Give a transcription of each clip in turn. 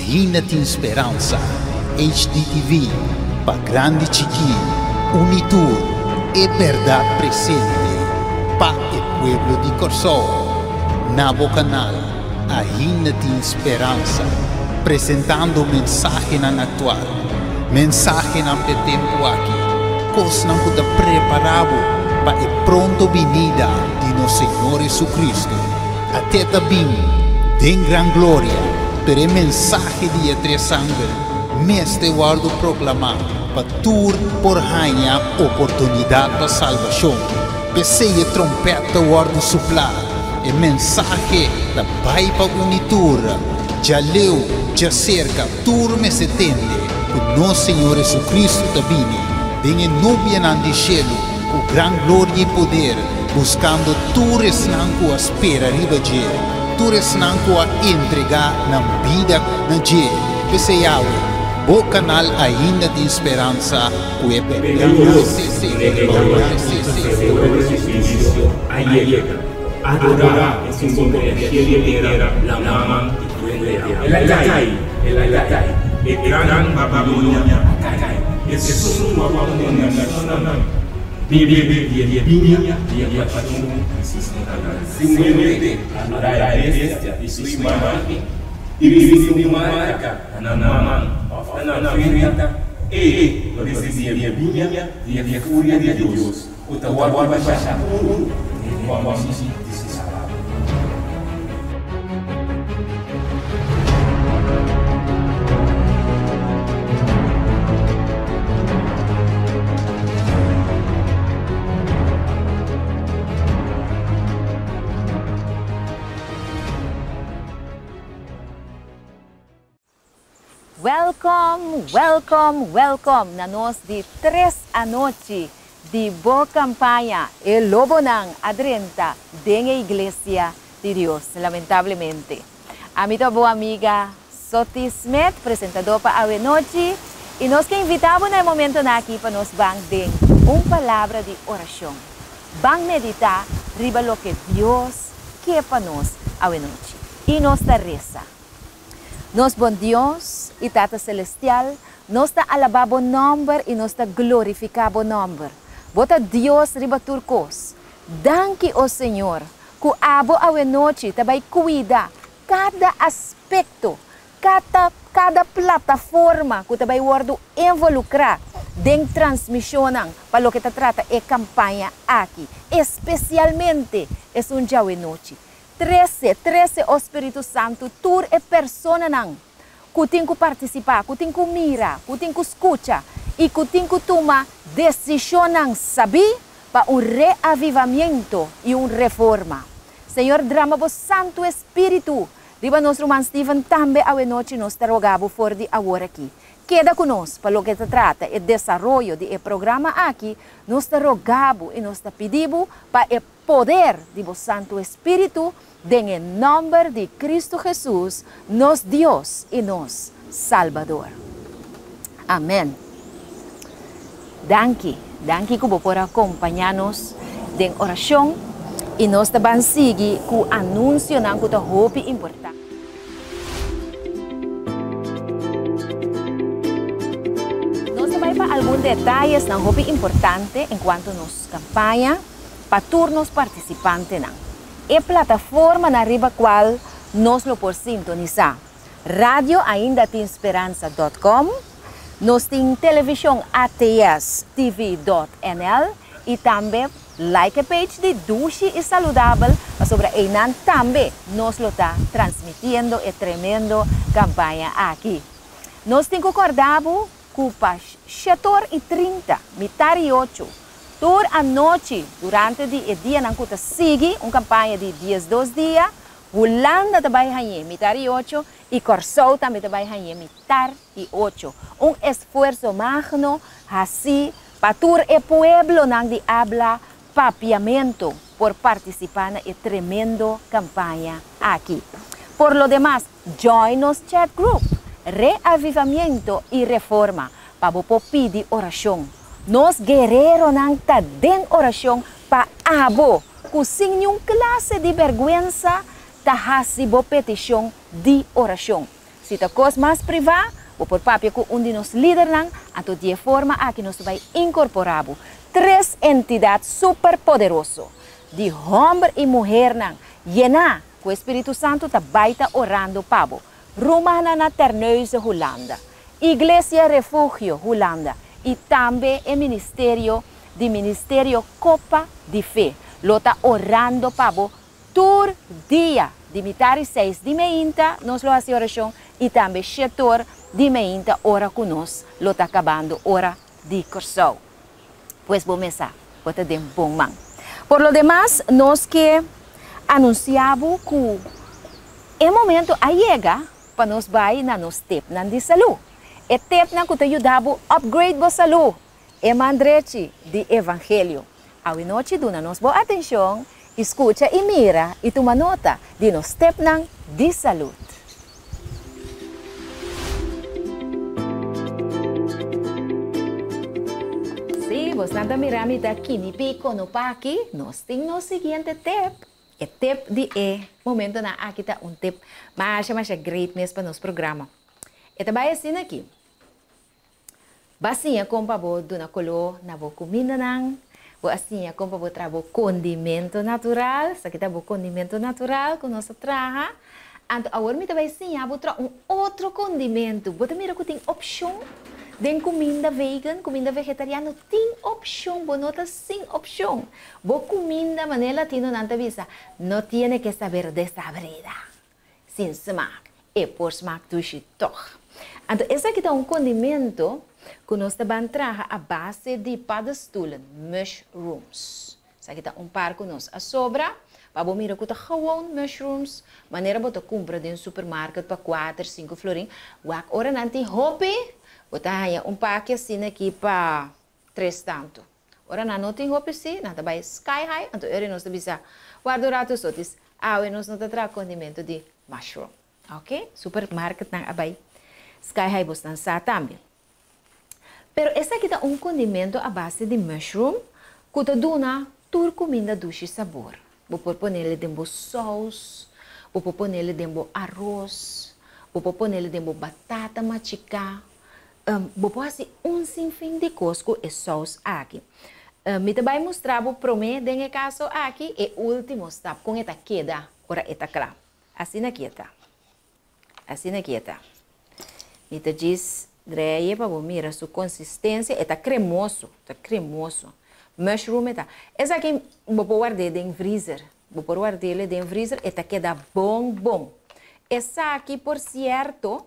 Ainda tin speransa. HDTV, pa grandi chikí, uni tur, e bèrdat presente pa e pueblo di Kòrsou. Na bo kanal Ainda tin speransa, presentando mensahenan aktual, mensahenan p'e tempu aki, kosnan ku ta prepará bo pa e pronto binida di nos Señor Jesucristo. Até ta bin den gran gloria, pero e mensahe di e tres angel mester wòrdu proklamá pa tur por haña oportunidat pa salbashon. P'esei e trompèt ta wòrdu suplá, e mensahe ta bai pa uni tur, djaleu, djaserka, tur mester tende ku nos Señor Jesucristo ta bini den e nubianan di shelu ku gran gloria i poder, buskando tur esnan ku a spera riba dje, tur esnan ku a entregá nan bida na dje. P'esei awe, bo kanal ainda tin speransa ku e Welkom, welkom, welkom na nos di tres anochi di bo campaña E Lobonan a drenta den e Iglesia di Dios, lamentablemente. Ami ta bo amiga Soti Smith, presentador pa awe nochi, y nos ke invita bo na e momentonan aki pa nos ban den un palabra di oracion. Ban medita riba loke Dios ke pa nos awe nochi. Y nos ta resa. Nos bon Dios y Tata Celestial, nos ta alaba bo nomber y nos ta glorifica bo nomber. Bo ta Dios riba tur cos. Danki, o Señor, cu abo awe nochi ta bay cuida kada aspekto, kada kada plataforma ku ta bai wòrdu involukrá den transmishonnan pa loke ta trata e kampaña aki, espesialmente esun djawe-nochi. Trese, trese, o Spiritu Santu, tur e personanan ku tin ku partisipá, ku tin ku mira, ku tin ku skucha i ku tin ku tuma desishonnan sabí pa un reavivamiento i un reforma. Señor drama bo Santu Espíritu riba nos ruman Steven tambe awenochi nos ta roga bo for di awor aki. Keda ku nos pa loke ta trata e desaroyo di e programa aki, nos ta roga bo i nos ta pidi bo pa e poder di bo Santu Espíritu den e nòmber di Cristo Jesus nos Dios i nos Salbador. Amen. Danki, danki ku bo por a kompañá nos den orashon i nos ta ban sigui ku anunsionan ku ta hopi importante. Nos ta bai pa algun detayesnan hopi importante enkuanto nos kampaña pa tur nos partisipantenan. E plataformanan riba kual nos lo por sintonisá. Radio ainda tin speransa dòt kòm, nos tin televishon ATS TV dòt NL i tambe like e page di Dushi i Saludabel pasobra einan tambe nos lo ta transmitiendo e tremendo kampaña aki. Nos tin ku kòrda bo ku pa shetor i 30, mitar i ocho, tur anochi durante di e dianan ku ta sigui un kampaña di 12 dia, Hulanda ta bai hañ'é mitar i ocho i Kòrsou tambe ta bai hañ'é mitar i ocho. Un esfuerso magno hasí pa tur e pueblonan di abla papiamentu por partisipá na e tremendo kampaña aki. Por lo demas, join nos chat group, Reavivamiento y Reforma, pa bo por pidi orashon. Nos guereronan ta den orashon pa abo ku sin niun klase di bèrgwensa ta hasi bo petishon di orashon. Si ta kos mas privá, bo por papia ku un di nos lidernan, anto di e forma aki nos ta bai inkorporá bo. Tres entidat superpoderoso di hòmber i muhernan yená ku e Spiritu Santu ta bai ta orando pa bo. Rumannan na Terneuzen, Hulanda, Iglesia Refugio, Hulanda, i tambe e ministerio di Ministerio Kopa di Fe lo ta orando pa bo tur dia di mitar i seis di meinta nos lo hasi orashon i tambe shetor di meinta ora ku nos lo ta kabando ora di Kòrsou. Pues bo mes sa, bo ta den bon man. Por lo demas nos ke anunsiá bo ku e momento a yega pa nos bai na nos tepnan di salú. E tepnan ku ta yuda bo upgrade bo salú. E man drechi di Evangelio. Awenochi duna nos bo atencion y scucha y mira y tuma nota di nos stepnan di salud. Si bosnan ta mira mi ta kinipi konopaki, nos tin nos siguiente tip. E tip di e momentonan aki ta un tip masha masha great mes pa nos programa. E ta bai asina aki. Bo a siña kon pa bo duna koló na bo kumindanan. Bo a siña kon pa bo traha bo kondimento natural. Esaki ta bo kondimento natural ku nos a traha. Anto awor mi ta bai siña bo traha un otro kondimento. Bo ta mira ku tin opshon den kuminda vegan, kuminda vegetariano. Tin opshon, bo no ta sin opshon. Bo kuminda, manera latinonan ta bisa, no tiene ke saber desabrida. Sin smaak, e por smaak dushi tog. Anto esaki ta un condimento cu nos ta ban traha a base di paddenstoelen, mushrooms. Esaki ta un par cu nos a sobra, pa bo mira cu ta gewoon mushrooms, manera bo ta cumpra den supermarket pa cuater, cinco florin. Wak ora nan tin hopi, bo ta haya un paki asina aki pa tres tanto. Ora nan no tin hopi si, nan ta bai sky high, anto eri nos ta bisa, warda un rato sotis, awe nos no ta traha condimento di mushroom. Ok, supermarketnan a bai sky high bosnan sa tambe. Pero esaki ta un condimento a base di mushroom cu ta duna tur cuminda dushi sabor. Bo por ponele den bo saus, bo por ponele den bo aros, bo por ponele den bo batata machica, Bo por hasi un sinfin di kos ku e sous aki. Mi ta bai mustra bo promé den e kaso aki e último stap, kon e ta keda ora e ta kla. Asina ki e ta. Asina ki e ta. Mi ta djis dreye pa bo mira su konsistensia. E ta kremoso, ta kremoso. Mushroom e ta. Esaki bo por ward'é den vrizer. Bo por ward'é den vrizer, e ta keda bon bon. Esaki por sierto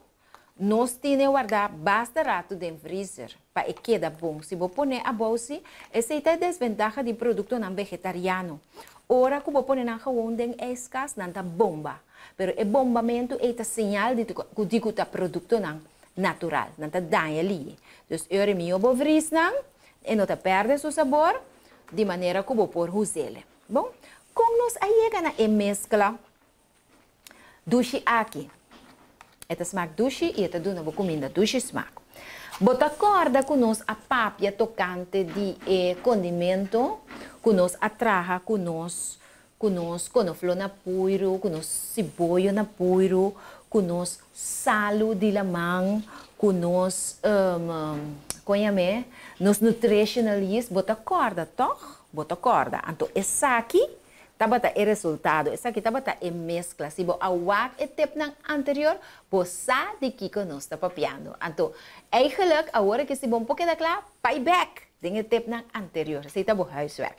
Nos tine wardá basta ratu den vriezer pa e keda bon. Si bo pone abou si, esei ta e desventaha di produktonan vegetariano. Ora ku bo pone nan gewoon den ijskas, nan ta bomba. Pero e bombamentu ei ta señal di ku di ku ta produktonan natural. Nan ta daña liye. Dus e ora mihó bo vries nan, e no ta pèrdè su sabor, di manera ku bo por huz'el. Bon, kon nos a yega na e meskla Dushi aki. E ta smak dushi i e ta duna bo kuminda dushi smak. Bo ta kòrda ku nos a papia tokante di e kondimento ku nos a traha ku nos ku nos konofló na puiru, ku nos siboyo na puiru, ku nos salu di laman, ku nos kon yam'é? Nos nutritional yeast. Bo ta kòrda tòg? Bo ta kòrda. Anto esaki Tabata e resultado. Esaki tabata e meskla. Si bo a wak e tepnan anterior, bo sa di kiko nos ta papiando. Anto, eigenlijk, awor aki si bo por keda kla, bai bek den e tepnan anterior. Esei ta bo huiswerk.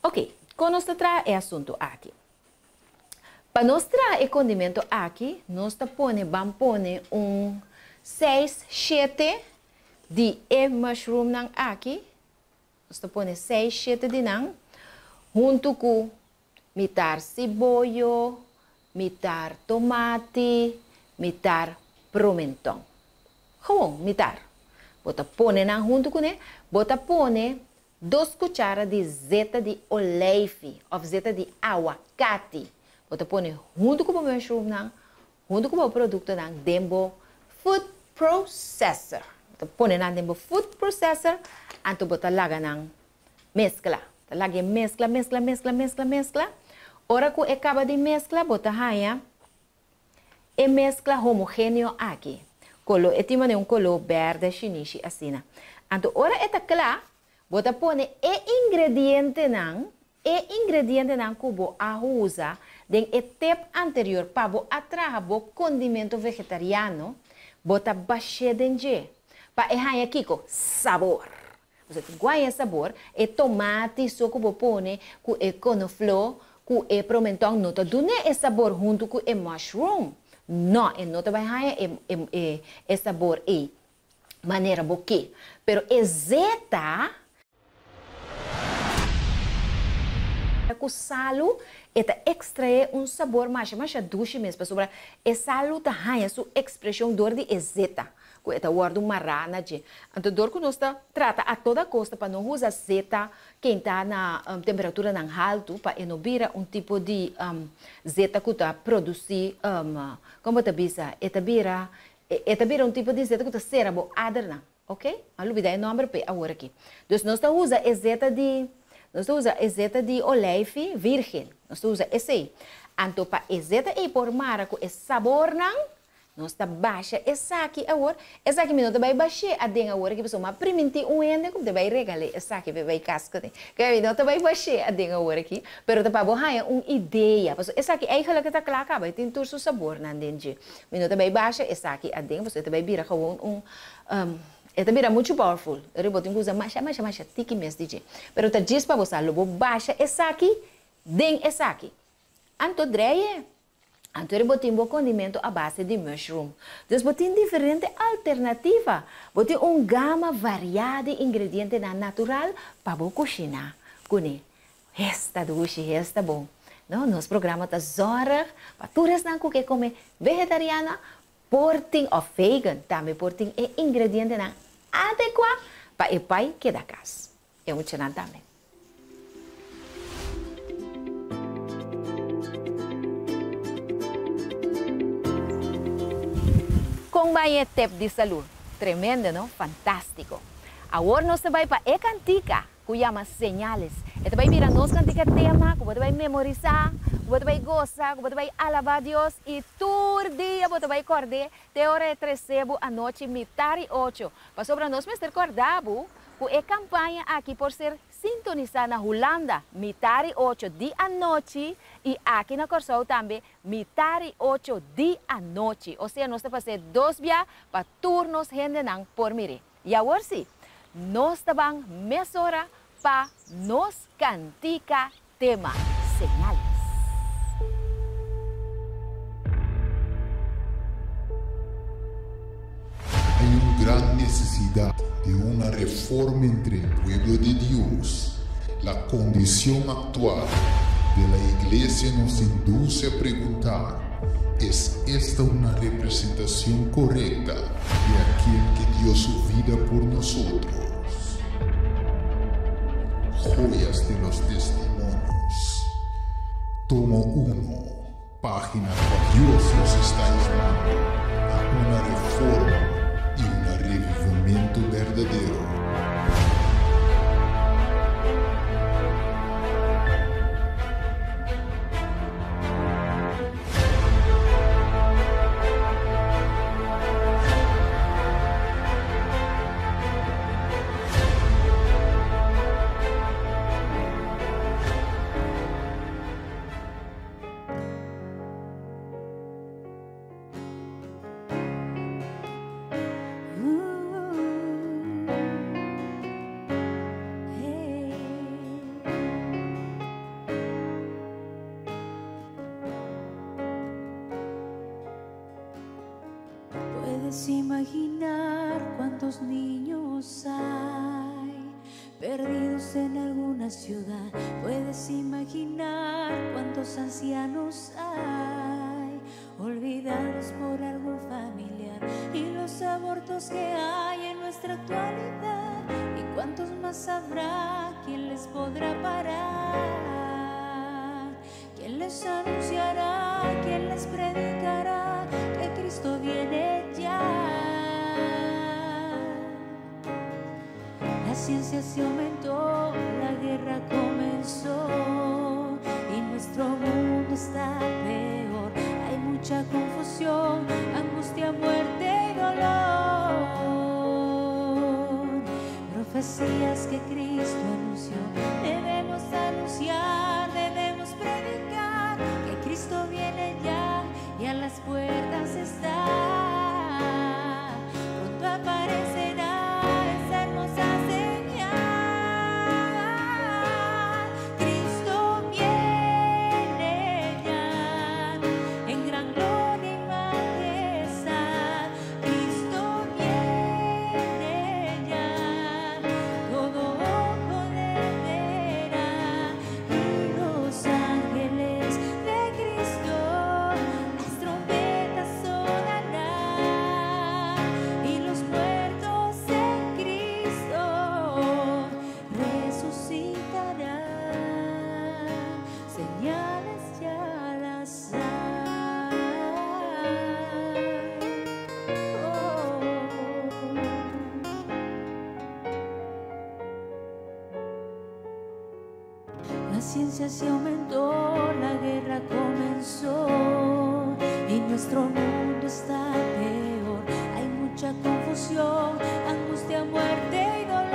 Oké, kon nos ta traha e asuntu aki? Pa nos traha e kondimento aki, nos ta pone, ban pone un seis, shete di e mushroomnan aki. Nos ta pone seis shete di nan huntu ku mitar siboyo, mitar tomati, mitar promenton. Gewoon mitar. Bo ta pone nan huntu kuné. Bo ta pone dos kuchara di zeta di oleifi òf zeta di awakati. Bo ta pone huntu ku bo mushroomnan, Huntu ku bo produktonan den bo food processor. Bo ta pone nan den bo food processor, anto bo ta laga nan meskla. Ta laga e meskla, meskla, meskla, meskla, meskla. Ora ku e kaba di meskla, bo ta haña E meskla homogéneo aki. Koló, e tin manera un koló bèrdè shinishi asina. Anto ora e ta kla, bo ta pone e ingredientenan, e ingredientenan ku bo a usa den e tep anterior pa bo a traha bo kondimento vegetariano, bo ta bash'é den dje. Pa e haña kiko? Sabor! Bo ta guaña e sabor, e tomati so ku bo pone ku e konofló ku e promentòn no ta dun'é e sabor huntu ku e mushroom. No, e no ta bai haña e e e sabor ei manera bo ke. Pero e zeta ku salu e ta ekstraé un sabor masha masha dushi mes pasobra e salu ta haña su ekspreshon dor di e zeta. Ku e ta wòrdu mará na dje. Anto dor ku nos ta trata a toda kosta pa no usa zeta kentá na temperaturanan haltu pa e no bira un tipo di zeta ku ta produsí, kon bo ta bisa, e ta bira e ta bira un tipo di zeta ku ta sera bo adernan, oke? A lubidá e nòmber p'e awor aki. Dus nos ta usa e zeta di nos ta usa e zeta di oleifi virgen, nos ta usa esei. Anto pa e zeta ei por mara ku e sabornan. Nos ta basha esaki awor. Esaki mi no ta bai bash'é aden awor aki pasobra mi a primintí un hende ku mi ta bai regal'é esaki pa e bai kas kuné. Ke mi no ta bai bash'é aden awor aki, pero ta pa bo haña un idea. Pasobra esaki eigenlijk e ta kla kaba, e tin tur su sabornan den dje. Mi no ta bai basha esaki aden pasobra e ta bai bira gewoon un, e ta bira muchu powerful. Ora bo tin ku usa masha masha masha tiki mes di dje. Pero ta djis pa bo sa lo bo basha esaki den esaki. Anto drei e. Anto bo tin bo condimento a base di mushroom. Dus bo tin diferente alternativa. Bo tin un gama variá di ingredientenan natural pa bo kushiná kuné. Esta dushi, esta bon. No, nos programa ta zòrg pa tur esnan ku ke kome vegetariana por tin òf vegan tambe por tin e ingredientenan adekuá pa e pai keda kas. E muchanan tambe. Kon bai e tep di salú? Tremendo no? Fantástiko! Awor nos ta bai pa e kantika ku yama Señales. E ta bai bira nos kantika tema ku bo ta bai memorisá, ku bo ta bai gosa, ku bo ta bai alabá Dios i tur dia bo ta bai kòrd'é te ora e tres'é bo anochi mitar i ocho. Pasobra nos mester kòrda bo Ku e kampaña aki por ser sintonisá na Hulanda mitari ocho di anochi i aki na Kòrsou tambe mitari ocho di anochi. Osea nos ta pas'é dos bia pa tur nos hendenan por mir'é. I awor sí, nos ta ban mesora pa nos kantika tema Señales. Hay un gran necesidad de una reforma entre el pueblo de Dios. La condición actual de la iglesia nos induce a preguntar, ¿es esta una representación correcta de aquel que dio su vida por nosotros? Joyas de los Testimonios, tomo 1, página 4. Dios nos está llamando a una reforma y un revivimiento verdadero. Puedes imaginar cuántos niños hay perdidos en alguna ciudad. Puedes imaginar cuántos ancianos hay olvidados por algún familiar y los abortos que hay en nuestra actualidad y cuántos más habrá, quién les podrá parar, quién les anunciará, quién les predicará que Cristo viene ya. La ciencia se aumentó, la guerra comenzó y nuestro mundo está peor. Hay mucho mucha confusión, angustia, muerte y dolor. Profecías que Cristo anunció, debemos anunciar, debemos predicar que Cristo viene ya y a las puertas está. Pronto aparecerá esa hermosa señal. Cristo viene ya en gran gloria y majestad. Cristo viene ya, todo ojo le verá y los ángeles de Cristo las trompetas sonarán y los muertos en Cristo resucitarán. Señales ya las hay. Oh. La ciencia se aumentó, la guerra comenzó y nuestro mundo está peor. Hay mucha confusión, angustia, muerte y dolor.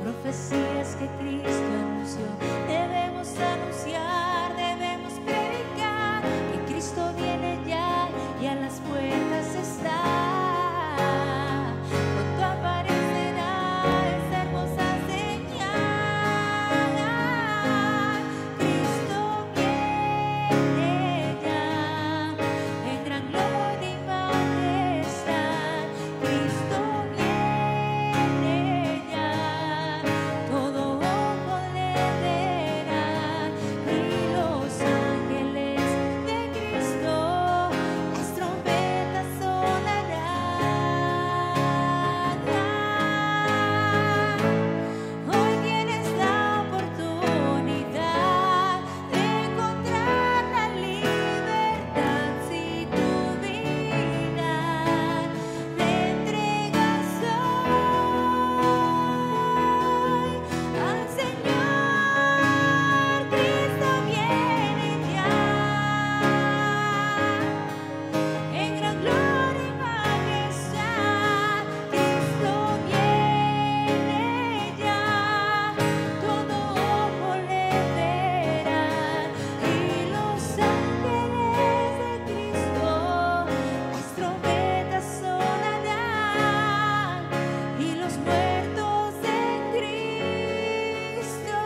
Profecías que Cristo anunció, debemos anunciar, debemos predicar que Cristo viene ya y a las puertas está. Pronto aparecerá esa hermosa señal. Cristo viene ya en gran gloria y majestad. Cristo viene ya, todo ojo le verá y los ángeles de Cristo las trompetas sonarán. Hoy tienes la oportunidad de encontrar la libertad si tu vida le entregas hoy al Señor. Cristo viene ya en gran gloria y majestad. Cristo viene ya, todo ojo le verá y los ángeles de Cristo las trompetas sonarán y los muertos en Cristo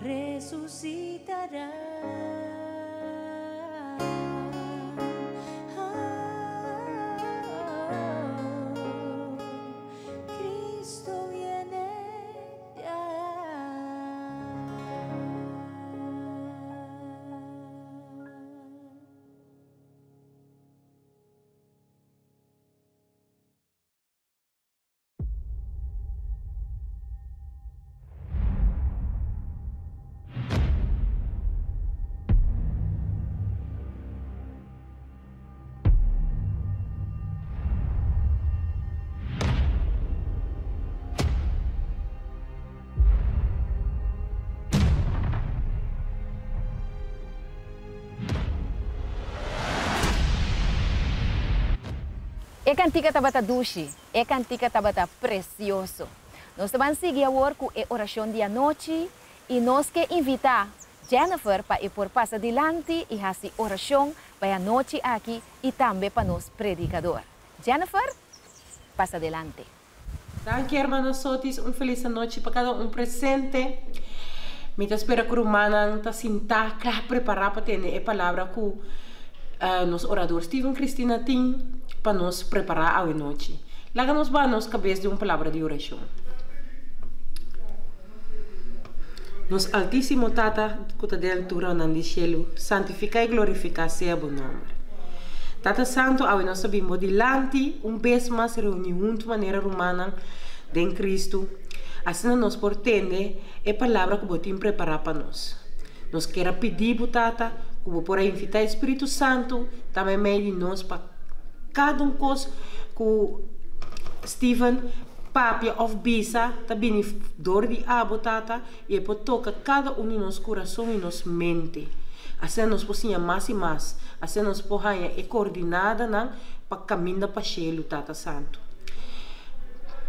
resucitarán. Cristo viene ya. E kantika tabata dushi, e kantika tabata presioso. Nos ta bai sigui awor ku e orashon di anochi i nos ke invitá Jennifer pa e por pasa dilanti i hasi orashon pa e anochi aki i tambe pa nos predikadó. Jennifer, pasa dilanti. Danki, hermano Sotis. Un felis anochi pa kada un presente. Mi ta spera ku rumannan ta sintá kla prepará pa tende e palabra ku nos orador Steven Cristina tin pa nos prepará awe nochi. Laga nos baha nos kabes den un palabra di orashon. Nos Altísimo Tata ku ta den alturanan di shelu, santifiká i glorifiká sea bo nòmber. Tata Santu, awe nos ta bin bo dilanti un bes mas reuní huntu manera rumannan den Kristu, asina nos por tende e palabra ku bo tin prepará pa nos. Nos kier a pidi bo, Tata, ku bo por a invitá e Spiritu Santu ta meimei di nos pa kada un kos ku Steven. papia òf bisa ta bini dor di abo, Tata, i e por toka kada un di nos kurason i nos mente. Asina nos por siña mas i mas. Asina nos por haña e koordinadanan pa kaminda pa shelu, Tata Santu.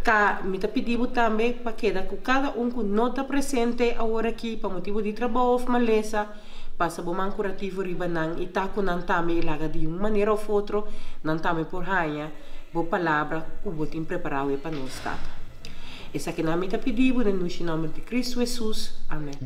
Ka mi ta pidi bo tambe pa keda ku kada un ku no ta presente aworakí pa motibu di trabou òf malesa, pasa bo man kurativo riba nan i ta ku nan tambe i laga di un manera òf otro nan tambe por haña bo palabra ku bo tin prepará awe pa nos, Tata. Esakinan mi ta pidi bo den dushi nòmber di Kristu Hesus. Amèn.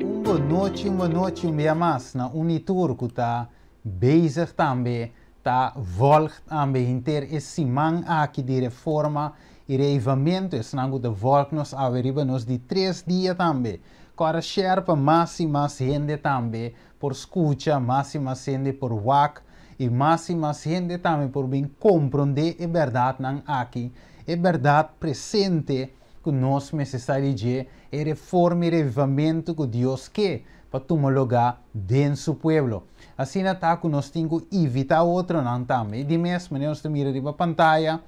Un bon nochi, un bon nochi un bia mas na un i tur ku ta bezig tambe ta volg tambe henter e siman aki di reforma i reavivamentu. Esnan ku ta volg nos awe riba nos di tres dia tambe. Kòrda share pa mas i mas hende tambe por skucha, mas i mas hende por wak i mas i mas hende tambe por bin komprondé e bèrdatnan aki, e bèrdat presente ku nos mester sa di dje, e reforma i revivamentu ku Dios ke pa tuma lugá den su pueblo. Asina ta ku nos tin ku invitá otronan tambe. I di mes manera nos ta mira riba pantaya,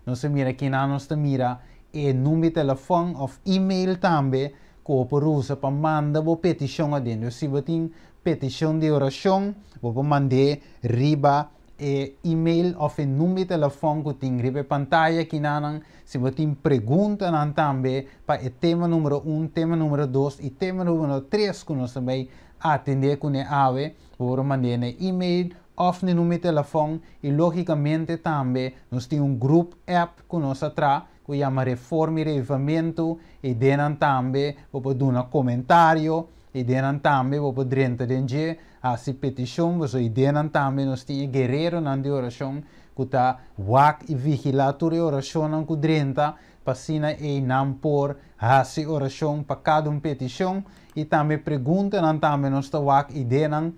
nos ta mira kinan nos ta mira e number di telefòn òf email tambe ku bo por usa pa manda bo petishon aden. Dus si bo tin petishon di orashon, bo por mand'é riba e email òf e number di telefòn ku tin riba e pantaya akinanan. Si bo tin preguntanan tambe pa e tema numero un, tema numero dos i tema numero tres ku nos ta bai atendé kuné awe, bo por mand'é na e email òf na e number di telefòn. I lógikamente tambe nos tin un grup app ku nos a traha ku yama Reforma i Reavivamentu, i den nan tambe bo por duna komentario, i den nan tambe bo por drenta den dje, hasi petishon, pasobra i den nan tambe nos tin e guereronan di orashon ku ta wak i vigilá tur e orashonnan ku drenta, pa asina ei nan por hasi orashon pa kada un petishon, i tambe preguntanan tambe nos ta wak i den nan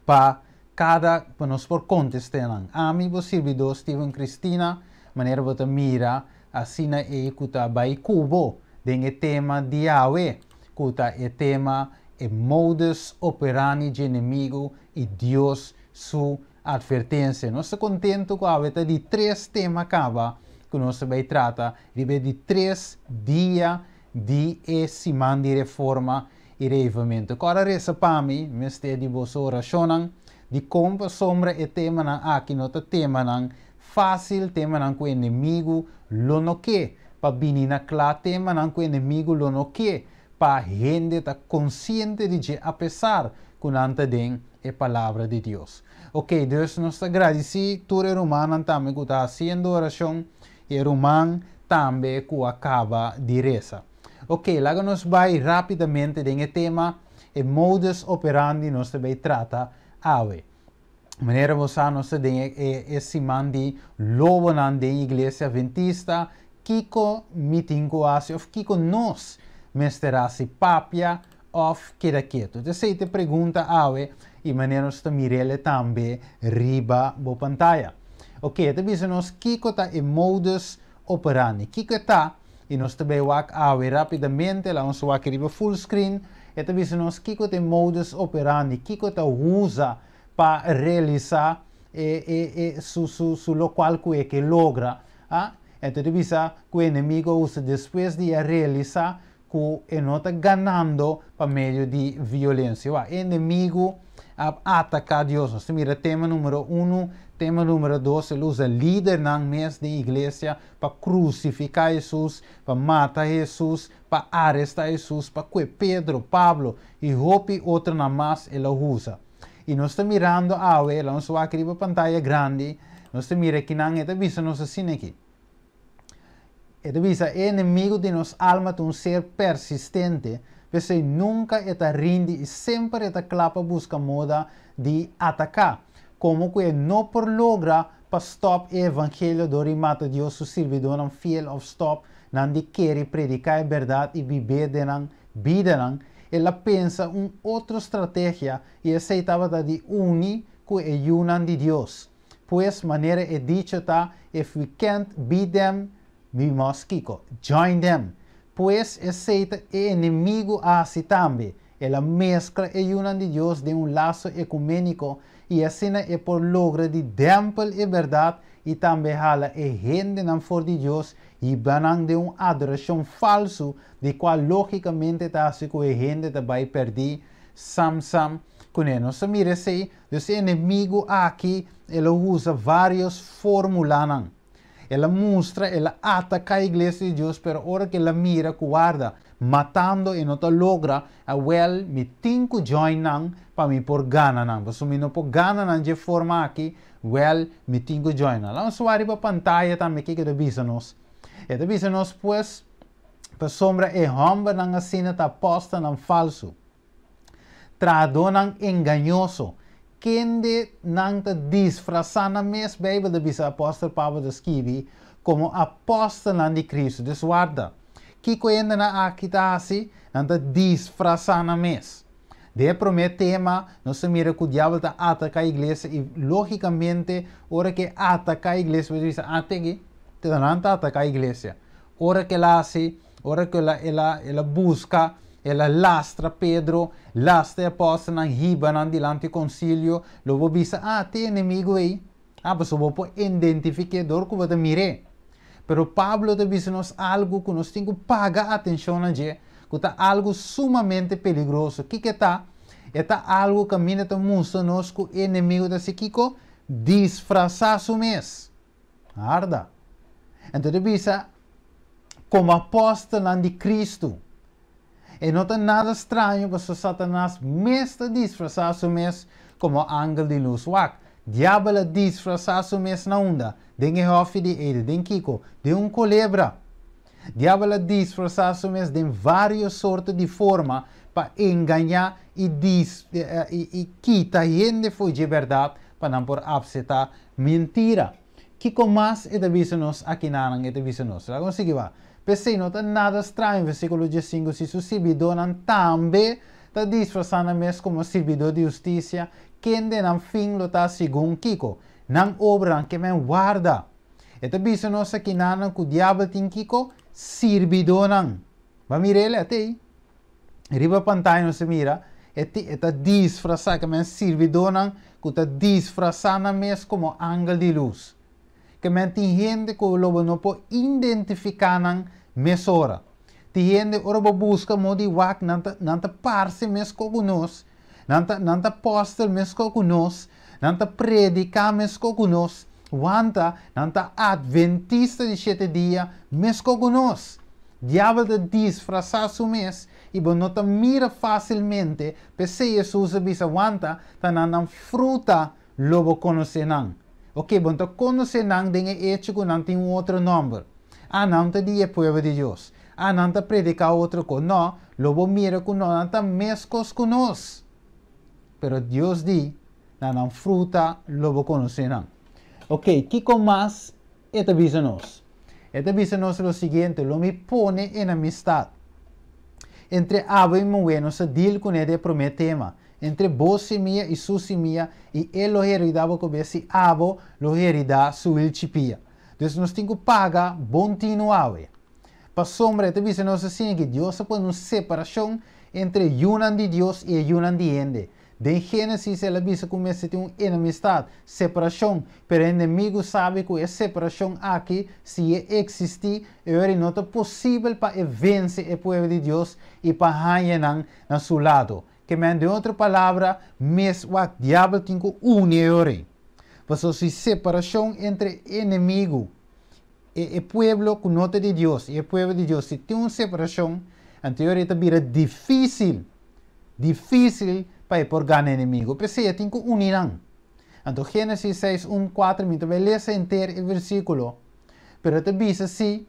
pa kada pa nos por kontest'é nan. Ami, bo sirbidó Steven Cristina, manera bo ta mira asina ei ku ta bai ku bo den e tema di awe, ku ta e tema E modus operandi dje enemigu i Dios su atvertensia. Nos ta kontentu ku awe ta di tres tema kaba ku nos ta bai trata riba e di tres dia di e siman di reforma i reavivamentu. Ku ora resa pa mi, mester di boso orashonnan. Dikon? Pasobra e temanan aki no ta temanan fásil, temanan ku enemigu lo no ke pa bini na kla, temanan ku enemigu lo no ke pa hende ta konsiente di dje apesar ku nan ta den e Palabra di Dios. Oke, dus nos ta gradisí tur e rumannan tambe ku ta hasiendo orashon i e ruman tambe ku a kaba di resa. Ok, laga nos bai rápidamente den e tema, e modus operandi nos ta bai trata awe. Manera bo sa nos ta den e e siman di lobonan den Iglesia Adventista, kiko mi tin ku hasi òf kiko nos mester hasi, papia òf keda ketu? Esei ta e pregunta awe i manera nos ta mir'el tambe riba bo pantaya. Ok, e ta bisa nos kiko ta e modus operandi. Kiko e ta? I nos ta bay wak awe rapidamente, laga nos wak riba full screen. E ta bisa nos kiko ta e modus operandi, kiko ta usa pa realisa e e e su su su locual cu e ke logra. A Ento ta bisa cu e enemigo a usa despues di a realisa cu e no ta ganando pa medio di violencia. Wak, e enemigo a ataca Dios. Nos ta mira tema numero uno, tema numero dos, el usa lidernan mes den iglesia pa crucifica Hesus, pa mata Hesus, pa aresta Hesus, pa cue Pedro, Pablo y hopi otronan mas el a usa. Y nos ta mirando awe, laga nos wak riba pantaya grandi, nos ta mira kinan e ta bisa nos asina aki. E ta bisa, E enemigu di nos alma ta un ser persistente, p'esei nunka e ta rindi i semper e ta kla pa buska moda di ataká. Komo ku e no por logra pa stòp e evangelio dor di mata Dios su sirbidónan fiel òf stòp nan di kere prediká e bèrdat i bib'é den nan bidanan, el a pensa un otro strategia i esei tabata di uni ku e yunan di Dios. Pues, manera e dicho ta, If we can't beat them, we must kiko? Join them. Pues, esei ta e enemigu a hasi tambe. El a meskla e yunan di Dios den un laso ekuméniko i asina e por logra di dèmpel e bèrdat i tambe hala e hendenan for di Dios hiba nan den un adorashon falsu di kua lógikamente ta hasi ku e hende ta bai pèrdí sam sam kuné. Nos a mira esei, dus e enemigu aki el a usa vários fórmulanan. El a mustra, el a ataká iglesia di Dios, pero ora ku el a mira ku warda, matando e no ta logra, awèl mi tin ku join nan pa mi por gana nan. Pasobra mi no por gana nan dje forma aki, wèl mi tin ku join nan. Laga nos wak riba pantaya tambe kiko e ta bisa nos. E ta bisa nos pues, pasobra e hòmbernan asina ta apòstelnan falsu. Trahadónan engañoso, kende nan ta disfrasá nan mes, Beibel ta bisa, apòstel Pablo ta skibi, komo apòstelnan di Kristu. Dus warda, kiko e hendenan aki ta hasi? Nan ta disfrasá nan mes. Den e promé tema, nos ta mira ku diabel ta ataká iglesia i lógikamente ora ku e ataká iglesia, bo ta bisa, ah, te aki, te nan ta ataká iglesia. Ora ku el a hasi, ora ku el a, el a, el a buska, el a lastra Pedro, lastra e apòstelnan, hiba nan dilanti konsilio, lo bo bisa, Ah, te enemigu ei. Ah, pasobra bo por identifik'é dor ku bo ta mir'é. Pero Pablo ta bisa nos algu ku nos tin ku paga atenshon na dje, ku ta algu sumamente peligroso. Kiko e ta? E ta algu kaminda ta mustra nos ku e enemigu ta hasi kiko? Disfrasá su mes. Arda. Anto ta bisa, komo apòstelnan di Kristu, e no ta nada straño pasobra Satanas mes ta disfrasá su mes komo angel di lus. Wak, Diabel a disfrasá su mes na unda? Den e hòfi di Eden. Den kiko? Den un kolebra. Diabel a disfrasá su mes den vários sorto di forma pa engañá i dis i kita hende for dje bèrdat pa nan por apseptá Mentira! Kiko mas e ta bisa nos akinanan? E ta bisa nos. Laga nos sigui wak. P'esei no ta nada straño, versíkulo diesinku, si su sirbidónan tambe ta disfrasá nan mes komo sirbidó di hustisia, kende nan fin lo ta segun kiko? Nan obranan ke men warda. E ta bisa nos akinanan ku diabel tin kiko? Sirbidónan. Ba mira el atei. Riba pantaya nos ta mira e ti e ta disfrasá, ke men sirbidónan ku ta disfrasá nan mes komo angel di lus. Ke men tin hende ku lo bo no por identifiká nan mesora. Tin hende ora bo buska moda di wak nan ta nan ta parse meskos ku nos, nan ta nan ta apòstel meskos ku nos, nan ta prediká meskos ku nos, wanta nan ta atventista di shete dia meskos ku nos. Diabel ta disfrasá su mes i bo no ta mira fásilmente, p'esei Hesus a bisa, Wanta, ta na nan fruta lo bo konosé nan. Oke, bo no ta konosé nan den e echo ku nan tin un otro nòmber. Ah, nan ta di e pueblo di Dios. Ah, nan ta prediká otro kos. Nò, lo bo mira ku nò, nan ta meskos ku nos. Pero Dios di, Na nan fruta lo bo konosé nan. Oke, kiko mas E ta bisa nos. E ta bisa nos lo siguiente, Lo mi pone enemistad entre abo i muhé, nos a deal kuné den e promé tema, entre bo simia i su simia, i e lo heridá bo kobes i abo lo heridá su hilchipia. Dus nos tin ku paga bon tinu awe. Pasobra e ta bisa nos asina ki Dios a pone un separashon entre e yunan di Dios i e yunan di hende. Den Génesis el a bisa ku mester tin un enemistad, separashon, pero e enemigu sabi ku e separashon aki, si e eksistí, e ora ei no ta posibel pa e vense e pueblo di Dios i pa haña nan na su lado. Ke men, den otro palabra, mes wak diabel tin ku uni e ora ei. Pasobra si separashon entre e enemigu, e e pueblo ku no ta di Dios i e pueblo di Dios, si tin un separashon, anto e ora ei ta bira difísil Difísil pa e por gana enemigo. P'esei e tin ku uni nan. Anto Génesis seis, un, kuater, mi ta bai lesa henter e versíkulo, pero e ta bisa si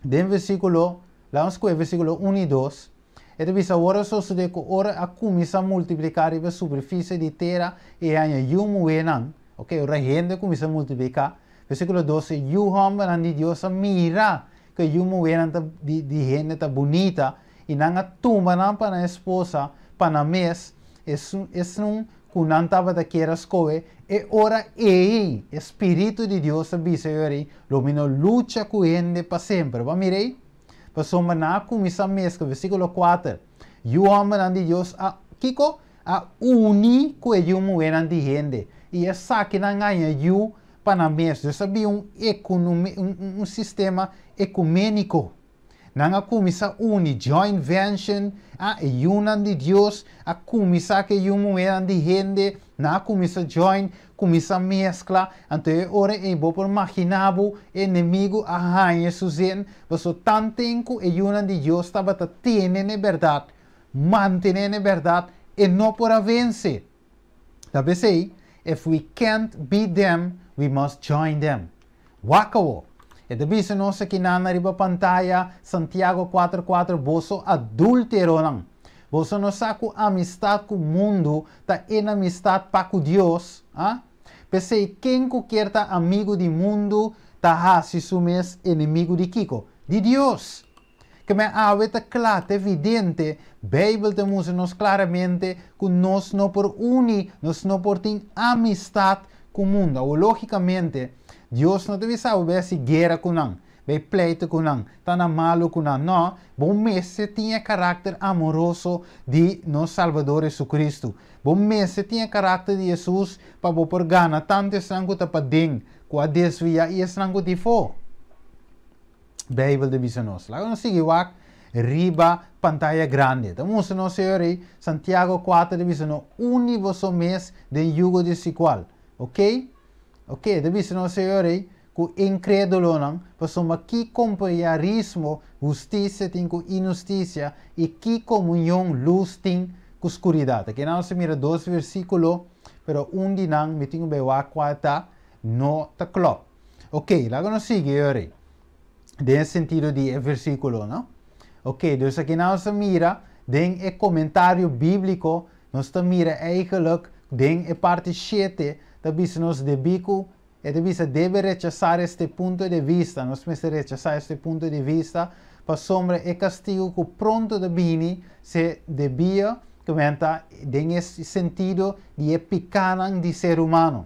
den versíkulo, laga nos skohe versíkulo un i dos, e ta bisa, Awor a sosodé ku ora a kuminsá multipliká riba e superfisie di tera i e haña yu muhénan, oke, ora hende a kuminsá multipliká, versíkulo dos, e yu hòmbernan di Dios a mira ku e yu muhénan ta di hende ta bunita, i nan a tuma nan pa nan esposa, pa nan mes, esun esun ku nan tabata kier a skohe, e ora ei e Spiritu di Dios a bisa e ora ei, Lo mi no lucha ku hende pa semper. Bo a mira ei? Pasobra nan a kuminsá meskla, versíkulo kuater, Yu hòmbernan di Dios a, kiko? A uni ku e yu muhénan di hende, i esakinan haña yu pa nan mes. Dus a bin un ekonomi, un, un sistema ekuméniko. Nan a kuminsá uni, joint venture, a e yunan di Dios a kuminsá ku e yu muhénan di hende, nan a kuminsá join, kuminsá meskla. Anto e ora ei bo por imaginá bo, e enemigu a haña su zin, pasobra tanten ku e yunan di Dios tabata tene na e bèrdat, mantené na e bèrdat, e no por a vense. Ta p'esei, if we can't beat them, we must join them. Wak awo. E ta bisa nos akinan riba pantaya, Santiago 4:4, Boso adúlteronan, boso no sa ku amistat ku mundu ta enemistat pa ku Dios? A? P'esei, ken ku kier ta amigu di mundu ta hasi su mes enemigu di kiko? Di Dios. Ke men awe ta kla, ta evidente, Beibel ta mustra nos klaramente ku nos no por uni, nos no por tin amistat ku mundu. Awor, lógikamente, Dios no ta bisa bo bai hasi guera ku nan, bai pleita ku nan, ta na malu ku nan. No, bo mester tin e karakter amoroso di nos Salbador Hesukristu. Bo mester tin e karakter di Hesus pa bo por gana tantu esnan ku ta paden, ku a desviá, i esnan ku tin fo. Beibel ta bisa nos. Laga nos sigui wak riba pantaya grandi. Ta mustra nos señor ei, Santiago 4 ta bisa no uni boso mes den yugo desigual. Ok? Ok, ta bisa nos señor ei ku inkredulonan, pasobra ki kompañerismo hustisia tin ku inhustisia i ki komunion lus tin ku skuridat. Aki nan nos ta mira dos versíkulo, pero un di nan mi tin ku bai wak kua ta, no ta klòp. Ok, laga nos sigui ori. Den e sentido di e versíkulo, no? Ok, dus aki nos ta mira den e komentario bíbliko, nos ta mira eigenlijk den e parti 7, ta bisa nos debí ku e ta bisa debe rechasar este punto de vista, nos mester rechasá este punto di vista, pasobra e kastigu ku pronto ta bini se debia kumenta den e sentido di e pikánan di ser humano.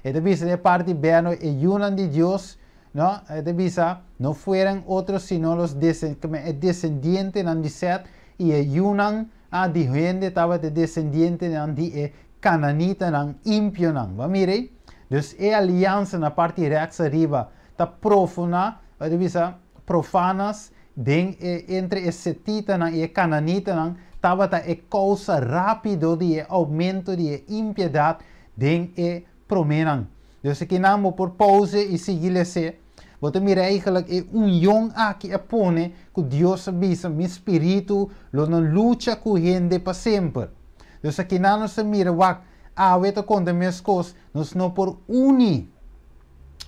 E ta bisa den e parti berno e yunan di Dios, no? E ta bisa, no fueran otro sino los e descendientenan di Seth i e yunan ah, di hende tabata e descendientenan di e kananitanan impionan. Bo a mira ei? Dus e aliansa na parti rechts ariba ta profuna, e ta bisa, profanas den e entre e setitanan i e kananitanan tabata e kousa rápido di e oumento di e impiedat den e proménan. Dus akinan bo por pauze i sigui les'é. Bo ta mira eigenlijk e union aki a pone ku Dios a bisa, Mi spiritu lo no lucha ku hende pa semper. Dus akinan nos ta mira, wak, awe ta konta meskos, nos no por uni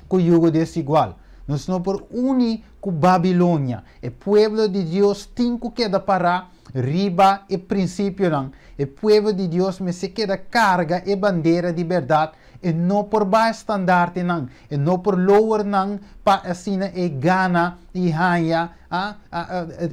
ku yugo desigual. Nos no por uni ku Babilonia. E pueblo di Dios tin ku keda pará riba e prinsipionan. E pueblo di Dios mester keda karga e bandera di bèrdat. E no por baha e standartenan. E no por lower nan pa asina e gana i haña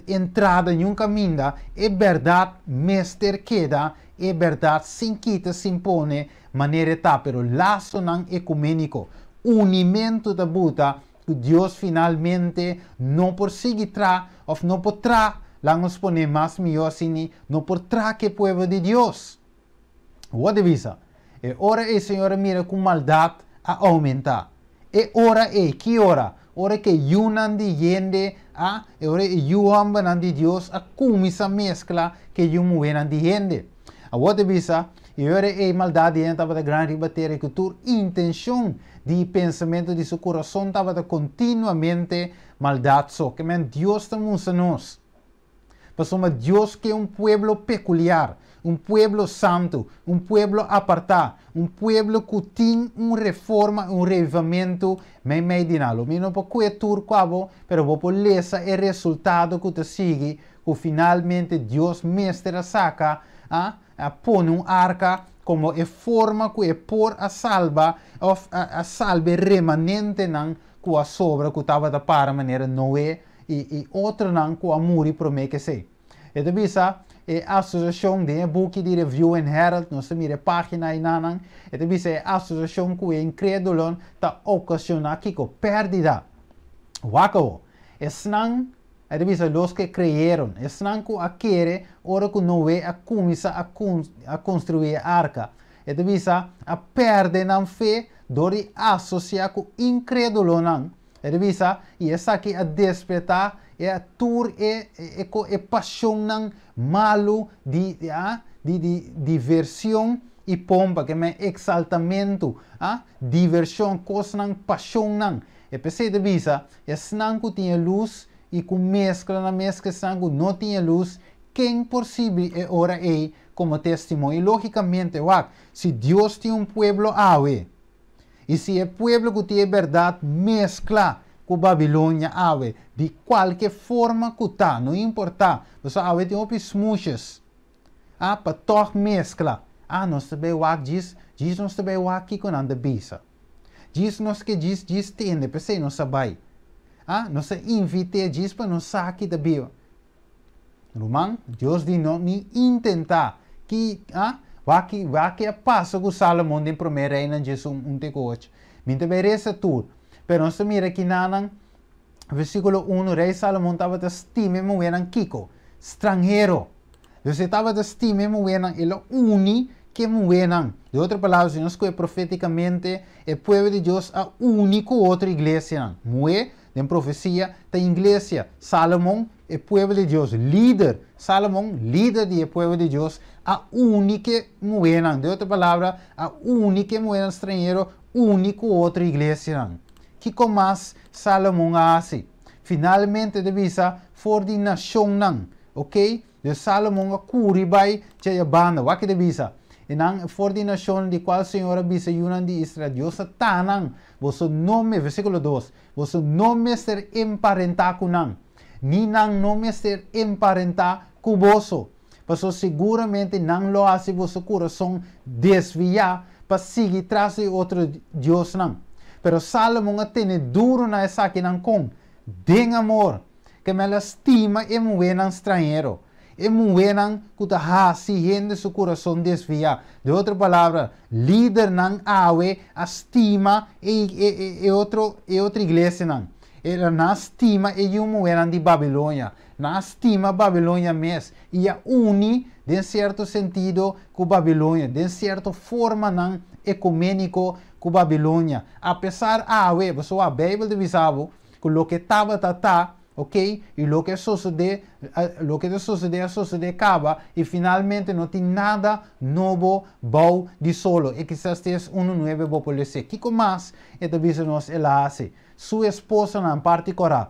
entrada niun kaminda. E bèrdat mester keda e bèrdat sin kita, sin pone manera e ta. Pero lasonan ekuméniko, unimentu ta buta ku Dios finalmente no por sigui tra òf no por tra, laga nos pone mas mihó asini, no por tra ku e pueblo di Dios. Wou ta bisa, E ora ei Señor a mira ku maldat a oumentá. E ora ei, ki ora? Ora ku e yunan di hende a, e ora e yu hòmbernan di Dios a kuminsá meskla ku e yu muhénan di hende. Awor ta bisa, E ora ei maldat di hende tabata gran riba tera i ku tur intenshon di pensamentu di su kurason tabata kontinuamente maldat so. Ke men Dios ta mustra nos. Pasobra Dios ke un pueblo pekuliar, un pueblo santu, un pueblo apartá, un pueblo ku tin un reforma, un revivamentu meimei di nan. Lo mi no por kue tur ku abo, pero bo por lesa e resultado ku ta sigui, ku finalmente Dios mester a saka, a a pone un arka komo e forma ku e por a salba òf a salba e remanentenan ku a sobra ku tabata para manera Noe i i otronan ku a muri promé ku esei. E ta bisa e asosiashon den e buki di Review and Herald, nos ta mira e página einanan, e ta bisa e asosiashon ku e inkrédulon ta okashoná kiko? Pèrdida. Wak awo, esnan. E ta bisa los que creyeron. Esnan ku a kere ora ku Noe a kuminsá a konstruí e arka. E ta bisa a pèrdè nan fe dor di asosiá ku inkrédulonan. E ta bisa i esaki a despertá e tur e e pashonnan malu di di di diversion i pompa, ke men eksaltamentu, divershon, kosnan, pashonnan. E p'esei ta bisa, Esnan ku tin e lus i ku meskla nan mes ku esnan ku no tin e lus, ken por sirbi e ora ei komo testimonio? I lógikamente, wak, si Dios tin un pueblo awe, i si e pueblo ku tin e bèrdat meskla ku Babilonia awe, di kualke forma ku ta, no importá, pasobra awe tin hopi smoesjes, a, pa tòg meskla, a, nos ta bai wak djis, djis nos ta bai wak kiko nan ta bisa. Djis nos ke djis djis tende, p'esei nos a bai. A, nos a invit'é djis pa nos sa ki ta biba. Ruman, Dios di no ni intentá. Ki, a, wak ki, wak ki a pasa ku Salomon den Promé Reinan djes un, un te ku ocho. Mi ta bai resa tur. Pero nos ta mira kinanan, versíkulo unu, Rei Salomon tabata stima e muhénan kiko? Stranhero. Dus e tabata stima e muhénan, el a uni ku e muhénan. Di otro palabra, si nos skohe profétikamente, e pueblo di Dios a uni ku otro iglesianan. Muhé, den profesia, ta iglesia. Salomon, e pueblo di Dios, lider, Salomon, lider di e pueblo di Dios, a uni ku e muhénan. Di otro palabra, a uni ku e muhénan stranhero, uni ku otro iglesianan. Kiko mas Salomon a hasi? Finalmente ta bisa, for di nashonnan. Ok, dus Salomon a kuri bai dje e banda. Wak e ta bisa, E nan for di nashonnan di kual Señor a bisa yunan di Israel, Dios a ta nan, boso no me, versíkulo dos, boso no mester emparentá ku nan, ni nan no mester emparentá ku boso, pasobra siguramente nan lo hasi boso kurason desviá pa sigui tras di otro diosnan. Pero Salomon a tene duru na esakinan kon? Den amor. Ke mel a stima e muhénan stranhero, e muhénan ku ta hasi hende su kurason desviá. Den otro palabra, lidernan awe a stima e e otro e otro iglesianan. E nan a stima e yu muhénan di Babilonia. Nan a stima Babilonia mes i a uni den sierto sentido ku Babilonia, den sierto formanan ekuméniko ku Babilonia. Apesar awe, pasobra Beibel ta bisa bo, Ku loke tabata ta, ok, i loke a sosodé, loke ta sosodé a sosodé kaba, i finalmente no tin nada nobo bou di solo. Eclesiastes unu nuebe bo por les'é. Kiko mas e ta bisa nos el a hasi? Su esposanan, parti kòrá,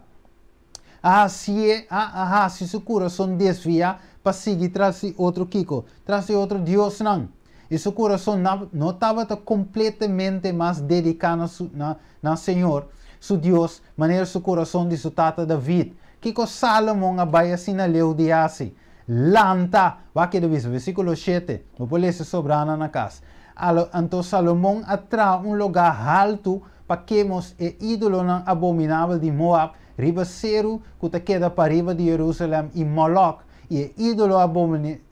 a hasié, a a hasi su kurason desviá pa sigui tras di otro kiko? Tras di otro diosnan. I su kurason no tabata kompletamente mas dediká na su, na, na Señor, su Dios, manera su kurason di su tata David. Kiko Salomon a bai asina leu di hasi? Lanta! Wak keda bisa, versíkulo shete. Bo por lesa sobranan na kas. Alo, anto Salomon a traha un lugá haltu pa kemos e ídolonan abominabel di Moab riba seru ku ta keda pariba di Jerusalèm i Molok i e ídolo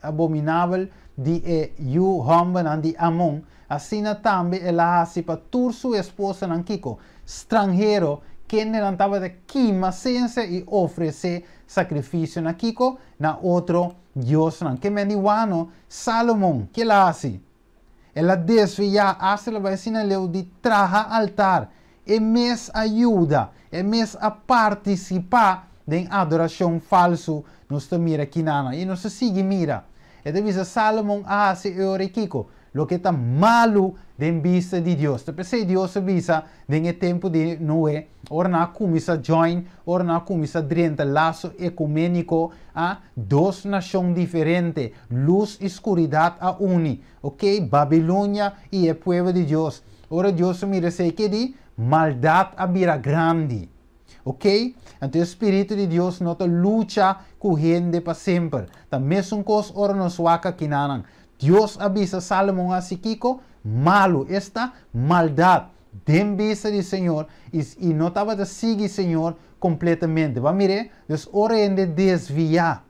abominabel di e yu hòmbernan di Amon, Asina tambe el a hasi pa tur su esposanan kiko? Stranhero, kendenan tabata kima sensia i ofresé sakrifisio na kiko? Na otro diosnan. Ke men di wano, Salomon, ke el a hasi? El a desviá, asta el a bai asina leu di traha altar. E mes a yuda, e mes a partisipá den adorashon falsu. Nos ta mira kinanan i nos ta sigui mira. E ta bisa Salomon a hasi e ora ei kiko? Loke ta malu den bista di Dios. Ta p'esei Dios a bisa den e tempu di Noe, ora nan a kuminsá join, ora nan a kuminsá drenta laso ekuméniko, a, dos nashon diferente, lus i skuridat a uni, oke, Babilonia i e pueblo di Dios. Ora Dios a mira esei, ke di? Maldat a bira grandi. Oke? Anto e spiritu di Dios no ta lucha ku hende pa semper. Ta mesun kos ora nos wak akinanan. Dios a bisa Salomon hasi kiko? Malu, esta, maldat, den bista di Señor, i i no tabata sigui Señor kompletamente. Bo a mir'é? Dus ora hende desviá,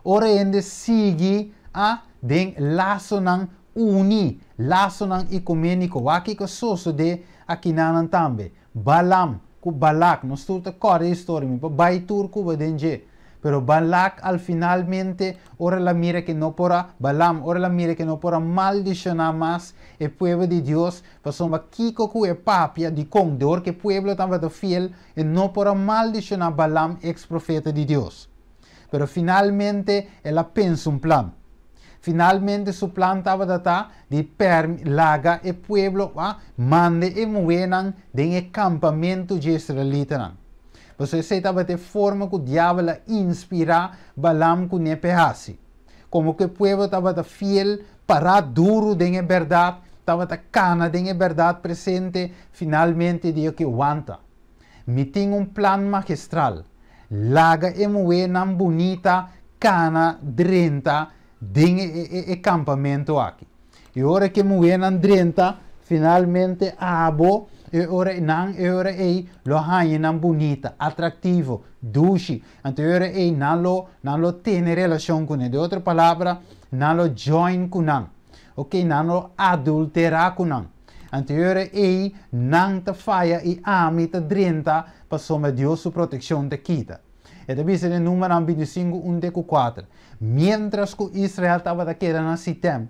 ora hende sigui a den lasonan uní, lasonan ekuméniko, wak kiko sosodé akinanan tambe. Balaam, ku Balak. Nos tur ta kòrda e historia, mi por bai tur ku bo den dje. Pero Balak al finalmente, ora el a mira ku no por a, Balaam, ora el a mira ku no por a maldishoná mas e pueblo di Dios, pasobra kiko ku e papia, dikon, dor ku e pueblo tabata fiel, e no por a maldishoná Balaam, eks profeta di Dios. Pero finalmente el a pensa un plan. Finalmente su plan tabata ta di laga e pueblo a manda e muhénan den e kampamentu dje israelitanan. Pasobra esei tabata e forma ku diabel a inspirá Balaam ku ne p'e hasi. Komo ku e pueblo tabata fiel, pará duru den e bèrdat, tabata kana den e bèrdat presente, finalmente di oke wanta. Mi tin un plan magistral. Laga e muhénan bunita kana drenta den e kampamentu aki. I ora ku e muhénan drenta, finalmente abo, e ora nan e ora ei lo haña nan bunita, atraktivo, dushi. Anto e ora ei nan lo nan lo tene relashon kuné. Den otro palabra, nan lo join ku nan. Ok, nan lo adulterá ku nan. Anto e ora ei nan ta faya i ami ta drenta pasobra Dios su protekshon ta kita. E ta bisa den Númeronan 25, un te ku kuater, Miéntras ku Israel tabata keda na Sitem,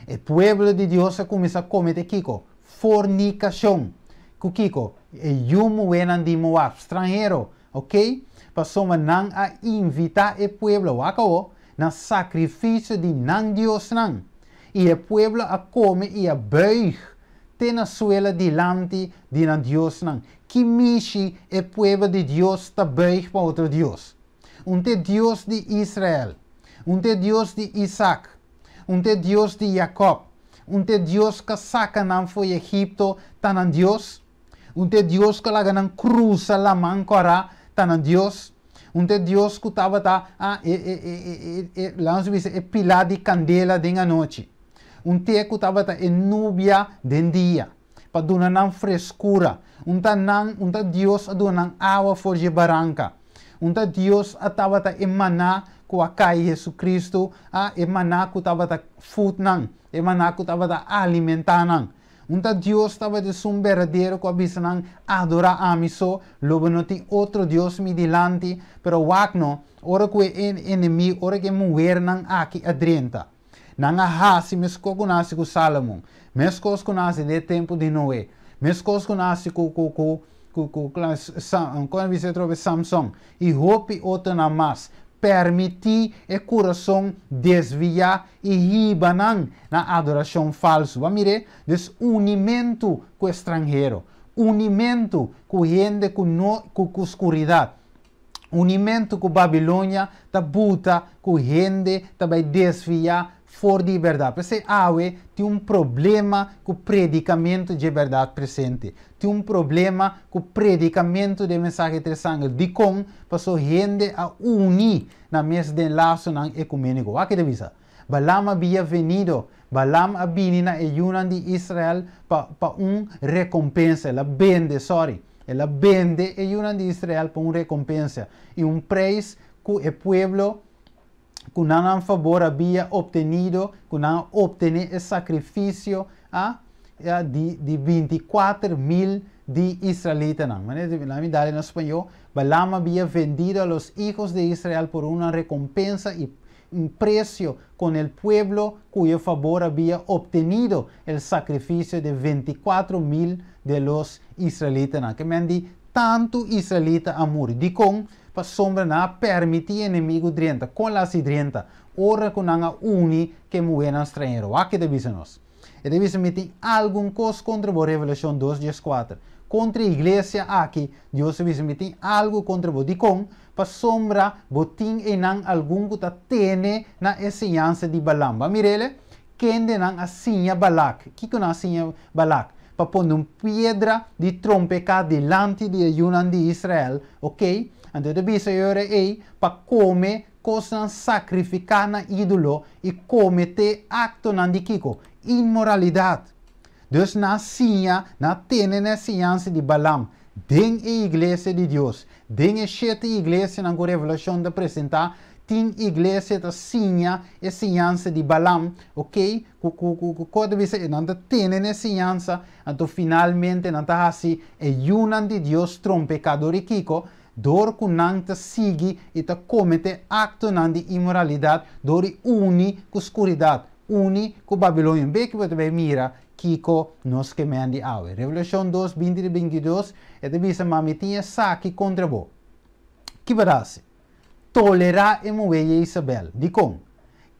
e pueblo di Dios a kuminsá komete kiko? Fornikashon. Ku kiko? E yu muhénan di Moab, stranhero, ok? Pasobra nan a invitá e pueblo, wak awor, na sakrifisio di nan diosnan. I e pueblo a kome i a buig te na suela dilanti di nan diosnan. Ki mishi e pueblo di Dios ta buig pa otro dios? Un t'e Dios di Israel, un t'e Dios di Isaac, un t'e Dios di Jacob, un t'e Dios k'a saka nan fo'i Egipto ta nan Dios, un t'e Dios ku a laga nan krusa Laman Kòrá ta nan Dios, un t'e Dios ku tabata a e e e e e laga nos bisa e pilá di kandela den anochi, un t'e ku tabata e nubia den dia. pa duna nan freskura. Un ta nan, un ta Dios a duna nan awa for dje baranka. Un ta Dios a tabata e maná ku a kai Jesucristo, a e maná ku tabata fut nan, e maná ku tabata alimentá nan. Un ta Dios tabata esun berdadero ku a bisa nan, Adorá ami so, lo bo no tin otro dios mi dilanti. Pero wak no, ora ku e enemigo, ora ku e muhernan aki a drenta, Nan a hasi meskos ku nan hasi ku Salomon, meskos ku nan hasi den e tempu di Noe, meskos ku nan hasi ku ku ku ku ku kon a bisa atrobe Samson i hopi otronan mas. Permití e kurason desviá i hiba nan na adorashon falsu. Bo a mir'é? Dus unimentu ku estranhero, unimentu ku hende ku no ku ku skuridat. Unimentu ku Babilonia ta buta ku hende ta bai desviá for di e bèrdat. P'esei awe tin un problema ku predikamentu dje bèrdat presente. Tin un problema ku predikamentu di e mensahe tres angel. Dikon? Pasobra hende a uni nan mes den lasonan ekuméniko. Wak e ta bisa, Balaam habia venido. Balaam a bini na e yunan di Israel pa pa un rekompensa. El a bende, sorry, el a bende e yunan di Israel pa un rekompensa i un preis ku e pueblo ku nan nan fabor habia optenido, ku nan a optené e sakrifisio a di di 24.000 di israelitanan. Manera mi dal na spañó, Balaam habia vendido a los hijos de Israel por una recompensa i un precio con el pueblo cuyo favor había obtenido el sacrificio de 24.000 de los israelitanan. Ke men di tantu israelita a muri. Dikon? Pasobra nan a permití enemigu drenta. Kon la hasi drenta? Ora ku nan a uni ku e muhénan stranhero. Wak ke ta bisa nos. E ta bisa, Mi tin algun kos kontra bo, Revelashon dos dieskuater. Kontra e iglesia aki, Dios a bisa, Mi tin algu kontra bo. Dikon? Pasobra bo tin einan algun ku ta tene na e siñansa di Balaam. Bo a mir'el? Kendenan a siña Balak. Kiko nan a siña Balak? Pa pone un piedra di trompeká dilanti di e yunan di Israel, oké? Anto e ta bisa e ora ei pa kome kosnan sakrifiká na ídolo i kometé aktonan di kiko? Inmoralidat. Dus nan a siña, nan a tene na e siñansa di Balaam den e iglesia di Dios, den e shete iglesianan ku Revelashon ta presentá, Tin iglesia ta siña e siñansa di Balaam, ok, ku ku ku ku ku ta bisa e nan ta tene na e siñansa, anto finalmente nan ta hasi e yunan di Dios trompeká dor di kiko? Dor ku nan ta sigui i ta kometé aktonan di inmoralidat dor di uni ku skuridat, uni ku Babilonia. Beki bo ta bai mira kiko nos ke men di awe. Revelashon dos, 20 di 22, e ta bisa, Ma mi tin esaki kontra bo. Ki bo ta hasi? Tolerá e muhé Jezabel. Dikon?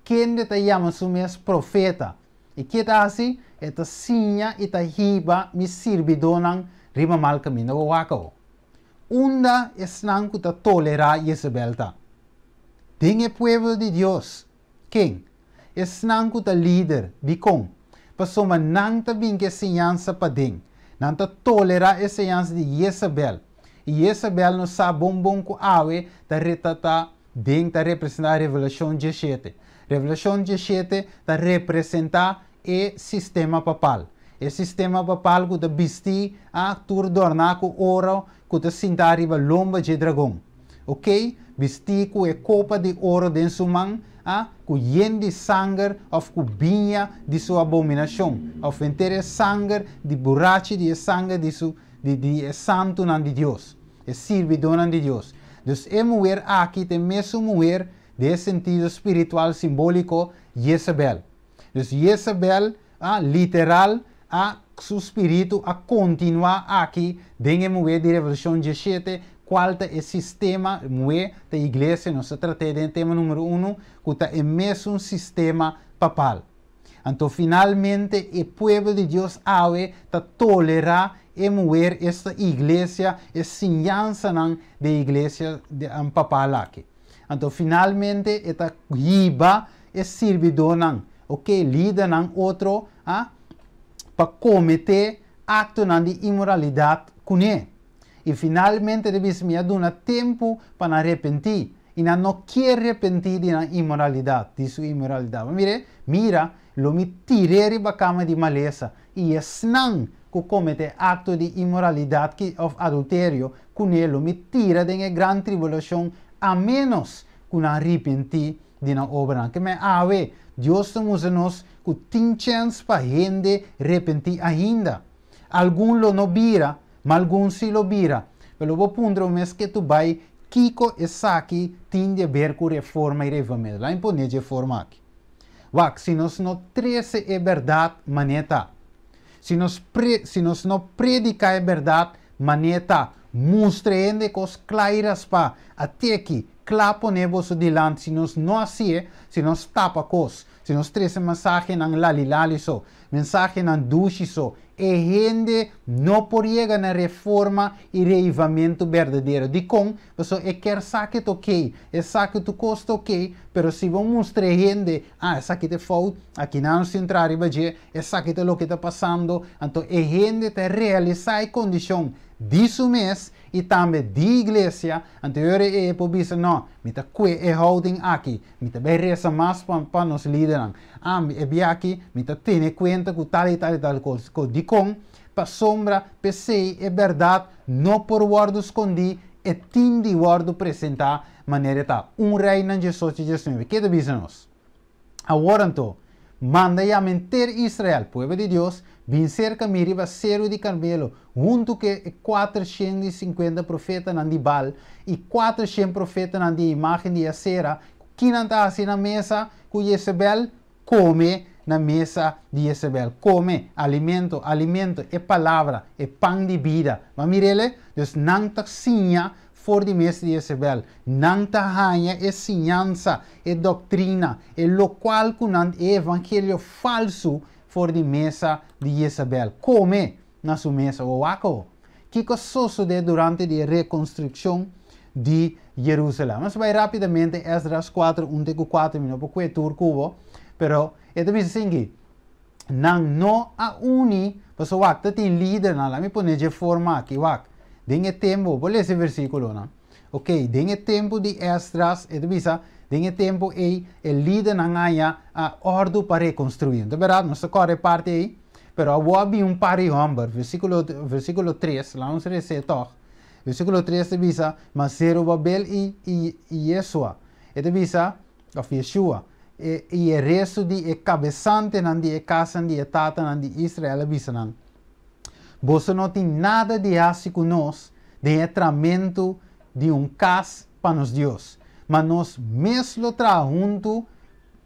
Kende ta yama su mes profeta. I ke ta hasi? E ta siña i ta hiba mi sirbidónan riba mal kaminda. Bo wak awo. Unda esnan ku ta tolerá Jezabel ta? Den e pueblo di Dios. Ken? Esnan ku ta lider. Dikon? Pasobra nan ta bin ku e siñansa paden. Nan ta tolerá e siñansa di Jezabel. I Jezabel no sa bon bon ku awe ta retratá den ta representá Revelashon 17. Revelashon 17 ta representá e sistema papal. E sistema papal ku ta bistí a tur dòrná ku oro ku ta sintá riba lomba dje dragon. Ok, bistí ku e kopa di oro den su man, a ku yen di sanger òf ku biña di su abominashon, òf henter e sanger di burachi di e sanger di su di di e santunan di Dios, e sirbidónan di Dios. Dus e muher aki ta e mesun muher den e sentido spiritual simbóliko, Jezabel. Dus Jezabel a literal a su spiritu a kontinuá aki den e muhé di Revelashon 17, kual ta e sistema, muhé ta iglesia, nos a trat'é den e tema numero unu, ku ta e mesun sistema papal. Anto finalmente e pueblo di Dios awe ta tolerá e muher, esta iglesia, e siñansanan di iglesia papal aki. Anto finalmente e ta hiba e sirbidónan, ok, lidernan otro, a pa kometé aktonan di inmoralidat kuné. I finalmente ta bisa mi a duna tempu pa nan repentí, i nan no kier repentí di nan inmoralidat, di su inmoralidat. Bo mira, mira, lo mi tir'é riba kama di malesa, i esnan ku kometé akto di inmoralidat ki òf adulterio kuné lo mi tira den e gran tribulashon, a ménos ku nan ripentí di nan obranan. Ke men awe, Dios ta mustra nos ku tin chèns pa hende repentí ainda. Algun lo no bira, ma algun sí lo bira. Pero lo bo puntra bo mes ke tu bai kiko esaki tin di aber ku reforma i revivamentu. Laat mi pone dje forma aki. Wak, si nos no trese e bèrdat manera ta, si nos pre si nos no prediká e bèrdat manera ta, mustra e hende kos kla i raspá, a teki, kla pone boso dilanti, si nos no hasié, si nos tapa kos, Si nos trese mensahenan lalilali so, mensahenan dushi so, e hende no por yega na reforma i reivamentu berdadero. Dikon? Pasobra e kier sa ke ta okey, e sa ke tur kos ta okey, pero si bo mustra e hende, ah, esaki ta e fout, akinan nos tin traha riba dje, esaki ta loke ta pasando, anto e hende ta realisá e kondishon di su mes i tambe di iglesia, anto e ora ei e por bisa, no, mi ta kue e houding aki, Mi ta bai resa mas pa pa nos lidernan. Ami, e bia aki, mi ta tene kuenta ku tal i tal i tal kos. Ko dikon? Pasobra p'esei e bèrdat no por wòrdu skondí, e tin di wòrdu presentá manera e ta. Un Reinan 18, 19. Ke ta bisa nos? Awor anto, manda yama henter Israel, pueblo di Dios, bin serka mi riba seru di Karmelo, huntu ku e 450 profetanan di Baal i 400 profetanan di e imágen di Asera, ki nan ta hasi na mesa ku Jezebel? Kome na mesa di Jezebel. Kome, alimento, alimento, e palabra, e pan di bida. Bo a mir'el? Dus nan ta siña for di mesa di Jezebel. Nan ta haña e siñansa, e doktrina, e lokual ku nan, e evangelio falsu for di mesa di Jezebel. Kome na su mesa. Bo wak awo. Kiko a sosodé durante di e rekonstrukshon di Jerusalèm? Nos bai rápidamente Esdras 4, 1 te ku 4, mi no por kue tur ku bo, pero e ta bisa esaki, Nan no a uni, pasobra wak, ta tin lidernan, laat mi pone dje forma aki, wak, den e tempu, bo por lesa e versíkulonan, ok, den e tempu di Esdras, e ta bisa, den e tempu ei, e lidernan haña a òrdu pa rekonstruí. No ta bèrdat? Nos ta kòrda e parti ei? Pero awor a bin un par di hòmber, versíkulo, versíkulo 3, laat nos lesa e tòg. Versíkulo 3 ta bisa, Ma Zerubabel i, i, i Yesua. E ta bisa, òf Yeshua, e, i e restu di e kabesantenan di e kasnan di e tatanan di Israel a bisa nan, Boso no tin nada di hasi ku nos den e trahamentu di un kas pa nos Dios, ma nos mes lo traha huntu,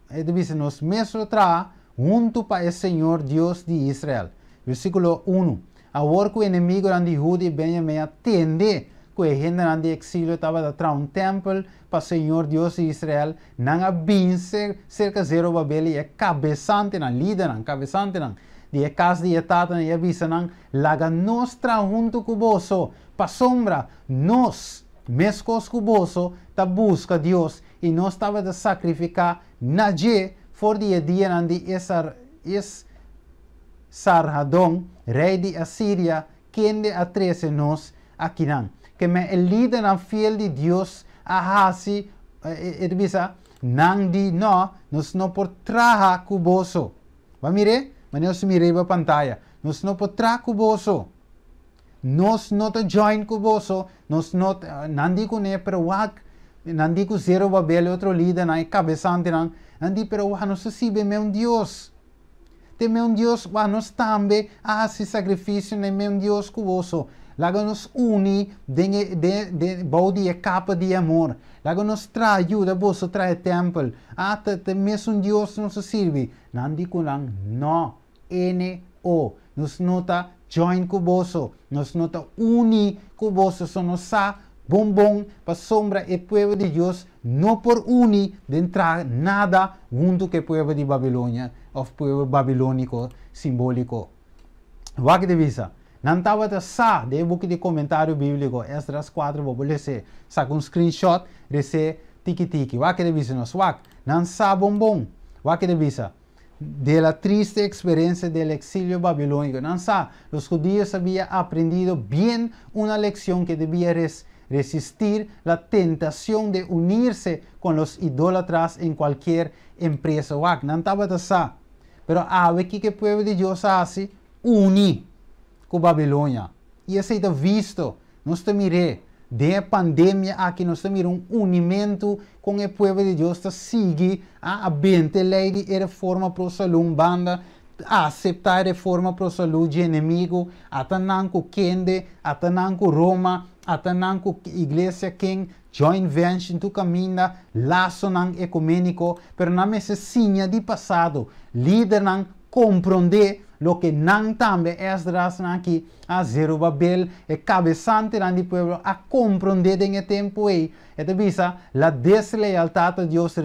e ta bisa, nos mes lo traha huntu pa e señor Dios di Israel. Versíkulo unu, Awor ku enemigunan di Huda i Benjamin a tende ku e hendenan di eksilio tabata traha un tèmpel pa señor Dios di Israel, nan a bin serka Zerubabel i e kabesantenan, lidernan, kabesantenan, di e kas di e tatanan i a bisa nan, Laga nos traha huntu ku boso, pasobra nos, meskos ku boso, ta buska Dios, i nos tabata sakrifiká na dje for di e dianan di Esarhadon, rei di Asiria, kende a trese nos akinan. Ke men e lidernan fiel di Dios a hasi, e ta bisa, Nan di, No, nos no por traha ku boso. Bo a mir'é? Manera nos mira riba pantaya. Nos no por traha ku boso. Nos no ta join ku boso. Nos no ta, nan di kuné, pero wak, nan di ku Zerubabel e otro lidernan, e kabesantenan, nan di, pero wak, nos ta sirbi e meun Dios. Te meun Dios, wak, nos tambe a hasi sakrifisio na e meun Dios ku boso. Laga nos uni den e, den, den, bou di e kapa di amor. Laga nos traha, yuda boso traha e tèmpel. Ah, ta, ta e mesun Dios nos ta sirbi. Nan di ku nan, No, N-O. Nos no ta join ku boso. Nos no ta uni ku boso. So nos sa bon bon pasobra e pueblo di Dios no por uni den traha nada huntu ku e pueblo di Babilonia òf pueblo babilóniko simbóliko. Wak di bisa, Nan tabata sa den e buki di komentario bíbliko Esdras 4 bo por les'é. Saka un screenshot, res'é tiki tiki. Wak di bisa nos, wak, nan sa bon bon. Wak di bisa, De la triste experiencia del exilio babilónico. Nan sa, los judíos había aprendido bien una lección que debía res resistir la tentación de unirse con los idólatras en cualquier empresa. Wak, nan tabata sa. Pero awe kiko e pueblo di Dios a hasi? Uni ku Babilonia. I esei ta visto. Nos ta mir'é. Den e pandemia aki nos ta mira un unimentu kon e pueblo di Dios ta sigui a a benta e lei di e reforma pro salú un banda, a aseptá e reforma pro salú dje enemigu, ata nan ku kende, ata nan ku Roma, ata nan ku iglesia ken, joint venture tur kaminda, lasonan ekuméniko, pero nan mester siña di pasado. Lidernan komprondé loke nan tambe, Esdrasnan aki, a Zerubabel, e kabesantenan di pueblo, a komprondé den e tempu ei. E ta bisa, La deslealtat a Dios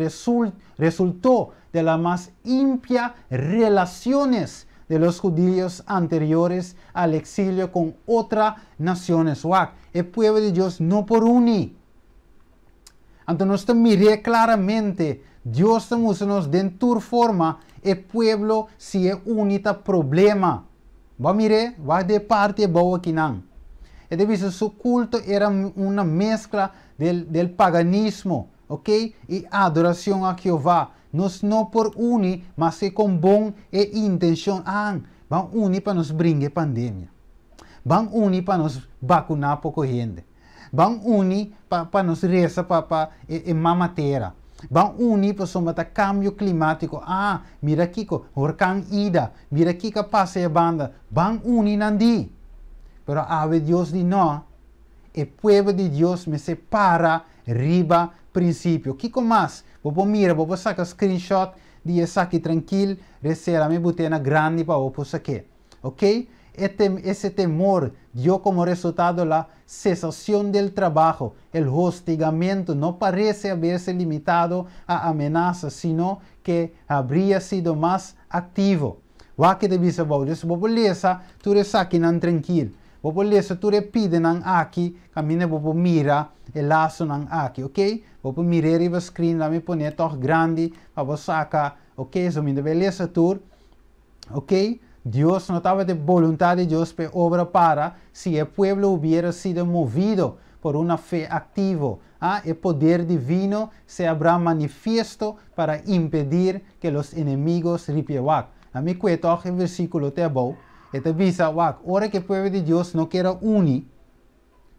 resultó de las mas impia relaciones de los judíos anteriores al exilio con otra naciones. Wak, e pueblo di Dios no por uni. Anto nos ta mir'é klaramente, Dios ta mustra nos den tur forma e pueblo si e uni ta problema. Bo a mir'é? Wak di e parti abou akinan. E ta bisa su kulto era una meskla del del paganismo, ok, i adoracion a Jehová. Nos no por uni maske kon bon e intencion an. Ban uni pa nos bringa e pandemia. Ban uni pa nos bakuná poko hende. Ban uni pa pa nos resa pa pa e e mama tera. Ban uni pasobra ta kambio klimátiko. Ah, mira kiko, horkan Ida, mira kiko a pasa e banda. Ban uni nan di. Pero awe Dios di no. E pueblo di Dios mester para riba prinsipio. Kiko mas? Bo por mira, bo por saka screenshot di esaki trankil, resera mi butena grandi pa bo por sak'é. Ok? E tem, ese temor dio como resultado la cesación del trabajo. El hostigamiento no parece haberse limitado a amenazas, sino que habría sido mas activo. Wak ke ta bisa bou. Dus bo por lesa tur esakinan trankil. Bo por lesa tur e pidenan aki kaminda bo por mira e lasonan aki, ok? Bo por mir'é riba screen, laat mi pon'é tòg grandi pa bo saka, ok? So mi ta bai lesa tur. Ok, Dios no tabata e boluntad di Dios pa e obra para si e pueblo hubiera sido movido por una fe activo. Ah, e poder divino se habrá manifiesto para impedir que los enemigos ripia. Wak, ami kue tòg e versíkulo te abou. E ta bisa, wak, ora ku e pueblo di Dios no kier a uni,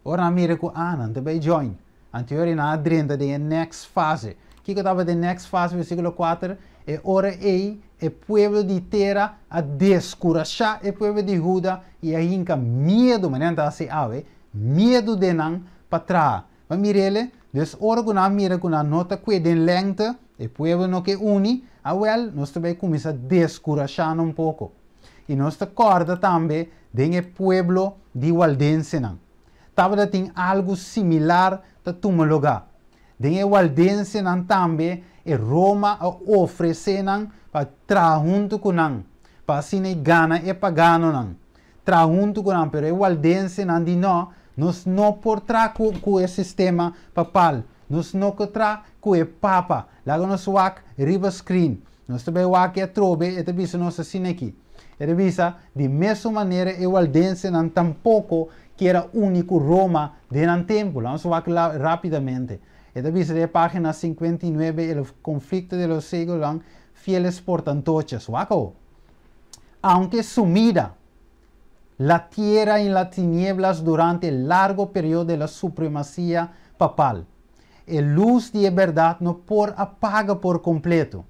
Ora nan mira ku ah, nan ta bai join. Anto yori nan a drenta den e next fase. Kiko tabata e next fase, versíkulo 4? E ora ei e pueblo di tera a deskurashá e pueblo di Huda i a hinka miedu, manera nan ta hasi awe, miedu den nan pa traha. Bo a mir'el? Dus ora ku nan a mira ku nan no ta kue den lèngte, e pueblo no ke uni, awèl, nos ta bai kuminsá deskurashá nan un poko. I nos ta kòrda tambe den e pueblo di waldensenan. Tabata tin algu similar ta tuma lugá. Den e waldensenan tambe e Roma a ofresé nan pa traha huntu ku nan, pa asina e gana e paganonan. Traha huntu ku nan, pero e waldensenan di no, nos no por traha ku ku e sistema papal, nos no ke traha ku e papa. Laga nos wak riba screen. Nos ta bai wak e atrobe, e ta bisa nos asina aki. E ta bisa, Di mesun manera e waldensenan tampoko kier a uni ku Roma den nan tempu. Laga nos wak rapidamente. E ta bisa den e pagina 59, El conflicto de los siglos, fieles por antorchas. Wak awo. Aunke sumida la tierra en las tinieblas durante el largo periodo de la supremacia papal, e lus di e bèrdat no por a paga por kompleto.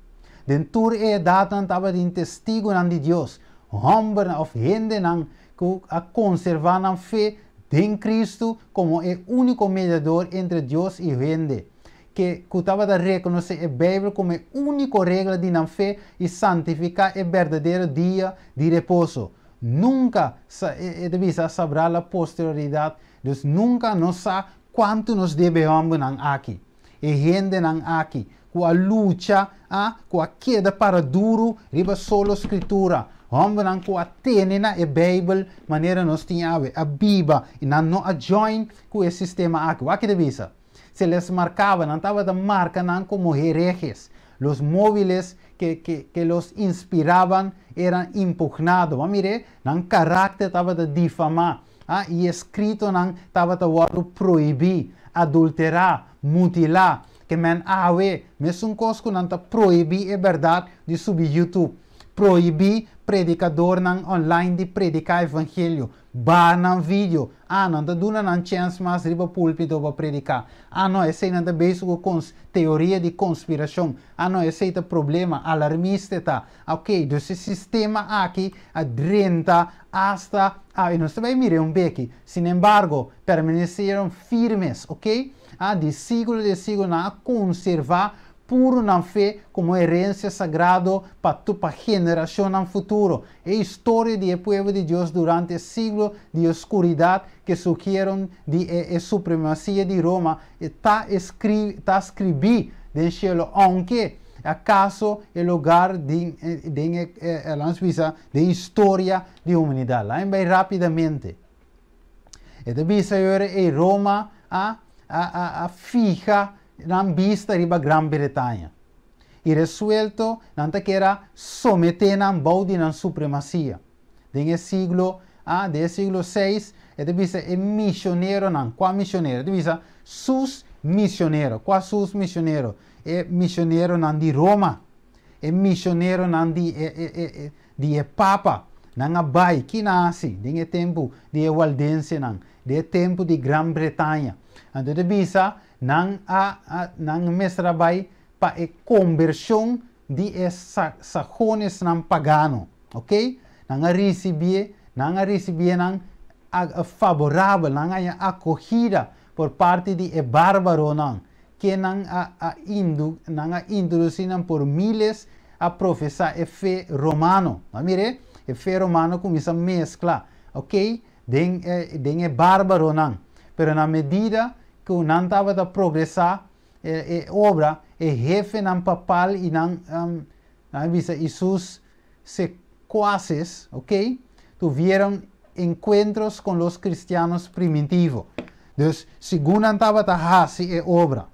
Den tur e edatnan tabatin testigunan di Dios, hòmbernan òf hendenan ku a konservá nan fe den Kristu komo e úniko mediador entre Dios i hende, ke ku tabata rekonosé e Beibel komo e úniko regla di nan fe i santifiká e berdadero dia di reposo. Nunka, e ta bisa, sabrá la posterioridad, dus nunka no sa Kuantu nos debe e hòmbernan aki, e hendenan aki, ku a lucha, a, ku a keda para duru riba solo Skritura, hòmbernan ku a tene na e Beibel manera nos tin awe, a biba, i nan no a join ku e sistema aki. Wak ta bisa? Se les markaba, nan tabata marka nan komo herehes. Los móviles ke, ke, ke los inspiraban eran impugnado. Bo a mir'é? Nan karakter tabata difamá. A I eskritonan tabata wòrdu prohibí, adulterá, mutilá. Ke men awe, mesun kos ku nan ta prohibí e bèrdat di subi YouTube, prohibí predikadornan online di prediká evangelio, baha nan video, ah, nan ta duna nan chèns mas riba púlpito pa prediká. Ah, no, eseinan ta bezig ku kons teoria di konspirashon. Ah, no, esei ta problema, alarmista e ta. Ok, dus e sistema aki a drenta hasta a, i nos ta bai mira e un beki. Sin embargo, permanecieron firmes, ok? A, di siglo den siglo nan a conserva puro nan fe como herencia sagrado pa tu pa generacionnan futuro. E historia di e pueblo di Dios durante e siglo di oscuridad ke surgieron di e e supremacia di Roma ta escri ta scribi den cielo, aunke Acaso e lugar den den e laat nos bisa den historia di humanidad. Laat mi bay rapidamente. E ta bisa yora ey Roma a a a fiha nan bista riba Gran Bretaña. Y resuelto nan ta kier a somete nan bou di nan supremacia. Den e siglo a den e siglo seis e ta bisa e misioneronan. Cua misionero? E ta bisa sus misionero. Cua sus misionero? E misioneronan di Roma, e misioneronan di e, e, e, e, di e Papa, nan a bai, ki nan a hasi den e tempu di e Waldensenan, den e tempu di Gran Bretaña? Anto ta bisa, nan a, a, nan mester a bai pa e kombershon di e sa, sahonesnan pagano, ok? Nan a risibié, nan a risibié nan a, faborabel, nan a haña akogida por parti di e bárbaronan. Ke nan a a indu nan a introduci nan por miles a profesa e fe romano. Nan mire, e fe romano cuminsa mezcla, ok, den e den e barbaronan. Pero na medida cu nan tabata progresa e e obra, e hefenan papal y nan nan a bisa y sus secuaces, ok, tuvieron encuentros con los cristianos primitivo. Dus, segun nan tabata haci e obra,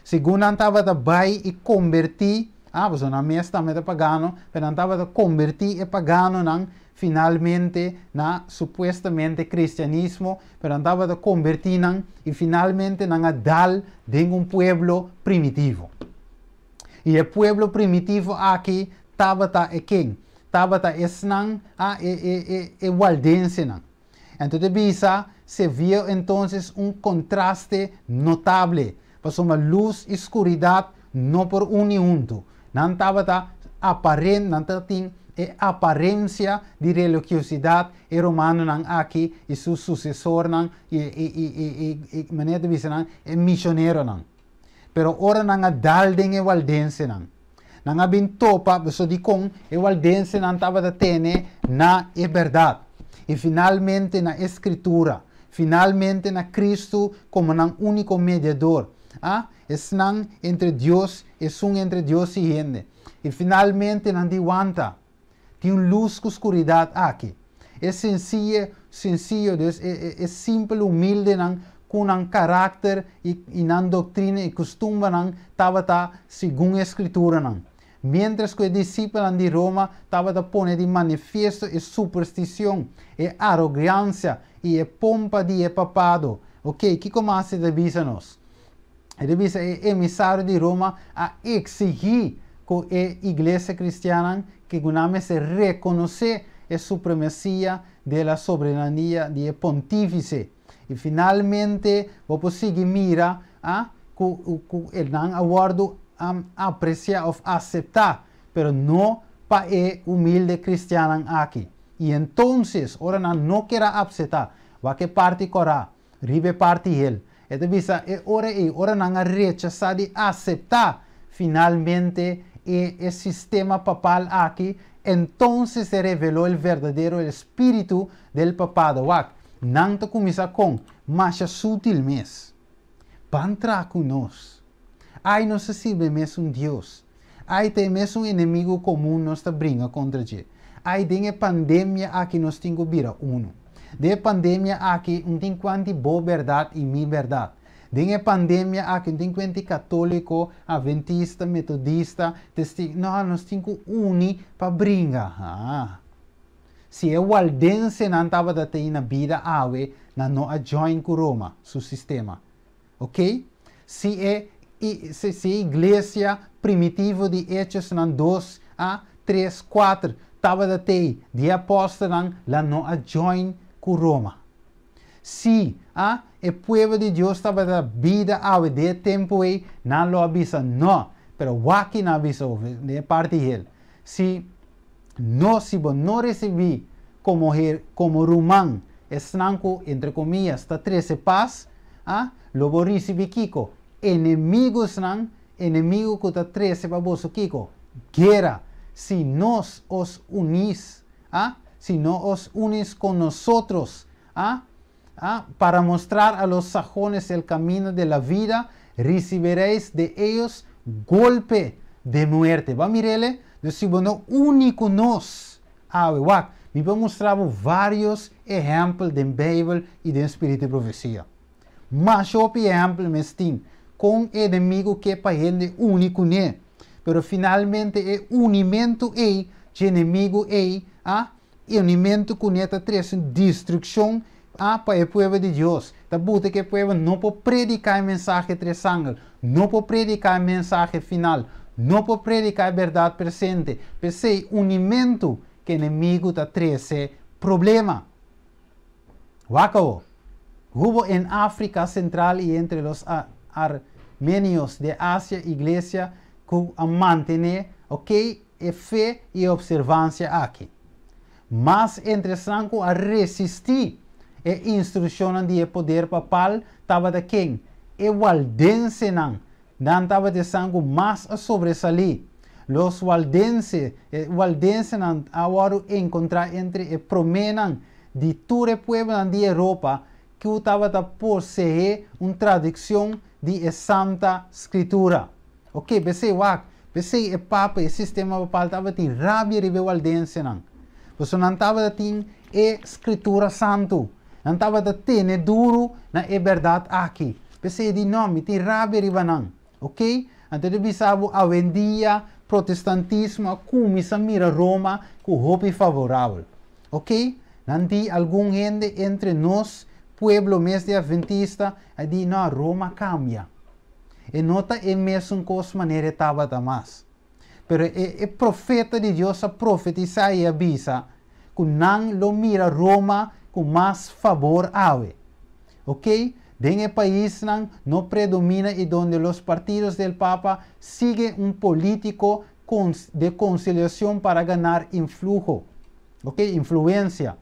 segun nan tabata bai y conberti, ah, pasobra nan mes tambe ta pagano, pero nan tabata conberti e paganonan finalmente na supuestamente cristianismo, pero nan tabata conberti nan y finalmente nan a dal den un pueblo primitivo. Y e pueblo primitivo aki tabata e ken? Tabata esnan, ah, e, e, e, e waldensenan. Anto ta bisa, Se vio entonces un contraste notable, pasobra luz y scuridad no por uni huntu. Nan tabata aparent, nan tabatin e aparensia di religiosidat, e romanonan aki i su susesornan i i i i i manera ta bisa nan e misioneronan. Pero ora nan a dal den e waldensenan, nan a bin topa pasobra dikon e waldensenan tabata tene na e bèrdat i finalmente na e Skritura, finalmente na Kristu komo nan úniko mediador, a esnan entre Dios, esun entre Dios i hende. I finalmente nan di wanta. Tin un lus ku skuridat aki. E sensiye, sensiyo, dus e, e, e simpel humildenan ku nan karakter i, i nan doktrina i kustumbernan tabata segun e Skrituranan. Miéntras ku e disipelnan di Roma tabata pone di manifiesto e superstishon, e arogansia i e pompa di e papado. Oké, kiko mas e ta bisa nos? E ta bisa e emisario di Roma a eksigí ku e iglesia kristiannan ke ku nan mester rekonosé e supremasia de la soberania di e pontífise. I finalmente bo por sigui mira a ku ku e nan a wòrdu apresiá òf aseptá, pero no pa e humilde kristiannan aki. I entonces ora nan no ker a apsetá, wak e parti kòrá, Riba e parti hel. E ta bisa e ora ei, ora nan a rechasá di aseptá finalmente e e sistema papal aki, entonces se reveló el verdadero espíritu del papado. Wak, nan ta kuminsá kon? Masha sutil mes. Ban traha ku nos. Ai, nos ta sirbi e mesun Dios. Ai, ta e mesun enemigu komun nos ta bringa kontra dje. Ai, den e pandemia aki nos tin ku bira unu. Den e pandemia aki un tin kuanti bo bèrdat i mi bèrdat. Den e pandemia aki un tin kuenti katóliko, aventista, metodista, testigu, no, nos tin ku uni pa bringa. Haa. Si e waldensenan tabata tei na bida awe, nan no a join ku Roma su sistema. Ok? Si e si si e iglesia primitivo di Hechosnan dos a tres kuater tabata tei di e apòstelnan la no a join ku Roma. Si a e pueblo di Dios tabata bida awe den e tempu ei nan lo a bisa no, pero wak nan a bisa den e parti hel. Si no si bo no risibí komo her komo ruman esnan ku, entre komiyas, ta trese pas, a, lo bo risibí kiko? Enemigosnan, enemigu ku ta trese pa boso kiko? Guera. Si nos os unís, a, si no os unis kon nosotros, a, a, para mostrar a los sajones el camino de la vida, ricibiréis de ellos golpe de muerte. Bo a mir'el? Dus si bo no uni ku nos awe, wak, mi por mustra bo vários ehèmpel den Beibel i den Spiritu di Profesia. Masha hopi ehèmpel mes tin kon e enemigu ke pa hende uni kuné. Pero finalmente e unimentu ei dje enemigu ei a Unimentu kuné ta trese un destrukshon a pa e pueblo di Dios. Ta buta ku e pueblo no por prediká e mensahe tres angel, no por prediká e mensahe final, no por prediká e bèrdat presente. P'esei, unimentu ku enemigu ta trese problema. Wak awo. Hubo en Afrika Sentral i entre los armenios de Asia iglesia ku a mantené, oké, e fe i e observansia aki. Mas entre esnan ku a resistí e instrukshonnan di e poder papal tabata ken? E waldensenan. Nan tabata esnan ku mas a sobresalí. Los waldense, e waldensenan a wòrdu enkontrá entre e proménan di tur e pueblonan di Europa ku tabata poseé un tradukshon di e Santa Skritura. Ok, p'esei wak, p'esei e papa, e sistema papal tabatin rabia riba e waldensenan. Pasobra nan tabatin e Skritura Santu. Nan tabata tene duru na e bèrdat aki. P'esei e di, No, mi tin rabia riba nan. Ok? Anto ta bisa bo, awendia protestantismo a kuminsá mira Roma ku hopi favorabel. Ok? Nan di algun hende entre nos pueblo mes di Adventista a di, No, Roma kambia. E no ta e mesun kos manera e tabata mas. Pero e e profeta di Dios a profetisá i a bisa ku nan lo mira Roma ku mas fabor awe. Ok? Den e paisnan no predomina y donde los partidos del Papa siguen un político de conciliación para ganar influjo, ok, influencia.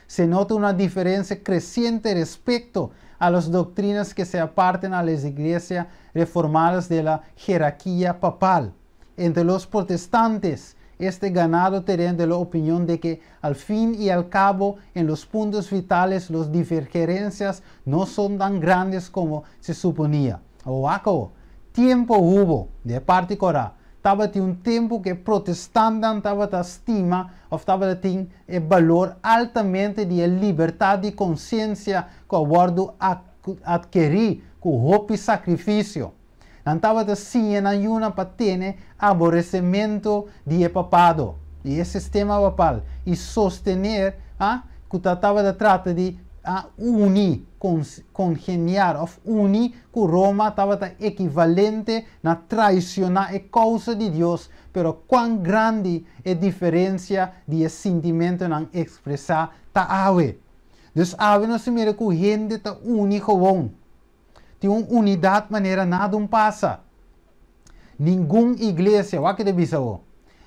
Se nota una diferencia creciente respecto a las doctrinas que se aparten a las iglesias reformadas de la jerarquía papal. Entre los protestantes, este ganado terreno de la opinión de que al fin y al cabo en los puntos vitales las divergencias no son tan grandes como se suponía. O tempu hubo, di parti kòrá, tabatin un tempu ku protestantnan tabata stima òf tabatin e balor altamente di libertat di konsiensia ku a wòrdu atkerí ku hopi sakrifisio. Nan tabata siña nan yunan pa tene aboresimentu di papado, di e sistema papal, i sostené ku tabata trata di uni, kongeniar, òf uni ku Roma tabata ekivalente na traishoná e kousa di Dios, pero kuan grandi e diferensia di sentimentunan ekspresá ta awe. Dus awe nos mira ku hende ta uni gewoon. Tin un unidat manera nada no pasa. Ningun iglesia, wak e ta bisa,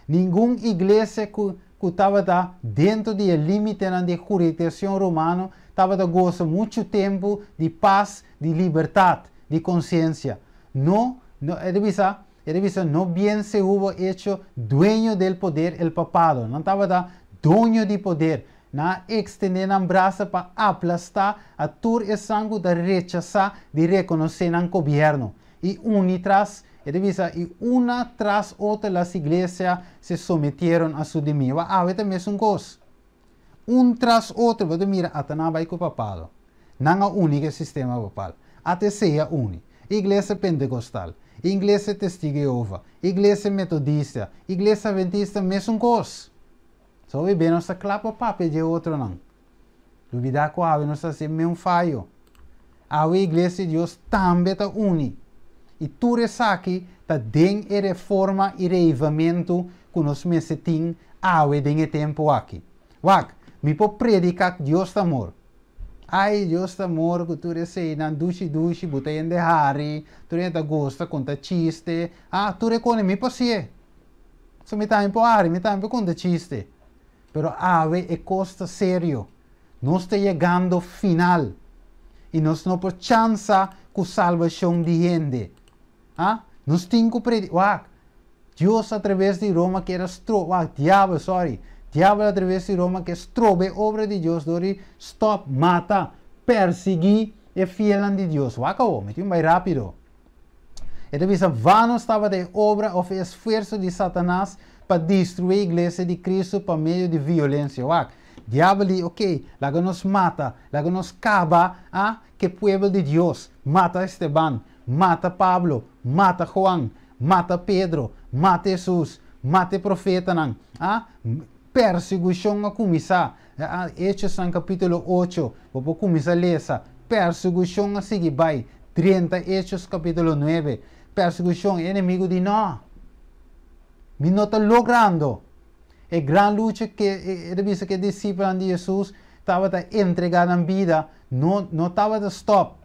ningun iglesia ku tabata den di límite di hurisdikshon romano tabata gosa muchu tempu di pas, di libertat, di konsiensia. No, no, e ta bisa, e ta bisa, no bien se hubo hecho dueño del poder el papado. No tabata doño di poder. Nan a ekstendé nan brasa pa aplastá a tur esnan ku ta rechasá di rekonosé nan gobièrnu. I uni tras, e ta bisa, i una tras otro las iglesias se sometieron a su dominio. Awe tambe un kos. Un tras otro, bo mira, ata nan a bai ku papado. Nan a uni ku sistema papal. Ata sea uni. Iglesia Pentekostal, Iglesia Testigu di Yehova, Iglesia Metodista, Iglesia Adventista, mesun kos. So bebe nos ta kla pa papia di otronan. Lubidá ku awe nos ta hasi un fayo. Awe Iglesia di Dios tambe ta uni. I tur esaki ta den e reforma i reavivamentu ku nos mester tin awe den e tempu aki. Wak, mi por prediká Dios ta amor. Ai, Dios ta amor, ku tur esei nan dushi dushi, bo ta hende hari, tur ta gusta konta chiste. Ah, tur e kos mi por hasié. So mi tambe por hari, mi tambe konta chiste. Pero awe e kos ta serio. Nos ta yegando final. I nos no por chansa ku salbashon di hende. Ah? Nos tin ku prediká. Dios atraves di Roma ke stro, wak, diabel, sorry. Diabel atraves di Roma ke stroba obra di Dios, dor di stop, mata, persiguí e fielnan di Dios. Wak, mi tin bai rápido. E ta bisa vano tabata e obra òf esfuerso di Satanas pa destruí iglesia di Kristu pa medio di violensia. Wak, diabel di, ok, laga nos mata, laga nos kaba, ah, ku pueblo di Dios, mata Esteban, mata Pablo, mata Juan, mata Pedro, mata Jesus, mata profetanan, ah, persekushon a kuminsá. Hechos na kapítulo 8, bo kuminsá lesa, persekushon a sigui bai, 30 Hechos kapítulo 9, persekushon, enemigu di no. Mi no ta logrando. E gran lucha ku el a bisa ku disipelnan di Jesus tabata entregá nan bida, no no tabata stop.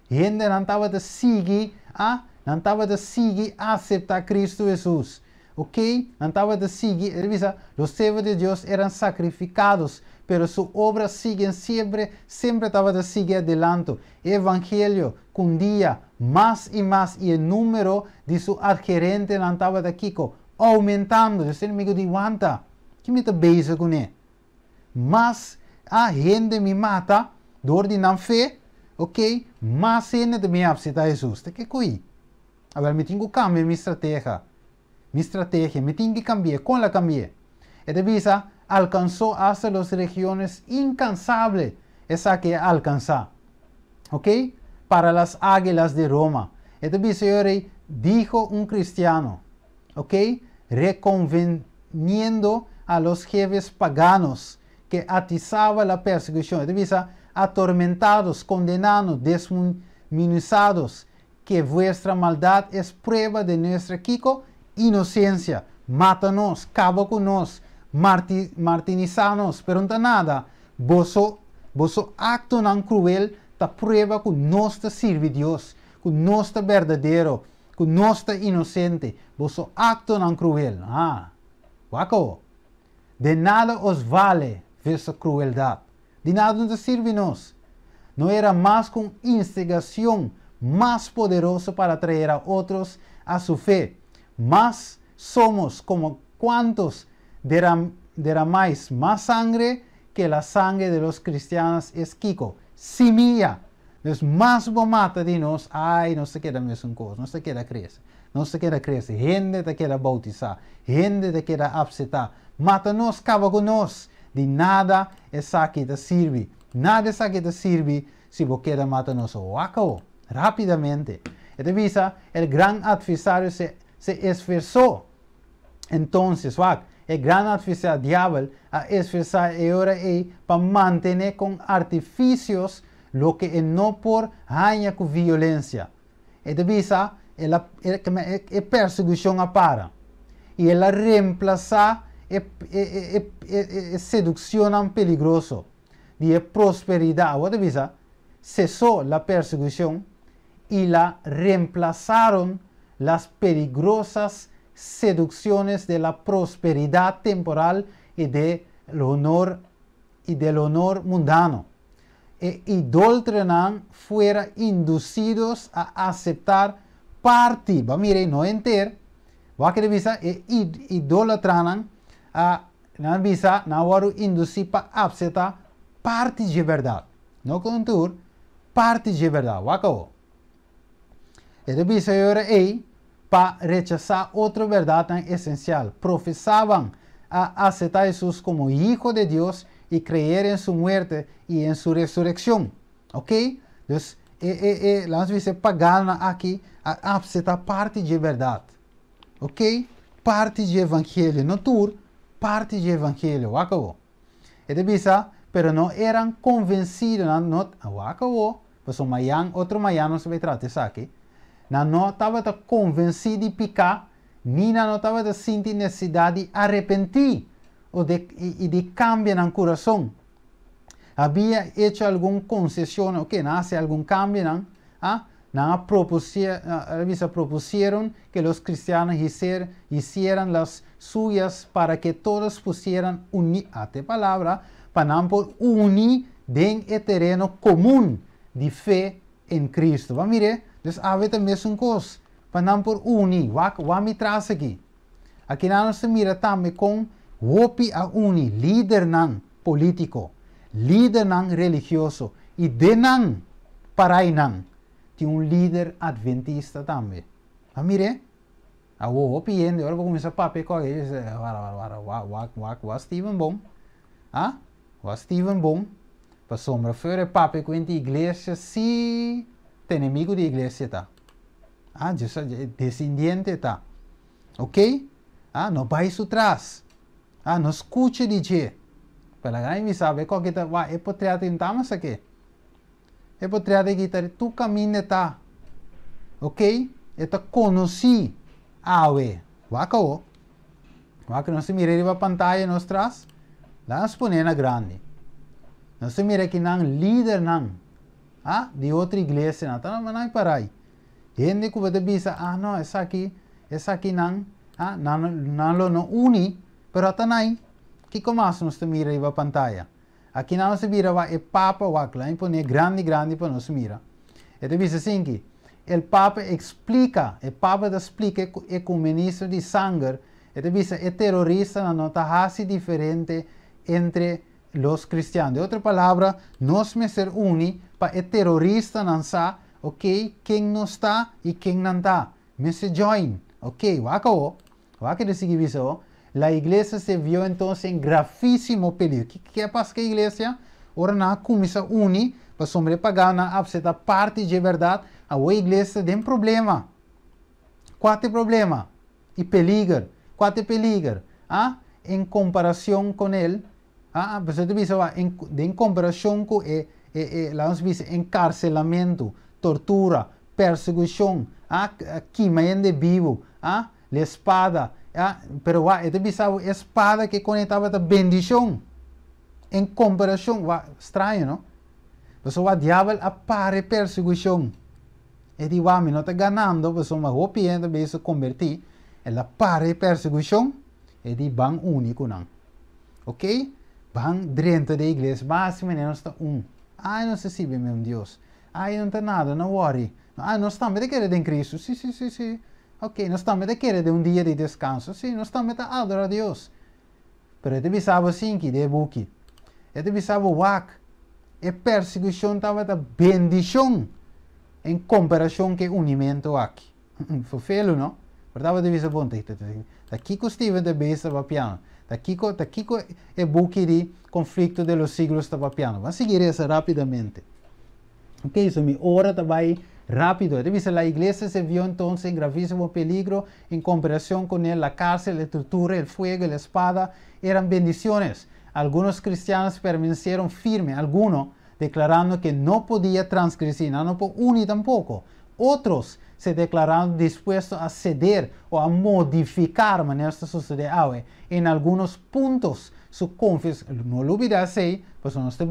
Hende nan tabata sigui, ah, nan tabata sigui aseptá Kristu Jesus. Ok? Nan tabata sigui, el a bisa, los siervos de Dios eran sacrificados, pero su obra sigue siempre, siempre tabata sigui adelante. Evangelio, kundía mas i mas i e número di su adherentenan tabata kiko, oumentando. E enemigu di wanta, ku mi ta bezig kuné. Mas a hende mi mata, dor di nan fe, ok? Mas hende ta bin aseptá Jesus. Ta ki koi? Awor mi tin ku kambia mi strategia. Mi strategia, mi tin ku kambia. Kon el a kambia? E ta bisa alcanzó hasta las regiones incansables. Esaki a alkansá. Ok? Para las águilas de Roma. E ta bisa dijo un cristiano, ok? Reconveniendo a los jefes paganos que atizaba la persecución. E ta bisa atormentados, condenados, desmenuzados, que vuestra maldad es prueba de nuestra kiko inocencia. Mata nos, kaba ku nos, martirisá nos, pero no nada. Boso, boso aktonan kruel Ta prueba ku nos ta sirbi Dios, ku nos ta berdadero, ku nos ta inosente, boso aktonan kruel. Ah, wak awor. De nada os vale vuestra crueldad. Di nada no ta sirbi nos. No era mas ku un instigashon mas poderoso para atraer a otros a su fe. Mas somos como cuantos derramáis más sangre que la sangre de los cristianos es kiko. Simia. Dus mas bo mata di nos, ai, nos ta keda mesun kos, nos ta keda krese. Nos ta keda krese. Hende ta keda boutisá. Hende ta keda aseptá. Mata nos, kaba ku nos. Di nada esaki ta sirbi. Nada esaki ta sirbi si bo keda mata nos. Wak awor, rápidamente. E ta bisa, el gran adversario se esforzó. Entonces, wak, e gran adversario, diabel, a esforzá e ora ei pa mantené ku artifisios loke e no por haña ku violensia. E ta bisa, el a, e persekushon a para. I el a remplasá e sedukshon peligroso di prosperidat. E ta bisa, cesó la persecución y la reemplazaron las peligrosas seducciones de la prosperidad temporal y del honor mundano. E idólatranan fueron inducidos a aceptar parte, ba mira, no henter, wak bisa e idólatranan a nan bisa nan a wòrdu indusí pa aseptá parti di bèrdat. No ku tur, parti di bèrdat. Wak awor. E ta bisa ei pa rechasá otro bèrdat esensial. Profesaban a aceptar a Jesús como Hijo de Dios y creer en su muerte y en su resurrección. Ok? Entonces, laga nos pagano aki a aseptá parti di bèrdat. Ok? Parti di evangelio. No tur, parti di evangelio. Wak awor. E ta bisa, pero no eran konvensido, no, wak awor, pasobra mañan, otro mañan nos ta bai trata esaki. Nan no tabata konvensí di piká, ni nan no tabata sinti nesesidat di arepentí òf di kambia nan kurason. Había hecho algun konseshon, ok, nan a hasi algun kambio, no? Ah, nan propusieron que los cristianos hicieran las suyas para que todos pusieran unir, ata palabra, pa nan por uni den e tereno komun di fe en Cristo. Ba mira, dus awe tambe un kos, pa nan por uni, wak, wak mi tras aki. Aki nos ta mira tambe kon hopi a uni lidernan polítiko, lidernan religioso i den nan parainan tin un lider adventista tambe. Ah, mira, awo hopi hende, ora kuminsá papia ku e, wara wara wara, wak wak wak wak Steven bon. Ah? Wak Steven bon. Pasobra fuera papia ku iglesia si enemigu di iglesia ta. Ah, desendiente ta. Ok? Ah, no bai su tras. Ah, no skucha di dje. Pero gai mi sabe kua ta, wa, e potrèt intama sa ke. E potrèt aki ta tur kaminda ta. Ok? E ta konosí awe. Wak awor. Wak nos mira riba pantaya nos tras. Laga nos pone na grandi. Nos mira aki nan lidernan. Ah, di otro iglesia nan. Ta nan parai. Hende ku ta bisa, ah no, esaki nan, ah, nan, nan lo no uni, pero ata nai. Kiko mas nos mira riba pantaya? Aki nos mira wa e papa wak la, pone grandi grandi pa nos mira. E ta bisa asina ku e papa explica, e papa ta splika ecumenismo di sanger, e ta bisa e terorista no ta hasi diferente entre los cristianos. Den otro palabra, nos mester uni pa e teroristanan sa, ok, ken nos ta i ken nan ta. Mester join, ok, wak awor, wak e sigui bisa, la iglesia se vio entonces en gravísimo peligro. Kiko a pasa ku e iglesia? Ora nan a kuminsá uni, pasobra pagano a aseptá parti di bèrdat, a iglesia tin problema. Kua ta e problema? I peliger. Kua ta e peliger? Ah? En komparashon ku el, ah, bo ta bisa, en komparashon ku e, laga nos bisa, enkarselamentu, tortura, persekushon, ah, kima hende bibu, ah, la spada, ah, pero wa, e ta bisa e spada ku konektaba ta bendishon. En komparashon, wa, straño, no? Pasobra diabel a para e persekushon. E di, "Wak, mi no ta ganando, pasobra hopi hende bezig kombertí." El a para e persekushon, e di, "Ban uni ku nan. Ok? Ban drenta den iglesia, mas nos ta un. Ai, nos ta sirbi mesun Dios. Ai, no ta nada, no worry. Ai, nos tambe ta kere den Kristu. Si. Ok, nos tambe ta kere den un dia di deskanso. Si, nos tambe ta adorá Dios." Pero e ta bisabo asin'aki, den buki. E ta bisabo wak. E persekushon tabata bendishon en komparashon ku e unimentu aki. Fofelo, no? Pero tabata bisa bon, ta kiko Steven ta bezig papiando. Ta kiko e buki di Conflicto de los Siglos ta papiando. Ban sigui resa rápidamente. Ok, so mi ora ta bai rápido. Dice, "La iglesia se vio entonces en gravísimo peligro en comparación con él. La cárcel, la tortura, el fuego, la espada eran bendiciones. Algunos cristianos permanecieron firmes, algunos declarando que no podía transgredir, no por uni tampoco. Otros se declararon dispuestos a ceder o a modificar, manera ta sosodé awe, en algunos puntos su confesión." No lubidá esei, pues nos ta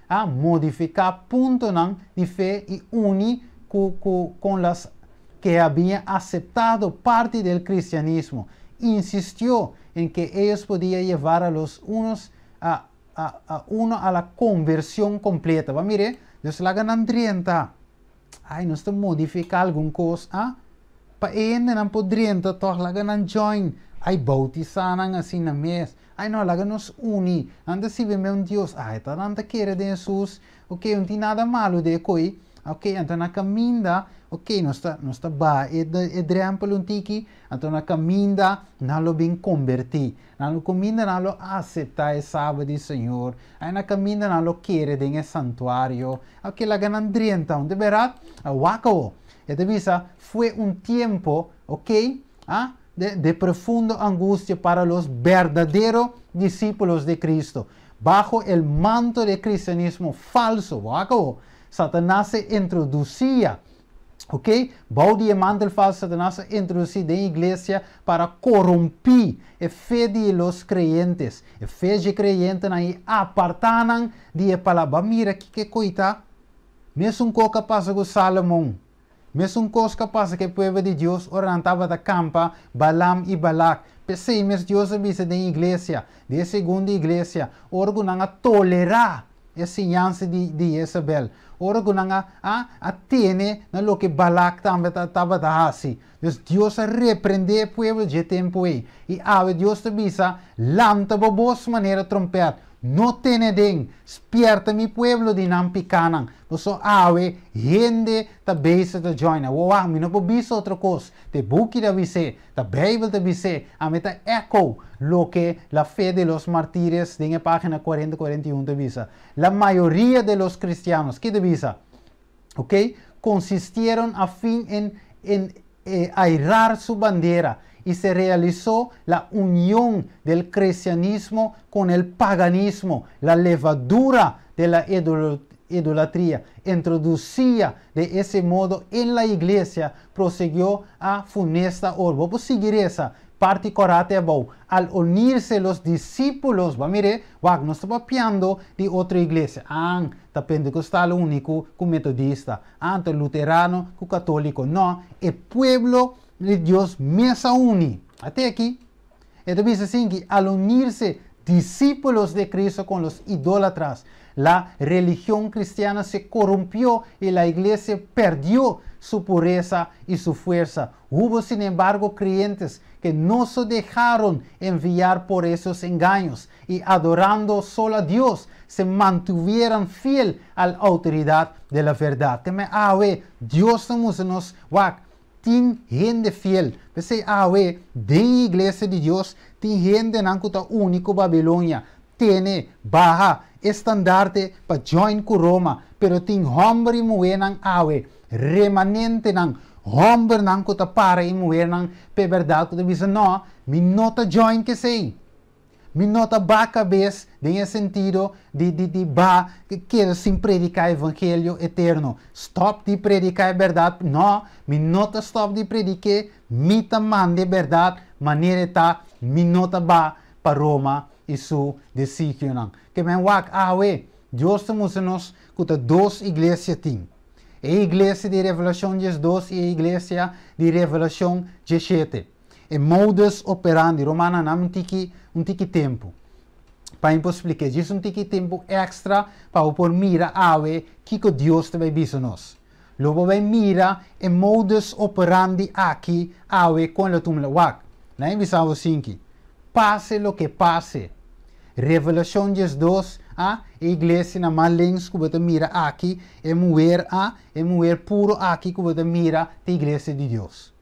a modifiká puntonan di fe i uni con las que habían aceptado parte del cristianismo. "Insistió en que ellos podían llevar a los unos a uno a la conversión completa." Ban mira, Dios laga nan drenta. Ai, nos ta modifiká algun kos, ah? Pa nan por drenta, toch laga nan join. Ai, boutisá nan asina mes. Ai, no, laga nos uni. Nan ta sirbi mesun Dios. Ai, ta nan ta kere den Hesus. Ok, no tin nada malu den koi. Ok, anto na kaminda, ok, nos ta ba e drempel un tiki, anto na kaminda nan lo bin kombertí. Na kaminda nan lo aseptá e sabat di Señor. Ai, na kaminda nan lo kere den e santuario. Ok, laga nan drenta, di berdat, wak. E ta bisa, "Fue un tiempo, ok, ah, de profundo angustia para los verdaderos discípulos de Cristo. Bajo el manto de cristianismo falso, wak, Satanás se introducía, ok? Bou di mantel falsu, Satanás a introdusí den iglesia para korumpí e fe di los creyentes. E fe di kreyentenan i apartá nan di e palabra. Mira ku kos ta. Mesun kos a pasa ku Salomon. Mesun kos a pasa ku e pueblo di Dios, ora nan tabata kampa Balaam i Balak. P'esei mes Dios a bisa den iglesia, den segundo iglesia, ora ku nan a tolerá e siñansa di Jezabel. Ora ku nan a tene na loke Balak tambe tabata hasi. Dus Dios a reprendé e pueblo di e tempu ei. I awe Dios ta bisa, "Lanta bo bos manera tròmpèt. No tene den, spièrta mi pueblo di nan pikánan." Paso awe, hende ta bezig ta join. Wow, mi no por bisa otro kos. E buki ta bisa, e Beibel ta bisa, ami ta echo loke La fe de los mártires, den página 40, 41 ta bisa. "La mayoría de los cristianos, kiko ta bisa? Ok? Consistieron a fin en airar su bandera y se realizó la unión del cristianismo con el paganismo, la levadura de la idolatría, introducida de ese modo en la iglesia, prosiguió a funesta obra." Ban sigui e parti korate bou. "Al unirse los discípulos," ban mira, wak, nos ta papiando di otro iglesia. Ah, ta pentecostal uni ku metodista. Ah, ta luterano ku katóliko. No, e pueblo di Dios mes a uni. Te aki. Anto dice asina ku "al unirse discípulos de Cristo con los idólatras, la religión cristiana se corrompió y la iglesia perdió su pureza y su fuerza. Hubo, sin embargo, creyentes que no se dejaron enviar por esos engaños y adorando solo a Dios, se mantuvieron fiel a la autoridad de la verdad." Ke men awe, Dios nos wak, tin hende fiel. P'esei awe, den iglesia di Dios, tin hendenan ku ta uni ku Babilonia. Tene, baha, estandarte pa join ku Roma, pero tin hòmber i muhénan awe, remanentenan, hòmbernan ku ta para i muhénan, pa berdat ku ta bisa, "No, mi no ta join ku esei. Mi no ta baha kabes den sentido di ba keda sin prediká evangelio eterno. Stòp di prediká e berdat. No, mi no ta stòp di prediká, mi ta manda berdat, manera ta, mi no ta ba pa Roma i su designionan." Ke men wak awe. Dios ta mustra nos ku ta dos iglesia tin. E iglesia di Revelashon 12 i e iglesia di Revelashon 17. E modus operandi, rumannan, un tiki tempu pa mi splika. Djis un tiki tempu èkstra pa por mira awe kiko Dios ta bai bisa nos. Lo bo bai mira e modus operandi aki awe kon lo tumla wak. Na bisa bo sinki. Pase loke pase. Revelashon 12, a iglesia na man links ku bo mira aki, e muhé a, e muhé puru aki ku bo mira ta iglesia di Dios.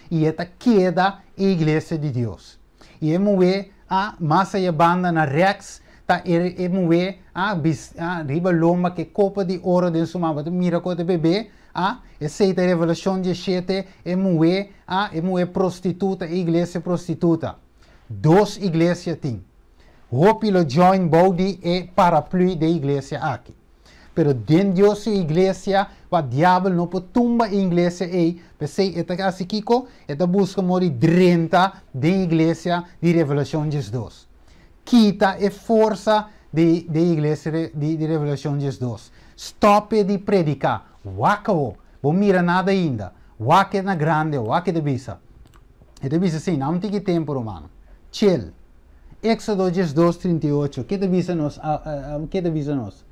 I e ta keda iglesia di Dios. I e muhé a mas ei banda na rechts ta e muhé a bis a riba lomba ku kopa di oro den su man, mira ku bebe a esei ta Revelashon 17, e muhé a e muhé prostituta, iglesia prostituta. Dos iglesia tin. Hopi lo join bou di e paraplu di iglesia aki. Pero den Dios su iglesia, e diabel no por tumba e iglesia ei, p'esei e ta hasi kiko, e ta buska mori drenta den iglesia di Revelashon 12. Kita e forsa di iglesia di Revelashon 12. Stòp di prediká. Wak bo, bo mira nada ainda. Wak na grandi, wak di bisa. E ta bisa asina, no tin tempu, ruman. Chill. Éxodo 12, 38. Kiko ta bisa nos? Kiko ta bisa nos?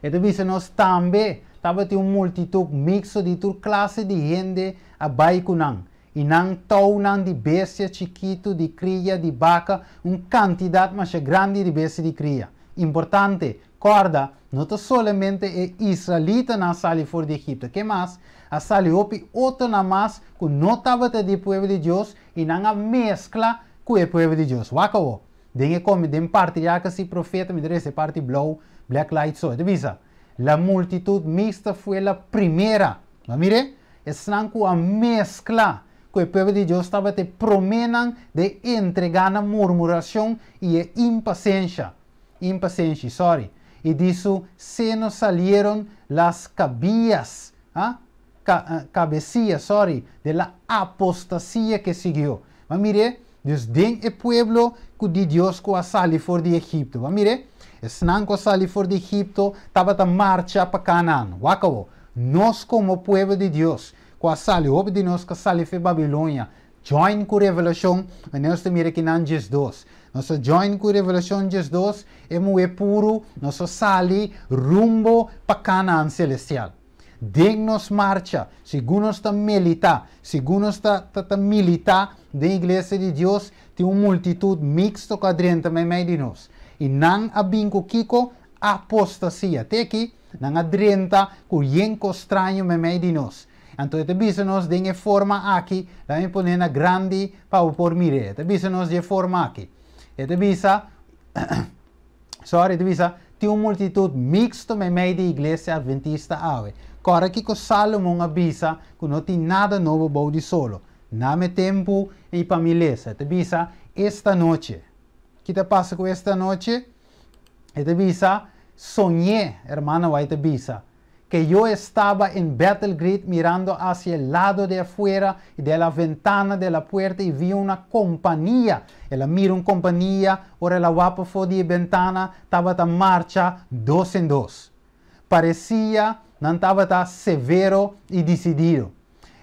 E ta bisa nos tambe, tabatin un multitut miksto di tur klase di hende a bai ku nan. I nan tounan di bestia chikitu, di kria, di baka, un kantidat mas grandi di bestia di kria. Importante, kòrda, no ta solamente e israelitanan a sali for di Egipto, ke mas? A sali hopi otronan mas ku no tabata di pueblo di Dios i nan a meskla ku e pueblo di Dios. Wak awo. Den e kome, den parti ya kasi profeta, mi e parti blou, black light so. Bisa, la multitud mixta fue la primera. Ma mira, esnan ku a meskla ku e pueblo di Dios tabata e proménan di entregá na murmurashon i impasenshi. Impasenshi, sorry. I di su seno salieron las cabillas, ah? Cabecillas, sorry, de la apostasía que siguió. Ma mira, dus den e pueblo ku di Dios ku a sali for di Egipto. Ma mira, esnan ku a sali for di Egipto, tabata marcha pa Canaan. Wak awo. Nos komo pueblo di Dios, ku a sali, hopi di nos ku a sali for di Babilonia, join ku Revelashon, nos mira aki na 12. Nos join ku Revelashon 12, e muhé puru, nos sali rumbo pa Canaan selestial. Den nos marcha, segun nos ta militá, segun nos ta militá den iglesia di Dios, tin un multitut miksto ku a drenta meimei di nos. I nan a bin ku kiko apostasia. Te aki, nan a drenta ku yen kos straño meimei di nos. Anto, e ta bisa nos den e forma aki, laga mi pone na grandi pa por mira. E ta bisa nos den e forma aki. E ta bisa, sorry, e ta bisa, tin un multitut miksto meimei di iglesia adventista awe. Kòrda kiko Salomon a bisa ku no tin nada nobo bou di solo. Duna mi tempu i pa mi lesa. E ta bisa esta noche. Kiko ta pasa ku esta noche? E ta bisa, soñé, hermana White bisa, que yo estaba en Battle Grid mirando hacia el lado de afuera de la ventana de la puerta y vi una compañía. El a mira un kompania, ora el a wak for di bentana, tabata marcha dos en dos. Parecía, nan tabata severo y decidido.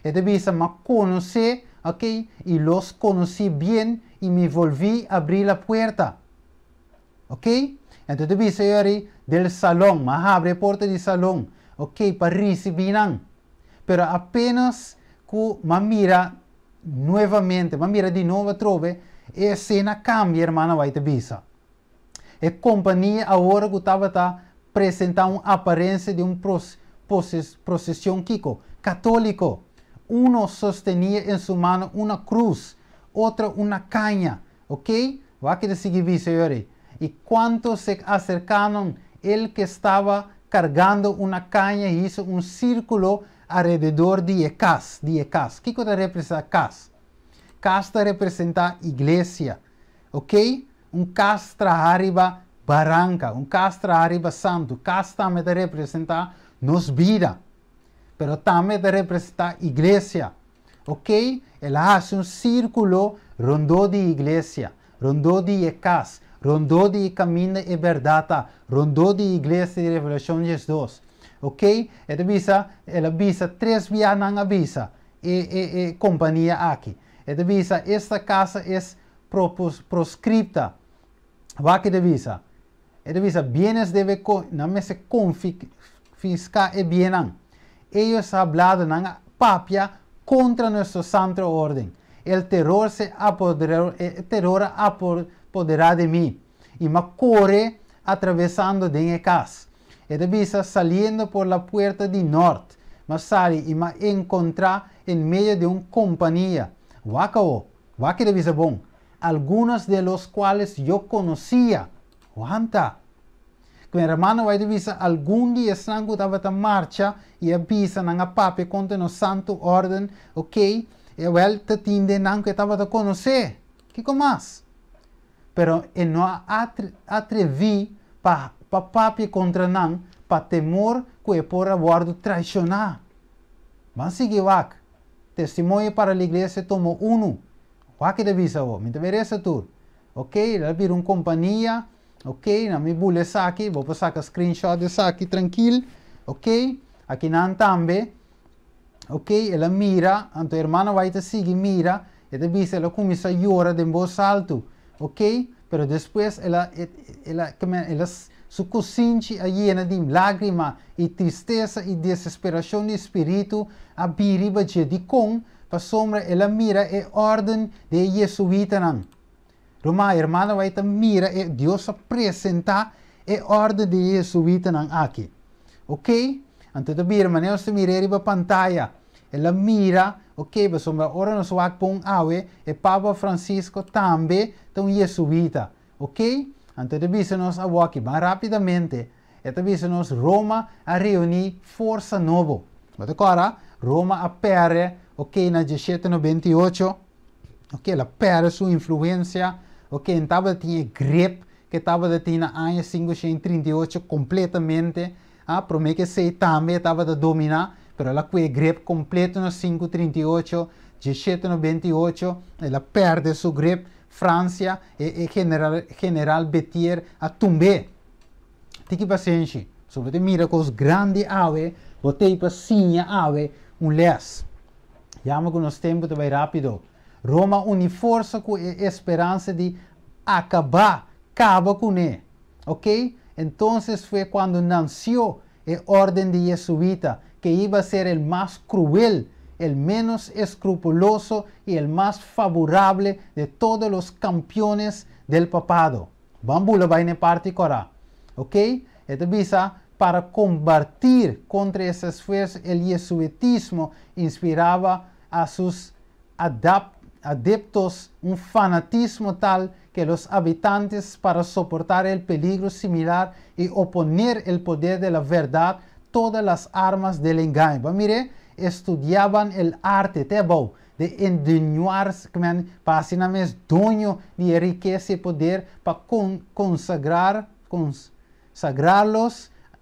E ta bisa, m'a konosé, ok, y los conocí bien y me volví a abrir la puerta. Ok? Anto, e ta bisa del salón, m'a habri porta di salon, ok, pa risibí nan. Pero apenas ku m'a mira nuevamente, m'a mira di nobo trobe, e esena a kambia, hermana White bisa. E kompania awor ku tabata presentá un aparensia di un proseshon kiko, katóliko. Uno sostenía en su mano una cruz, otro una caña, ok? Wak kiko e ta sigui bisa, Y cuanto se acercaron, el que estaba cargando una caña hizo un círculo alrededor di kas, di kas. Kiko ta representá kas? Kas ta representá iglesia, ok? Un kas trahá riba baranka, un kas trahá riba santu. Kas tambe ta representá nos bida, pero tambe ta representá iglesia, ok? El a hasi un sírkulo rondó di iglesia, rondó di kas, Rondó di kaminda e bèrdat ta, rondó di iglesia di Revelashon 12. Ok? E ta bisa, el a bisa, tres bia nan a bisa, e kompania aki. E ta bisa, "Esta casa es proscripta." Wak e ta bisa. E ta bisa, bienes debe, nan mester konfiská e biennan. Ellos hablado, nan papia contra nuestro santo orden. El terror se apoderó, el terror apoderá de mí. I m'a kore atravesando den kas. E ta bisa, saliendo por la puerta di norte. M'a sali i m'a enkontrá en medio de una compañía. Wak awó, wak e ta bisa bon. Algunos de los cuales yo conocía. Wanta. Ku ruman bai bisa algun di esnan ku tabata marcha i a bisa nan a papia kontra nos santo orden, ok? E wel tatin den nan ku tabata konosé. Kiko mas? Pero e no a atreví pa papia kontra nan, pa temor ku e por a wòrdu traishoná. Ban sigui wak. Testimonio para la Iglesia tomo 1. Wak e ta bisa bo, mi ta resa tur. Ok, el a bira un kompania. Ok, na mi bula esaki, bo por saka screenshot di esaki trankil. Ok, aki nan tambe. Ok, el a mira, anto ruman bai ta sigui mira, e ta bisa el a kuminsá yora den bos altu. Ok, pero despues el a su konsenshi a yena di lágrima i tristesa i desesperashon di spiritu a bira riba dje di kon pasobra el a mira e orden di jesuitanan. Ruman, ruman bai ta mira e Dios a presentá e orden di jesuitanan aki. Ok? Anto ta bira, manera nos mira riba pantaya. El a mira, ok, pasobra ora nos wak bon awe, e Papa Francisco tambe ta un jesuita. Ok? Anto ta bisa nos awor aki, mas rápidamente, e ta bisa nos Roma a reuní forsa nobo. Mas awor, Roma a pèrdè, ok, na 1798, ok, el a pèrdè su influensia, ok, tabatin grip ku tabatin na aña 538 kompletamente, ah, promé ku esei tambe tabata dominá, pero el a kue grip kompleto na 538, 1798, el a pèrdè su grip, Fransia e general Berthier a tumb'é. Tiki pasenshi. So bo mira kos grandi awe, bo tin pa siña awe un les. Yama ku nos tempu ta bai rápido. Roma uni forsa ku e speransa di kaba, kaba kuné. Ok? Entonces fue cuando nació el orden de jesuita, que iba a ser el más cruel, el menos escrupuloso y el más favorable de todos los campeones del papado. Ban bula bai na parti kòrá. Ok? E ta bisa, para combatir contra ese esfuerzo, el jesuitismo inspiraba a sus adeptos un fanatismo tal que los habitantes, para soportar el peligro similar y oponer el poder de la verdad, todas las armas del engaño. Mire, estudiaban el arte, te bom, de endueñarse, pa asina mes doño di rikesa i poder, pa consagrarlos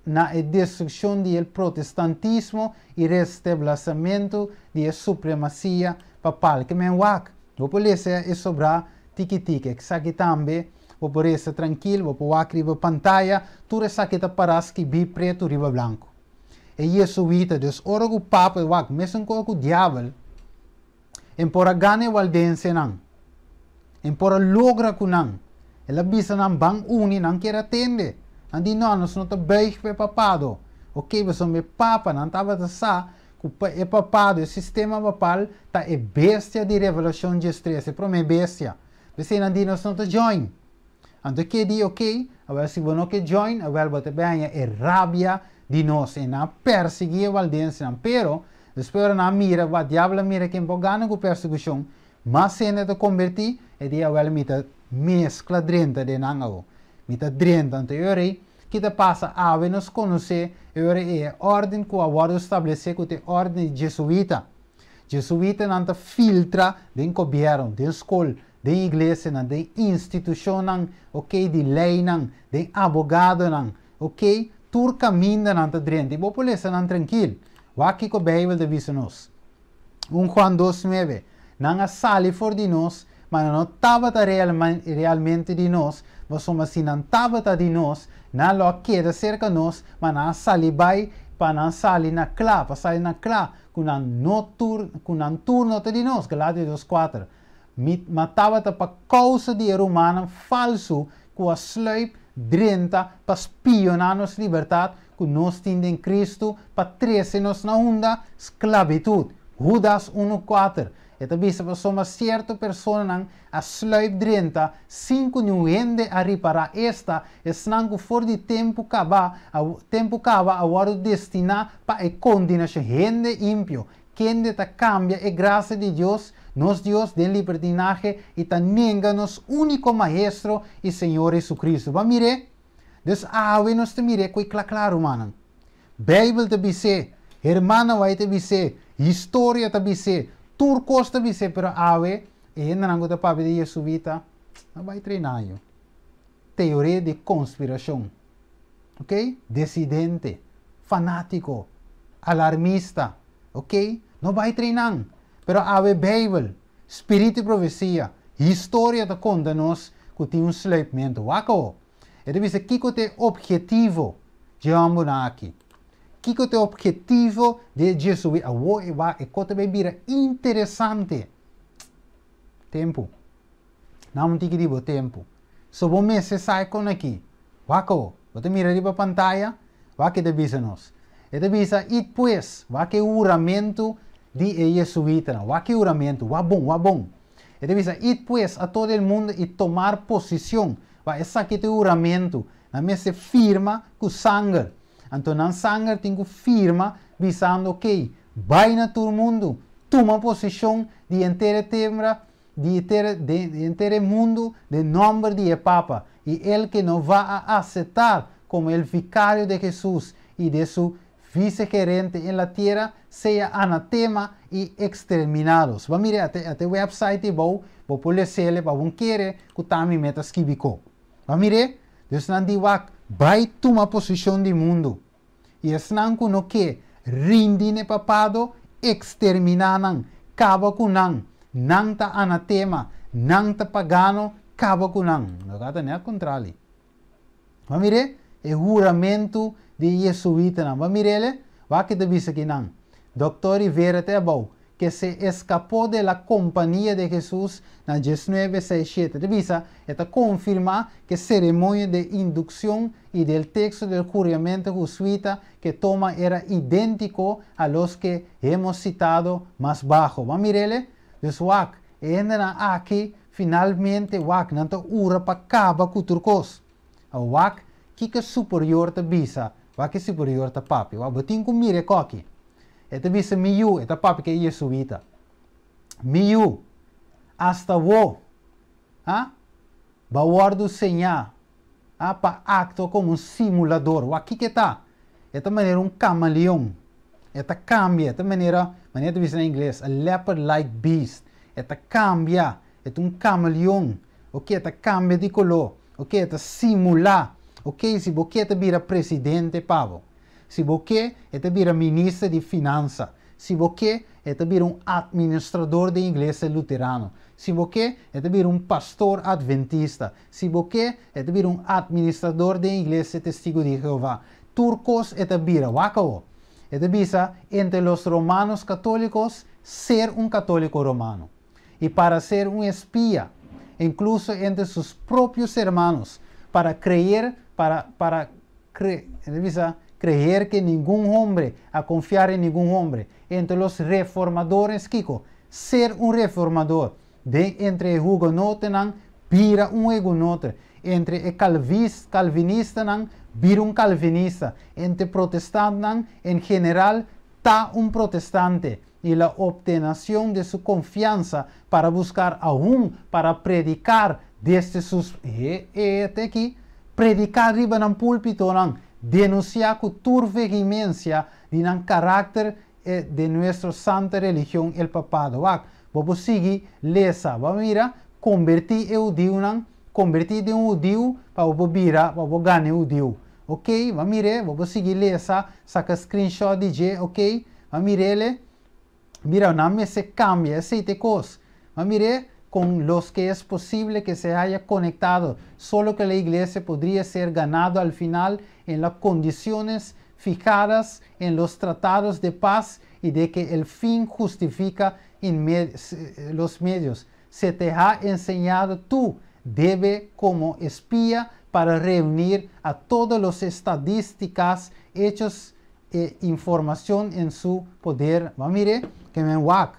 na destrukshon del protestantismo i restablesementu di supremasia papal. Ke men wak, bo por lesa e sobrá tiki tiki, esaki tambe, bo por lesa trankil, bo por wak riba pantaya, tur esaki ta pará skibí pretu riba blanku. E jesuita, dus ora ku papa wak, mesun ku diabel, e por a gana waldensenan, e por a logra ku nan, el a bisa nan ban uni, nan ker a tende. Nan di no, nos no ta buig pa papado. Ok, pasobra papa, nan tabata sa, ku e papado, e sistema papal, ta e bestia di Revelashon 13, e promé bestia. P'esei nan di nos no ta join. Anto ku di ok, awor si bo no ke join, awor bo ta bin e rabia di nos, e nan a persiguí waldensenan, pero despues nan mira, e diabel mira ku por gana ku persekushon, mas hende ta konvertí, e di awor mi ta meskla drenta den nan awo. Mi ta drenta, anto e kiko ta pasa, awe nos konosé, e orden ku a wòrdu establesé ku e orden jesuita. Jesuitanan ta filtra den gobièrnu, den skol, den iglesia, den institushonnan, ok, di leinan, den abogadonan, ok, tur kaminda nan ta drenta. I bo por lesa nan trankil. Wak kiko Beibel ta bisa nos. 1 Juan 2,9. Nan a sali for di nos, ma no tabata realmente di nos, Pasobra si nan tabata di nos, nan lo a keda serka nos, ma nan a sali bai pa nan sali na kla, pa sali na kla ku nan no tur, ku nan tur no ta di nos. Galatio 2:4. Mi, ma tabata pa kousa di e rumannan falsu ku a sluip drenta pa spioná nos libertat ku nos tin den Kristu pa trese nos na unda? Sklabitut. Hudas 1:4. E ta bisa pasobra sierto personanan a sluip drenta sin ku niun hende a ripará, esta, esnan ku for di tempu kaba a tempu kaba a wòrdu destiná pa e kondenashon, hende impio, kende ta kambia e grasia di Dios, nos Dios, den libertinahe i ta nenga nos úniko Maestro i Señor Hesukristu. Bo a mir'é? Dus awe nos ta mir'é ku e kla kla, rumannan. Beibel ta bis'é, hermana White ta bis'é, historia ta bis'é, tur kos ta bis'é, pero awe e hendenan ku ta papia di Jesuita no bai trená yo. Teoria di konspirashon. Ok? Desidente, fanátiko, alarmista. Ok? No bai treinan. Pero awe Beibel, spiritu i profesia, historia ta konta nos ku tin un sluipmentu. Wak awo. E ta bisa kiko ta e obhetivo dje hòmbernan aki. Kiko ta e obhetivo di e Jesuit? Awor e wak e kos ta bai bira interesante. Tempu. Nan un tiki di bo tempu. So bo mester sa e kon aki. Wak awo. Bo ta mira riba pantaya? Wak e ta bisa nos. E ta bisa, Id pues, wak e huramentu di e jesuitanan. Wak e huramentu. Wak bon, wak bon. E ta bisa, Id pues a todo el mundo i tomar posicion. Wak, esaki ta e huramentu. Nan mester firma ku sanger. Anto nan sanger tin ku firma bisando, Okey, bai na tur mundu, tuma posicion di henter e tembra, di henter di henter e mundu den nomber di e Papa, i el ke no va a aceptar como el vicario de Jesus i de su vicegerente en la tierra sea anatema i exterminados. Bo a mira ate ate website ei bou, bo por lesele pa bon kere ku ta mi meta skibi ko. Bo a mir'é? Dus nan di wak, bai tuma posishon di mundu. I esnan ku no ke rindi n'e papado, eksterminá nan, kaba ku nan. Nan ta anatema, nan ta pagano, kaba ku nan. Lo ta nèt kontrali. Bo a mir'é? E huramentu di e yesuitanan. Bo a mir'é? Wak ke ta bisa ki nan. Dòktor Rivera te abou, que se escapó de la compañía de Jesús na diesnuebe seis shete. Ta bisa, e ta confirma que ceremonia de inducción y del texto del juramento jesuita que toma era idéntico a los que hemos citado mas bajo. Bo a mir'ele? Dus wak, e hendenan aki finalmente wak, nan ta ura pa caba cu tur cos. Awor wak, kico e superior ta bisa, wak e superior ta papia. Wak, bo tin cu mira e koki. E ta bisa, Mi yu, e ta papia ku e jesuita, Mi yu, asta wo, ha, bo a wòrdu señá, ha, pa aktua komo un simulador. Wak kiko e ta? E ta manera un kamaleon. E ta kambia, e ta manera, manera ta bisa na ingles, a leopard-like beast. E ta kambia, e ta un kamaleon. Oke, e ta kambia di koló. Oke, e ta simulá. Oke, si bo ke ta bira presidente pa bo. Si bo ke, e ta bira minister di finansa. Si bo ke, e ta bira un atministrador den iglesia luterano. Si bo ke, e ta bira un pastor adventista. Si bo ke, e ta bira un atministrador den iglesia Testigo di Jehová. Tur kos e ta bira. Wak awo. E ta bisa, entre los romanos católicos, ser un católico romano. Y para ser un espía, incluso entre sus propios hermanos, para creer, para, para cre, e ta bisa, creer que ningun hombre, a confiar en ningun hombre. Entre los reformadores, kiko? Ser un reformador. Den entre e hugonotenan, bira un hugonote. Entre e calvis, calvinistanan, bira un calvinista. Entre protestantnan, en general, ta un protestante. Y la obtenación de su confianza para buscar aún para predicar desde sus e e te aki prediká riba nan púlpitonan, denunsiá ku tur vehemensia di nan karakter e de nuestro santa religion el papado. Wak, bo por sigui lesa. Bo a mira, kombertí e hudiunan, kombertí den un hudiu pa bo por bira, pa bo por gana e hudiu. Ok, bo a mir'é, bo por sigui lesa, saka screenshot di dje, ok, bo a mir'é. Mira, nan mester kambia, esei ta e kos. Bo a mir'é, Con los que es posible que se haya conectado, solo que la iglesia podría ser ganado al final en las condiciones fijadas en los tratados de paz y de que el fin justifica los medios. Se te ha enseñado tú, debe como espía para reunir a todas las estadísticas, hechos e información en su poder. Ban mira, ke men wak.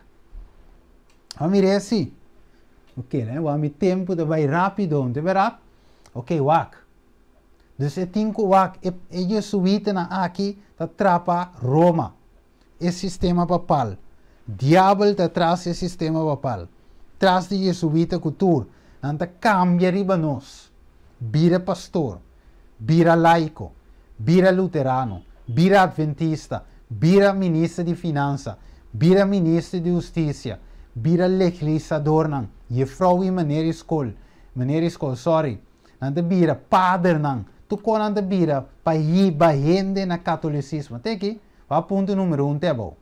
Ban mira asina. Ok, ne? Wak, mi tempu ta bai rápido, no ta berdat? Ok, wak. Dus e tin ku wak, e jesuitanan aki ta trapa Roma, e sistema papal. Diabel ta tras e sistema papal. Tras di jesuita ku tur. Nan ta kambia riba nos. Bira pastor, bira laiko, bira luterano, bira adventista, bira minister di finansa, bira minister di hustisia, bira legisladornan, juffrouw i meneer di skol, meneer di skol, sorry, nan ta bira padernan, tur kon nan ta bira pa hiba hende na katolisismo. Te aki, wak punto numero 1 te abou.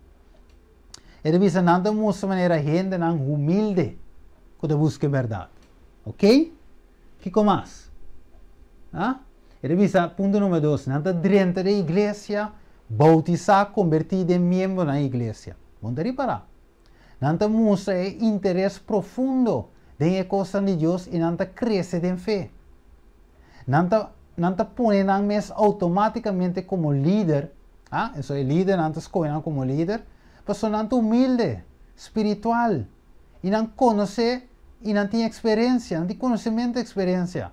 E ta bisa nan ta mustra manera hendenan humilde ku ta buska e bèrdat. Ok? Kiko mas? Ah? E ta bisa, punto numero 2, nan ta drenta den iglesia, boutisá, kombertí den miembronan di iglesia. Bon ta ripará. Nan ta mustra e interes profundo den e kosnan di Dios i nan ta krese den fe. Nan ta nan ta pone nan mes outomátikamente komo lider, ah, eso e lidernan ta skohe nan komo lider, pasobra nan ta humilde, spiritual, i nan konosé i nan tin eksperensia, nan tin konosementu i eksperensia.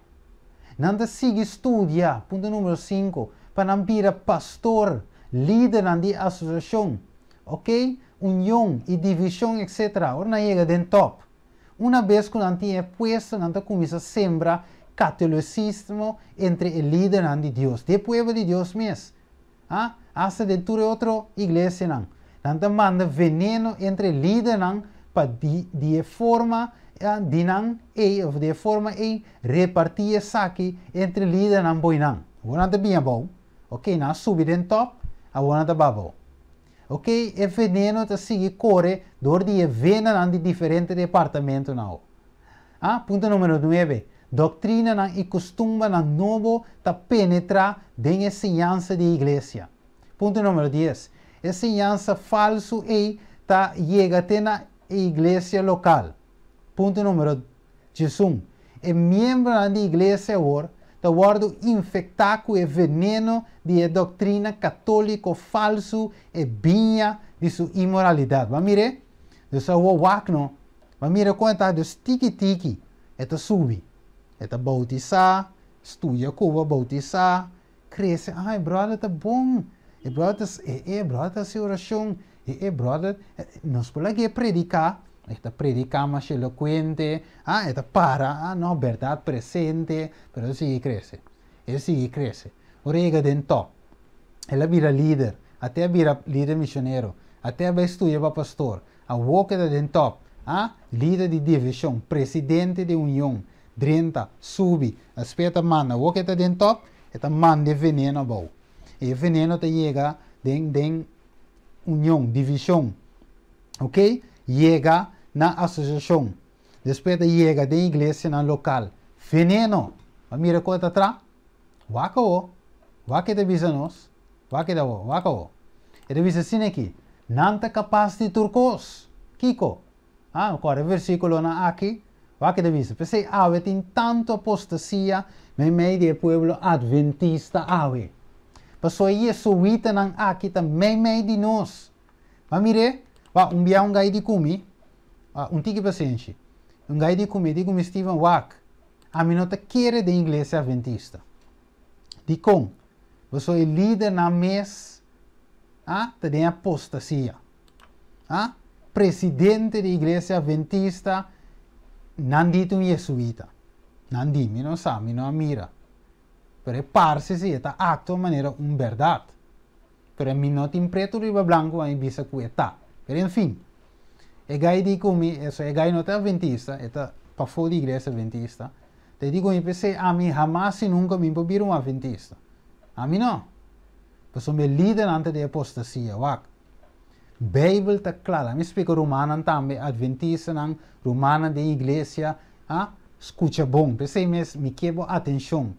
Nan ta sigui studia, punto numero 5, pa nan bira pastor, lidernan di asosiashon, ok, union i divishon etc. Ora nan yega den top. Una bes ku nan tin e puesto nan ta kuminsá sembra katolisismo entre e lidernan di Dios, di e pueblo di Dios mes, a asta den tur e otro iglesianan. Nan ta manda veneno entre e lidernan pa di di e forma di nan ei of di e forma ei repartí esaki entre lidernan boinan. Awor nan ta bin abou, ok, nan a subi den top, awor nan ta ba abou. Ok, e veneno ta sigui kore dor di e venanan di diferente departamentonan ho. Ah, punto numero 9. Doktrinanan i kustumbernan nobo ta penetrá den e siñansa di iglesia. Punto numero 10. E siñansa falsu ei ta yega te na e iglesia lokal. Punto numero 11. E miembronan di iglesia awor ta wòrdu infektá ku e veneno di e doktrina katóliko falsu e biña di su inmoralidat. Bo a mir'é? Dus awor wak no. Bo a mira kon e ta? Dus tiki tiki e ta subi. E ta boutisá, studia ku bo, boutisá, krese. Ah, e bròder ta bon. E bròder ta, e e bròder ta hasi orashon. E e bròder, nos por lag'é prediká. E ta prediká masha elokuente. Ah, e ta para. Ah, no, bèrdat presente. Pero e sigui krese. E sigui krese. Ora e yega den tòp, el a bira lider. Ate a bira lider misionero. Ate a bai studia pa pastor. Awor ku e ta den tòp. Ah, lider di divishon, presidente di union. Drenta, subi. Despues e ta manda. Awor ku e ta den tòp, e ta manda e veneno abou. I e veneno ta yega den den union, divishon. Ok, yega na asosiashon, despues ta yega den iglesianan lokal. Veneno! Bo a mira kon e ta tra? Wak awo, wak e ta bisa nos, wak e ta awo, wak awo. E ta bisa asina aki, Nan ta kapas di tur kos. Kiko? Ah, no kòrda e versíkulonan aki? Wak e ta bisa, P'esei awe tin tantu apostasia meimei di e pueblo adventista awe. Pasobra e jesuitanan aki ta meimei di nos. Ma mir'é, wak, un bia un gai di ku mi, wak, un tiki pasenshi, un gai di ku mi, di ku mi, Steven, wak, ami no ta kere den iglesia adventista. Dikon? Pasobra e lidernan mes, ah, ta den apostasia. Ah, presidente di iglesia adventista, nan di ta un jesuita. Nan di, mi no sa, mi no a mira. Pero e parse si e ta aktua manera un bèrdat. Pero mi no tin pretu riba blanku pa mi bisa ku e ta. Pero en fin, e gai di ku mi, eso e gai no ta adventista, e ta pafó di iglesia adventista, ta e di ku mi p'esei ami hamas i nunka mi por bira un adventista. Ami no. Pasobra mi e lidernan ta di apostasia, wak. Beibel ta kla. Laga mi splika rumannan tambe, adventistanan, rumannan den iglesia, ha, skucha bon. P'esei mes mi ke bo atenshon.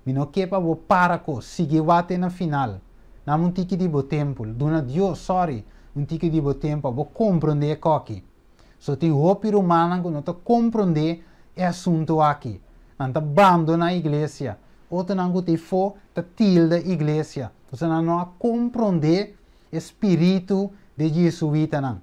Mi no ke pa bo para kos. Sigui wak te na final. Dam un tiki di bo tempu. Duna Dios, sorry, un tiki di bo tempu pa bo komprondé e koki. So tin hopi rumannan ku no ta komprondé e asuntu aki. Nan ta bandoná iglesia. Otronan ku ta ifó ta tilda iglesia. Pasobra nan no a komprondé e spiritu di jesuitanan.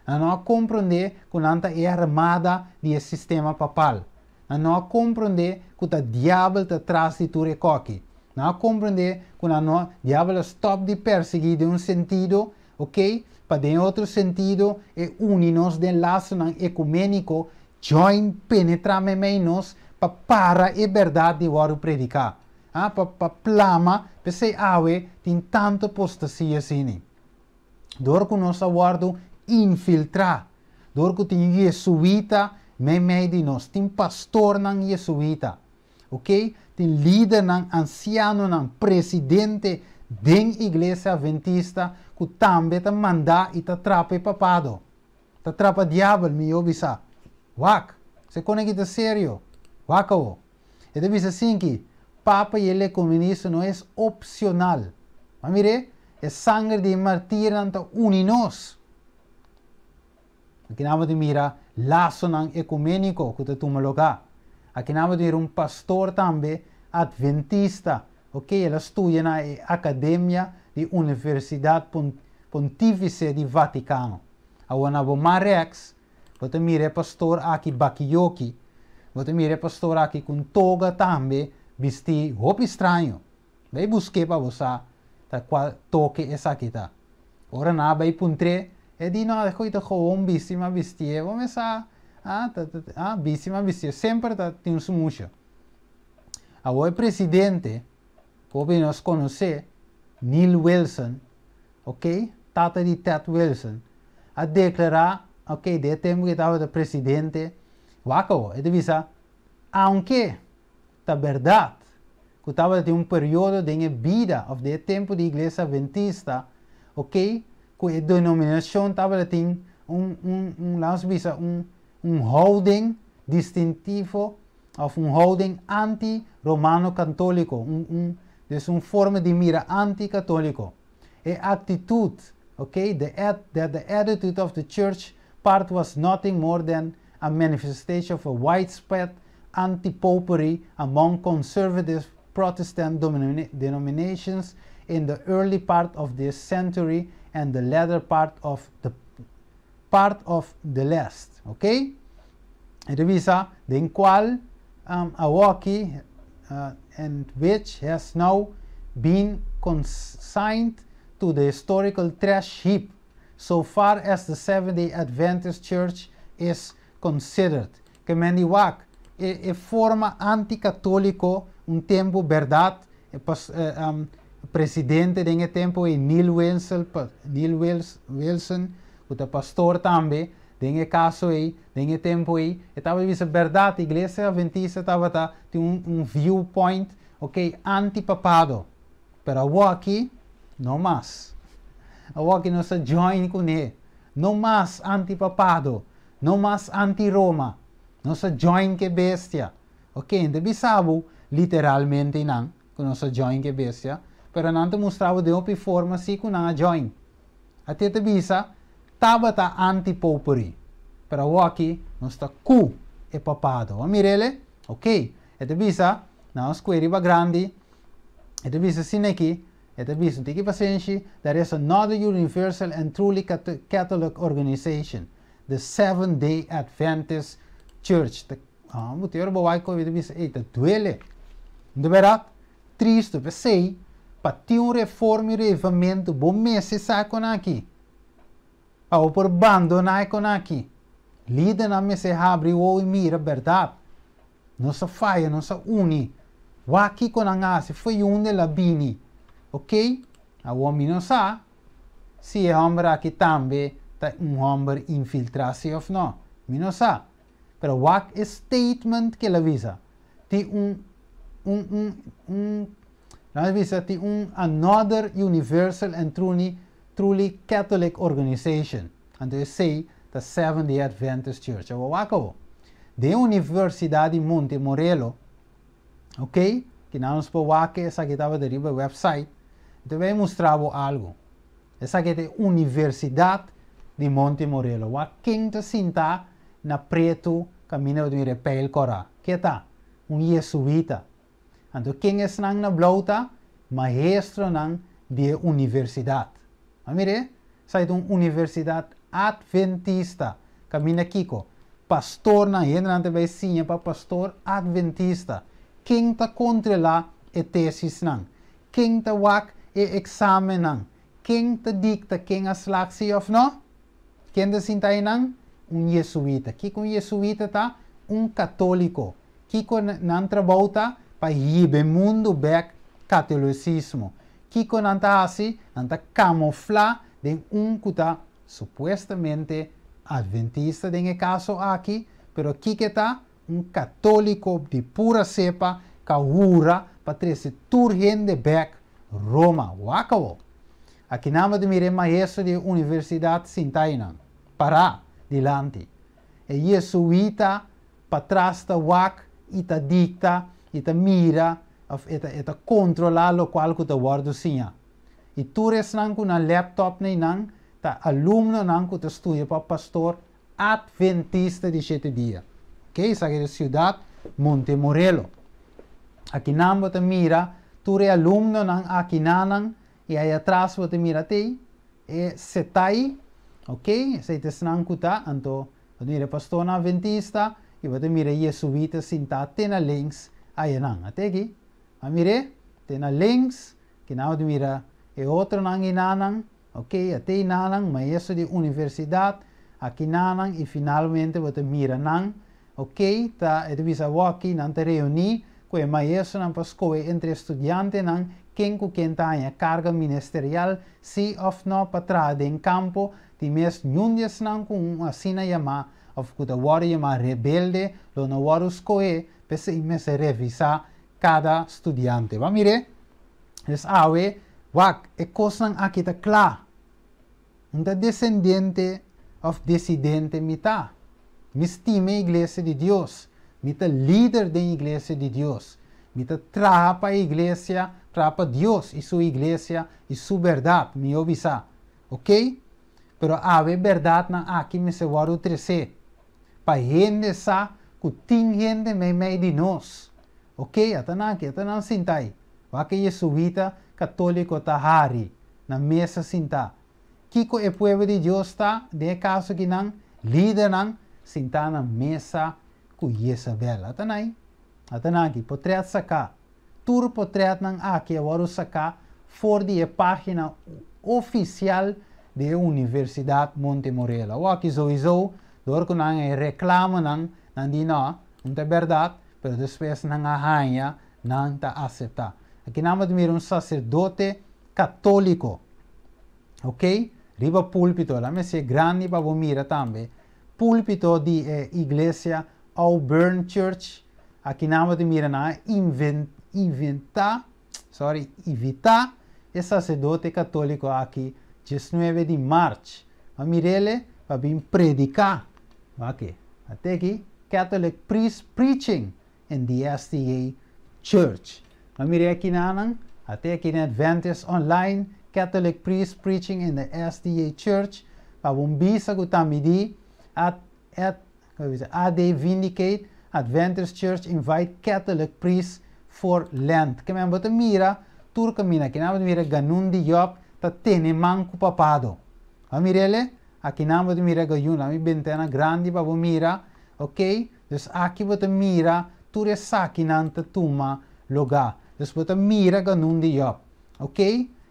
Nan no a komprondé ku nan ta e armada di e sistema papal. Nan no a komprondé ku ta diabel ta tras di tur e koki. Nan a komprondé ku nan no, diabel a stòp di persiguí den un sentido, ok, pa den otro sentido e uni nos den lasonan ekuméniko, join, penetrá meimei nos pa para e bèrdat di wòrdu prediká. Ah, pa pa plama, p'esei awe tin tantu apostasia asini. Dor ku nos a wòrdu infiltrá, dor ku tin jesuita meimei di nos, tin pastornan jesuita, ok, tin lidernan, ansianonan, presidente den iglesia adventista ku tambe ta mandá i ta trapa e papado. Ta trapa diabel, mihó bisa. Wak, se kone ki ta serio. Wak awo. E ta bisa asinki, Papa i el ecumenismo no es opcional. Ma mir'é, e sanger di e martirnan ta uni nos. Aki nan bo ta mira lasonan ecuménico cu ta tuma lugá. Aki nan bo ta mira un pastor tambe adventista, ok, el a studia na e Academia di Universidad Pontifice di Vaticano. Awor na bo man rechts, Bo ta mira e pastor aki bakiyoki, bo ta mira e pastor aki ku un toga tambe bistí hopi straño. Bai busk'é pa bo sa ta kua toke esaki ta. Ora nan a bai puntr'é, e di, No, e koe ta gewoon bisti m'a bistié. Bo mes sa, ah, ta, ta, ah, bisti m'a bistié. Semper ta tin un smusha. Awor e presidente, ku hopi di nos konosé, Neil Wilson, ok, tata di Ted Wilson, a deklará, ok, den e tempu ku e tabata presidente, wak awor, e ta bisa, Aunke ta bèrdat ku tabata tin un periodo den e bida òf den e tempu di Iglesia Adventista, ok, ku e denominashon tabata tin un, un, un, lanos bisa, un, un houding distintivo òf un houding anti-romano-katóliko, un, un, dus un forma di mira anti-katóliko. E aktitut, ok, the that the attitude of the church part was nothing more than a manifestation of a widespread anti-popery among conservative Protestant denominations in the early part of this century and the latter part of the part of the last. Ok? E ta bisa den cual um, awoki uh, and which has now been consigned to the historical trash heap so far as the Seventh-day Adventist Church is considered. Ke men di wak, e, e forma anti-católico un tempo berdad, e pas, e, um, presidente den e tempo ei Neil Wilson, Neil Wilson, ku ta pastor tambe, den e kaso ei, den e tempo ei, e tabata bisa bèrdat, Iglesia Adventista tabata tin un un viewpoint, ok, anti-papado. Pero awoki, no mas. Awoki nos a join kuné. No mas anti-papado, no mas anti-Roma. Nos a join ku e bestia. Ok, N ta bisa bo literalmente einan ku nos a join ku e bestia, pero nan ta mustra bo den hopi forma si ku nan a join. Ate ta bisa, Tabata anti-popery, pero awoki nos ta ku e papado. Bo a mir'el? Ok. E ta bisa, nan a skue riba grandi, e ta bisa asina aki, e ta bisa, un tiki pasenshi, There is another universal and truly Catholic organization, the Seventh-day Adventist Church. Ta, ah, bo te ora bo wak koe, bo ta bisa, ey, ta duele. No ta berdad? Tristu, p'esei, pa tin un reforma i revamentu, bo mester sa e kon aki. Pa bo por bandoná e kon aki. Lidernan mester habri wowo i mira bèrdat. Nos a faya, nos a uni. Wak kiko nan a hasi, fo'i unda el a bini. Oké, awor mi no sa si e hòmber aki tambe ta un hòmber infiltrá si òf nò. Mi no sa. Pero wak e statement ku el a bisa. Tin un, un, un, un, nan a bisa tin un another universal and truly. truly Catholic organization. Anto esei ta Seventh Day Adventist Church. Awor wak awor. Den Universidad di Monte Morelo, ok, kinan nos por wak esaki tabata riba e website, mi ta bay mustra bo algo. Esaki ta e Universidad di Monte Morelo. Wak ken ta sinta na pretu kaminda bo ta mira e pijl kora. Ke ta? Un Jesuita. Anto ken esnan na blou ta? Maestronan di e universidat. A mir'é? Esaki ta un universidat adventista. Kaminda kiko? Pastornan, hendenan ta bai siña pa pastor adventista. Ken ta kontrolá e tesisnan? Ken ta wak e eksamennan? Ken ta dikta ken a slag si òf nò? Ken ta sinta einan? Un jesuita. Kiko un jesuita ta? Un katóliko. Kiko nan trabou ta? Pa hiba e mundu bek katolicismo. Kiko nan ta hasi? Nan ta kamoflá den un ku ta supuestamente adventista den e kaso aki, pero kiko e ta? Un katóliko di pura sepa ka hura pa trese tur hende bek Roma. Wak awo! Aki nan bo ta mira e maestro di e universidat sintá einan, pará dilanti. E jesuita patras ta wak i ta dikta i ta mira of e ta e ta kontrolá lokual ku ta wòrdu siña. I tur esnan ku nan laptop na einan ta alumnonan ku ta studia pa pastor Adventista di shete dia. Ok, esaki ta siudat Montemorelo. Akinan bo ta mira tur e alumnonan akinanan i aya atras bo ta mira tei e setai, ok, esei ta esnan ku ta, anto bo ta mira e pastornan adventista i bo ta mira e jesuita sintá te na links ayanan. Ate aki, a mir'é? Te na links, kinan bo ta mira e otronan inanan. Ok, a te nanan, maestro di universidat, aki nanan i finalmente bo ta mira nan, ok, ta e ta bisa awoki nan ta reuní ku e maestronan pa skohe entre e studiantenan ken ku ken ta haña karga ministerial, sí òf nò pa traha den kampo, di mes niun di esnan ku un asina yamá òf ku ta wòrdu yamá rebelde lo no wòrdu skohé, p'esei mester revisá kada studiante. Bo a mir'é? Es awe, wak, e kosnan aki ta kla. N ta desendiente òf desidente mi ta. Mi stima e iglesia di Dios. Mi ta lider den iglesia di Dios. Mi ta traha pa e iglesia, traha pa Dios i su iglesia i su bèrdat, mihó bisá. Oké? Pero awe e bèrdatnan aki mester wòrdu tresé pa hende sa ku tin hende meimei di nos. Ok, ata nan aki, ata nan sinta ai. Wak e jesuita katoliko ta hari na mesa sintá. Kiko e pueblo di Dios ta den e kaso aki nan lidernan sintá na mesa ku Jezabel? Ata nan ai, ata nan aki, potret saká. Tur potretnan aki a wòrdu saká for di e página ofisial di e Universidat Monte Morelo. Awor aki souiso dor ku nan e reklamonan nan di no, no ta bèrdat, Pero despues nan a haña nan ta aseptá. Aki nan bo ta mira un saserdote katóliko, ok, riba púlpito. La mester grandi pa bo mira tambe. Púlpito di e iglesia Auburn Church. Aki nan bo ta mira nan a inventá, sorry, invitá e saserdote katóliko aki diesnuebe di march. Bo a mir'ele pa bin prediká. Wak, ate aki. Catholic priest preaching in the SDA Church. Ma mira aki nanan, ate aki na Adventist Online, Catholic priest preaching in the SDA Church, pa bon bisa ku tambe di at, at, AD Vindicate, Adventist Church invite Catholic priest for Lent. Ke men bo ta mira tur kaminda, kinan bo ta mira Ganun di Job ta tene man ku papado. Bo mir'ele? Akinan bo ta mira gayuna, mi bentena grandi pa bo mira, ok? Dus aki bo ta mira tur esakinan ta tuma lugá. Dus bo ta mira ganun di Job, ok?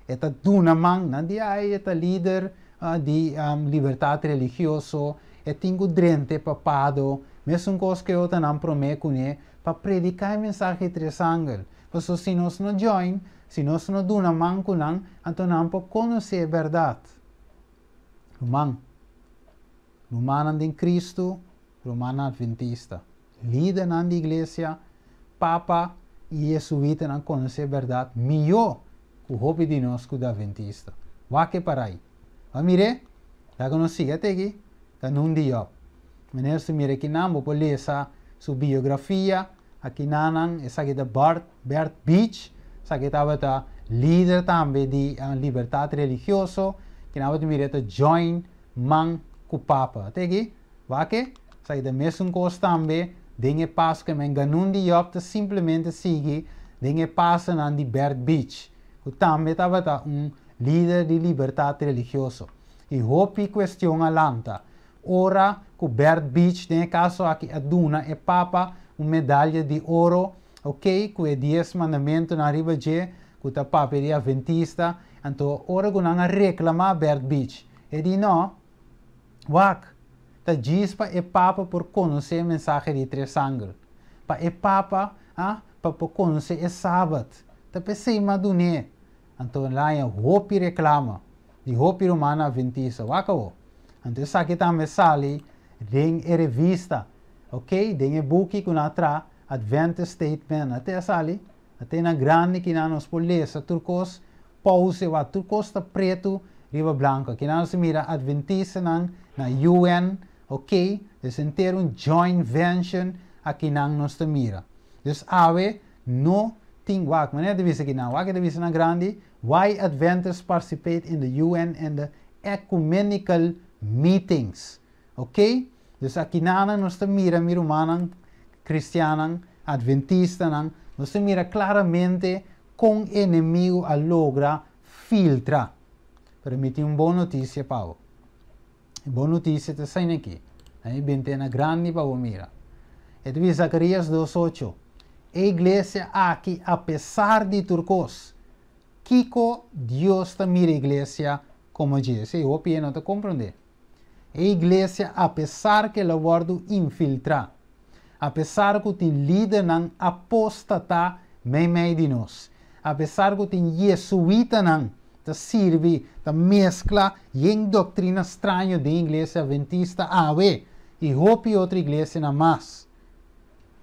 E ta duna man, nan di ai e ta lider di libertat religioso, e tin ku drenta e papado, mesun kos ku e otronan promé kuné, pa prediká e mensahe di tres angel. Pasobra si nos no join, si nos no duna man ku nan, anto nan por konosé e bèrdat. Ruman, rumannan den Cristo, rumannan Adventista, lidernan di iglesia, papa i jesuitanan konosé bèrdat mihó ku hopi di nos ku ta Adventista. Wak e parai. Bo a mir'é? Laga nos sigui ate aki, Ganun Diop. Meneer si mira akinan bo por lesa su biografia, akinanan esaki ta Bart, Bert Beach, esaki tabata lider tambe di libertat religioso, kinan bo ta mira e ta join man ku Papa. Ate aki, wak e, esaki ta mesun kos tambe den e paso ke men Ganun Diop ta simplemente sigui den e pasonan di Bert Beach, ku tambe tabata un lider di libertat religioso. I hopi kuestion a lanta ora ku Bert Beach den e kaso aki a duna e Papa un medalya di oro, ok, ku e Dies Mandamentunan riba dje, ku ta papia di Aventista, anto ora ku nan a reklamá Bert Beach, e di no, wak, ta djis pa e Papa por konosé e mensahe di Tres Angel, pa e Papa, ah, pa por konosé e Sabat, ta p'esei m'a dun'é. Anto el haña hopi reklamo di hopi rumannan adventista. Wak awo. Anto esaki tambe sali den e revista, ok, den e buki ku nan a traha, Adventist Statement. A te a sali, a te na grandi kinan nos por lesa tur kos, pause wak, tur kos ta pretu riba blanku. Kinan nos ta mira adventistanan na UN, ok, dus henter un joint venture akinan nos ta mira. Dus awe No tin wak. Manera ta bisa kinan, wak e ta bisa na grandi, Why Adventists participate in the UN and the Ecumenical Meetings. Ok? Dus akinanan nos ta mira, mi rumannan cristiannan, adventistanan, nos ta mira claramente con enemigo a logra filtra. Pero mi tin un bon noticia pa bo. E bon notisia ta esei aki. Na e bentena grandi pa bo mira. E ta bisa Zakarias dos ocho, E iglesia aki, apesar di tur kos, kiko Dios ta mira e iglesia komo dje? Esei hopi e no ta komprondé. E iglesia, apesar ku el a wòrdu infiltrá, apesar ku tin lidernan apóstata meimei di nos, apesar ku tin yesuitanan ta sirbi, ta meskla yen doktrina straño den Iglesia Adventista awe i hopi otro iglesianan mas,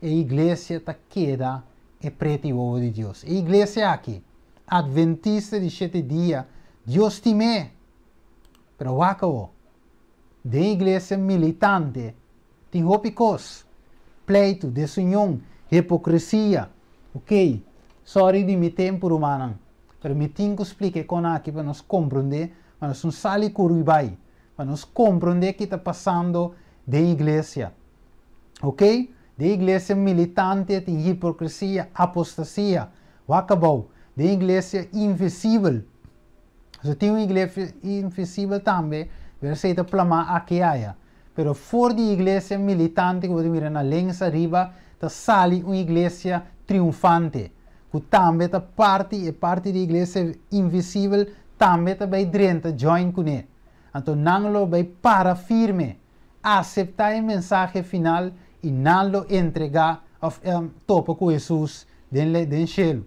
e iglesia ta keda e preti wowo di Dios. E iglesia aki, Adventista di Shete Dia, Dios stim'é! Pero wak awo, den iglesia militante tin hopi kos, pleitu, desunion, hipokresia. Ok, sorry di mi tempu rumannan, pero mi tin ku splika e kon aki pa nos komprondé, pa nos no sali kuru i bai, pa nos komprondé ki ta pasando den iglesia. Ok, den iglesia militante tin hipokresia, apostasia, wak abou, den iglesia invisibel. So tin un iglesia invisibel tambe, pero esei ta plamá aki aya. Pero for di iglesia militante ku bo ta mira na lens ariba ta sali un iglesia triunfante, ku tambe ta parti, e parti di iglesia invisibel tambe ta bai drenta join kuné. Anto nan lo bai para firme, aseptá e mensahe final i nan lo entregá òf topa ku Hesus den den shelu.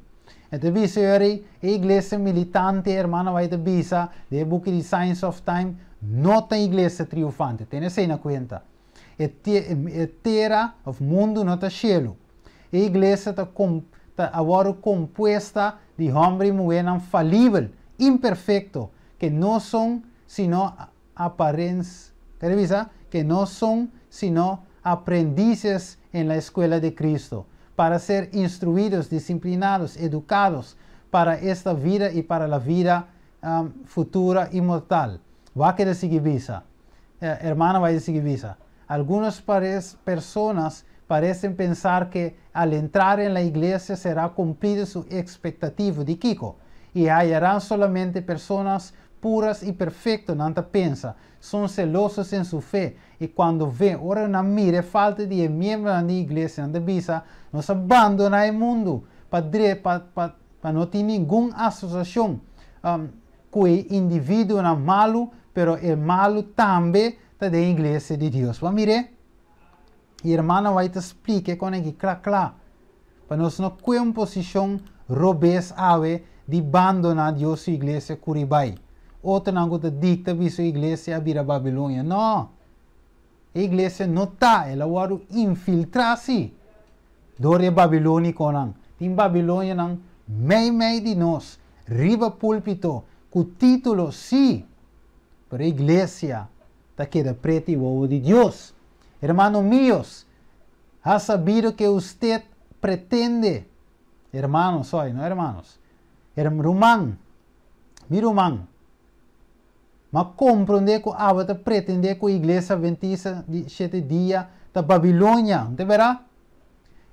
E ta bisa yori, e iglesia militante, hermana White ta bisa den e buki di Signs of Time, no ta iglesia triunfante. Tene esei na kuenta. E e tera òf mundu no ta shelu. E iglesia ta ta a wòrdu kompuesta di hòmber i muhénan falibel, imperfekto, ke no son sino aparens, kere bisa que no son sino aprendices en la escuela de Cristo, para ser instruidos, disciplinados, educados para esta vida y para la vida futura inmortal. Wak keda sigui bisa. Hermana bai sigui bisa. Algunas personas parecen pensar que al entrar en la iglesia será cumplido su expectativa di kiko y hallarán solamente personas puras y perfecto, nan ta pensa, son celosos en su fe y cuando ven, ora nan mira e falta di e miembronan di iglesia, nan ta bisa, nos a bandona e mundo pa dre pa pa pa no tin ningun asociacion cu e individuonan malu, pero e malu tambe ta den iglesia di Dios. Bo a mir'é? E hermana White ta splica e con aki cla cla, pa nos no cue un posicion robes awe di bandona Dios su iglesia curi bay. Otronan cu ta dicta bisa iglesia a bira Babilonia. No! E iglesia no ta, el a wordo infiltra si door e babiloniconan. Tin babilonianan mei mei di nos, riba pulpito, cu titulo si! Pero iglesia ta keda pret'i wowo di Dios. Hermanos míos, ha sabido que usted pretende, hermanos soy, no hermanos, ruman, mi ruman, m'a komprondé ku abo ta pretendé ku Iglesia Adventista di Shete Dia ta Babilonia, di bèrdat?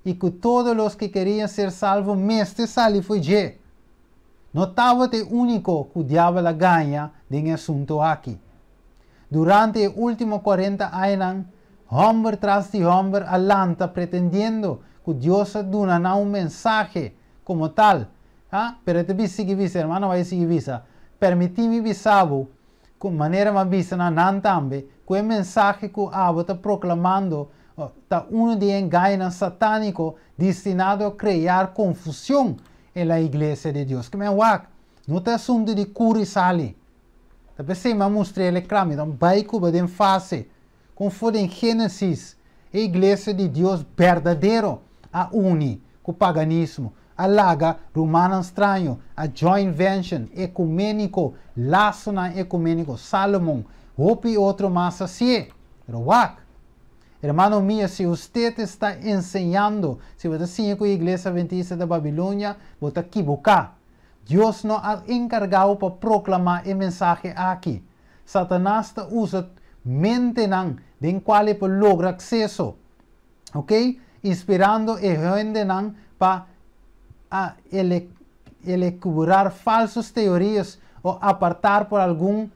I ku tur los que querían ser salvos mester sali fo'i dje. No tabata e úniko ku diabel a gaña den e asuntu aki. Durante e último 40 aña, hòmber tras di hòmber a lanta pretendiendo ku Dios a duna un mensahe komo tal. Ah, pero te sigui bisa, ruman, bai sigui bisa. Permití mi bisa bo, ku manera m'a bisa na nan tambe, ku e mensahe ku abo ta proklamando ta un di engaño satániko destiná a krea konfushon den e iglesia di Dios. Ke men wak, no ta asuntu di kuri sali. Ta p'esei m'a mustra e kla, anto bai ku den fase, kon for di Génesis, e iglesia di Dios berdadero a uni ku paganismo, a laga rumannan straño, a joint venture ekuméniko, lasonan ekuméniko, Salomon, hopi otro mas asina. Pero wak, hermano mío, si usted está enseñando, si bo ta siña ku e iglesia adventista di Babilonia, bo ta ekivoká. Dios no a enkargá pa proklamá e mensahe aki. Satanas ta usa mentenan den kual pa logra akseso, ok? Inspirando e hendenan pa elucubrar falsas teorías o apartar por algún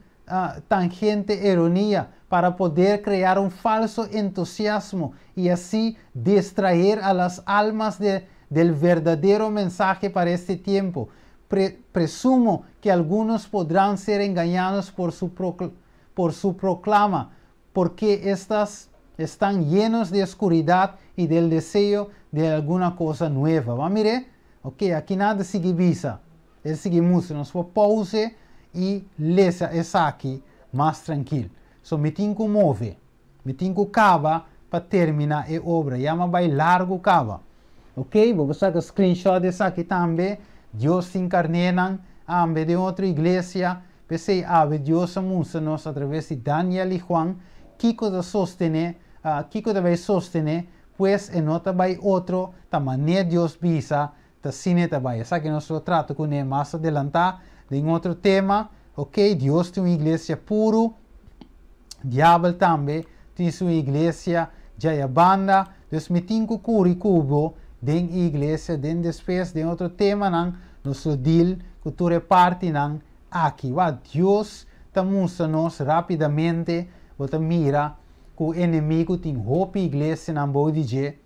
tangente errónea para poder crear un falso entusiasmo y así distraer a las almas del verdadero mensaje para este tiempo. Presumo que algunos podrán ser engañados por su proclama, porque estas están llenos de oscuridad y del deseo de alguna cosa nueva. Ban mira? Ok, aki nan ta sigui bisa. E ta sigui mustra. Nos por pausa i lesa esaki mas trankil. So, mi tin ku move. Mi tin ku kaba pa terminá e obra. Ya m'a bai largu kaba. Ok? Bo saka screenshot esaki tambe. Dios tin karnénan, tambe di otro iglesia. P'esei, awe Dios a mustra nos atraves di Daniel i Juan, kiko ta sostené, kiko ta bai sostené, pues e no ta bai otro, ta manera Dios bisa, ta asina ta bai. Esaki nos ta trata kuné mas adelantá den otro tema, ok? Dios tin un iglesia puru, diabel tambe tin su iglesia djaya banda, dus mi tin ku kuri ku bo den iglesia, den despues, den otro temanan, nos deal ku tur e partinan aki. Wa Dios ta mustra nos rápidamente, bo ta mira ku enemigu tin hopi iglesianan bou di dje.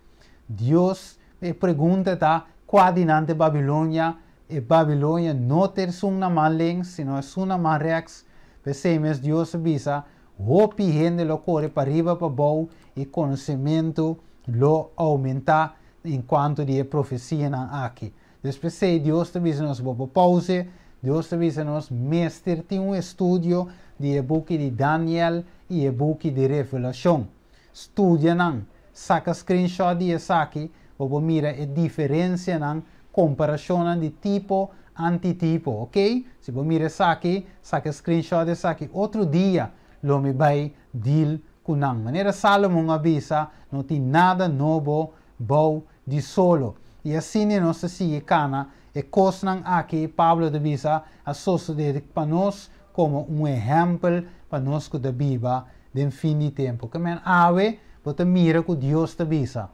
Dios e pregunta ta kua di nan ta Babilonia, e Babilonia no ta esun na man links, sino esun na man rechts. P'esei mes Dios a bisa, hopi hende lo kore pa riba pa bou i konosementu lo oumentá en kuanto di profesianan aki. Despues Dios ta bisa nos bo pausa, Dios ta bisa nos mester tin un estudio di e buki di Daniel i e buki di Revelashon. Studia nan, saka screenshot di esaki, bo mira e diferensianan, komparashon di tipo antitipo, ok? Si bo mira esaki, saka screenshot di esaki. Otro dia, lo mi bai deal ku nan. Manera Salomon a bisa, no tin nada nobo bou di solo. I asina nos ta sigui kana e kosnan aki Pablo ta bisa a sosodé pa nos komo un ehèmpel pa nos ku ta biba den fin di tempu. Ke men awe bo ta mira ku Dios ta bisa.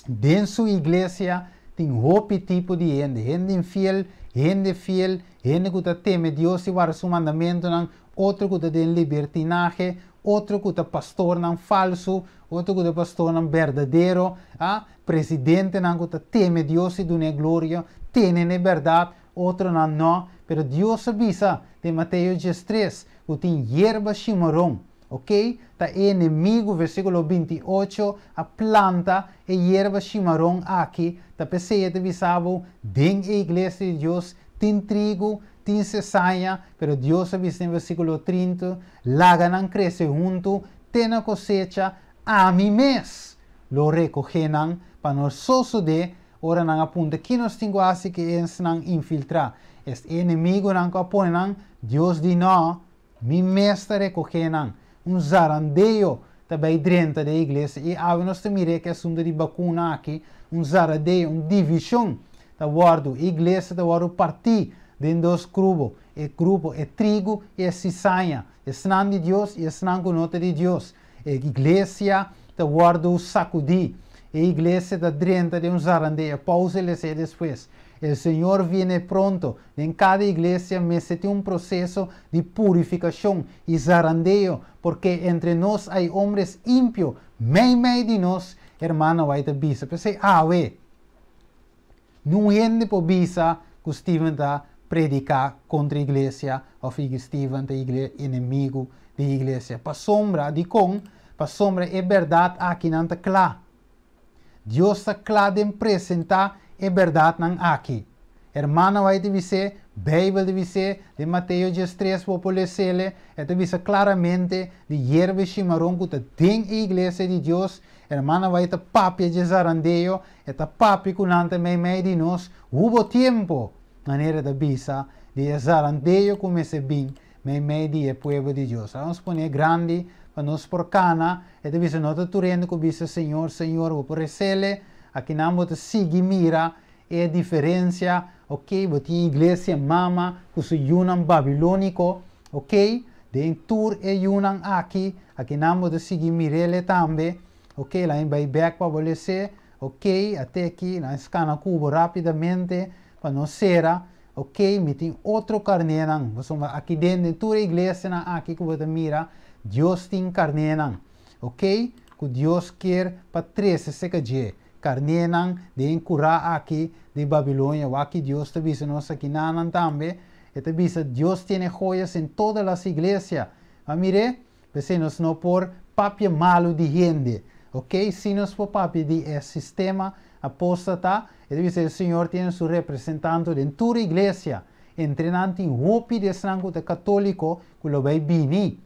Den su iglesia tin hopi tipo di hende, hende infiel, hende fiel, hende ku ta teme Dios i warda su mandamentunan, otro ku ta den libertinahe, otro ku ta pastornan falsu, otro ku ta pastornan berdadero, ah, presidentenan ku ta teme Dios i dun'é gloria, tene e bèrdat, otronan no, pero Dios a bisa den Mateo 3, ku tin yerba shimaron, ok? Ta enemigu, versíkulo 28, a planta e yerba shimaron aki, ta p'esei ta bisa bo, den e iglesia di Dios, tin trigo, tin sesaña, pero Dios a bisa den versíkulo 30, laga nan krese huntu, te na kosecha, ami mes lo rekohé nan pa no sosodé ora nan a puntra ki nos tin ku hasi ku esnan infiltrá. E enemigunan ku a pone nan, Dios di no. Mi mes ta rekohé nan. Un zarandeo ta bai drenta den iglesia i awe nos ta mir'é ku e asuntu di bakuna aki, un zaradeo, un divishon ta wòrdu, e iglesia ta wòrdu partí den dos grupo, e grupo e trigu i e sisaña, esnan di Dios i esnan ku no ta di Dios. E iglesia ta wòrdu sakudí, e iglesia ta drenta den un zarandeo. Pausa les'é despues. El Señor viene pronto. Den kada iglesia mester tin un proseso di purifikashon i zarandeo, porque entre nos hay hombres impio, meimei di nos, hermano White ta bisa. P'esei awe, niun hende por bisa ku Steven ta prediká kontra iglesia òf Steven ta enemigu di iglesia. Pasobra, dikon? Pasobra e bèrdat akinan ta kla. Dios ta kla den presentá e bèrdatnan aki. Hermana White ta bis'é, Beibel ta bis'é, den Mateo 13 bo por les'é, e ta bisa klaramente di yerba shimaron ku ta den e iglesia di Dios. Hermana White ta papia dje zarandeo, e ta papia ku nan ta meimei di nos. Hubo tempu, manera ta bisa, di e zarandeo ku mester bin meimei di e pueblo di Dios. Nos pone grandi pa nos por kana, e ta bisa no ta tur hende ku bisa Señor, Señor, bo por resele, akinan bo ta sigui mira e diferensia, ok, bo tin iglesia mama ku su yunan babilóniko, ok, den tur e yunan aki, akinan bo ta sigui mirele tambe, ok, laga bai bèk pa bo lese, ok, ate aki, laga skana ku bo rápidamente pa nos sera, ok, mi tin otro karnénan, pasobra aki den tur e iglesianan aki ku bo ta mira, Dios tin karnénan, ok, ku Dios kier pa trese serka dje, karnénan den kurá aki di Babilonia, wak Dios ta bisa nos akinan tambe, e ta bisa Dios tiene joyas en todas las iglesias. Ma mire, p'esei nos no por papia malu di hende, ok? Si nos por papia di e sistema apóstata, e ta bisa el Señor tiene su representante den tur iglesia, entre nan tin hopi di esnan ku ta katóliko ku lo bai bini,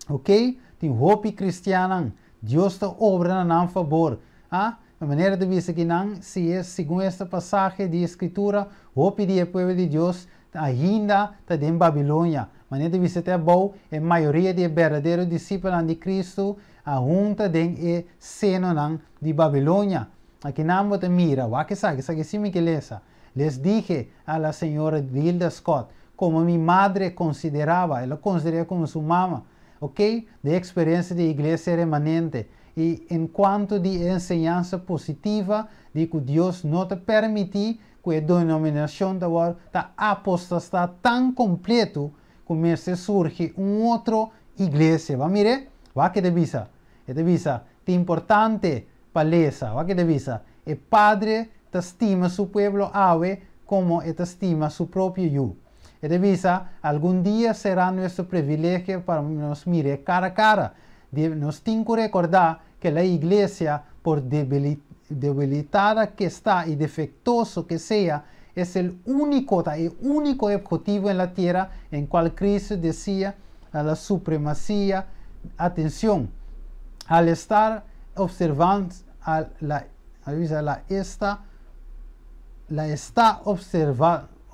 ok? Tin hopi kristiannan, Dios ta obra na nan fabor. Ah, na manera di bisa ku nan, si e segun este pasahe di Skritura, hopi di e pueblo di Dios ainda ta den Babilonia. Manera di bisa te bou, e mayoria di berdadero disipelnan di Kristu aun ta den e senonan di Babilonia. Akinan bo ta mira, wak esaki, esaki si mi ke lesa. Les dije a la señora Hilda Scott, como mi madre consideraba, el a konsiderá komo su mama, ok? De eksperensia di iglesia remanente. I en kuanto di enseñansa positiva di ku Dios no ta permití ku e denominashon ta ta apostatá tan kompleto ku mester surgi un otro iglesia. Ba mire, wak e ta bisa. E ta bisa, ta importante pa lesa, wak e ta bisa. E Padre ta stima su pueblo awe komo e ta stima su propio yu. E ta bisa, algun dia será nuestro privilegio pa nos mira kara a kara. Nos tin ku rekordá ku la iglesia, por debilitada que está y defectuoso que sea, es el único, el único objetivo en la tierra en cual Cristo decía a la supremacía, atención, al estar observando, a la, la, esta, la está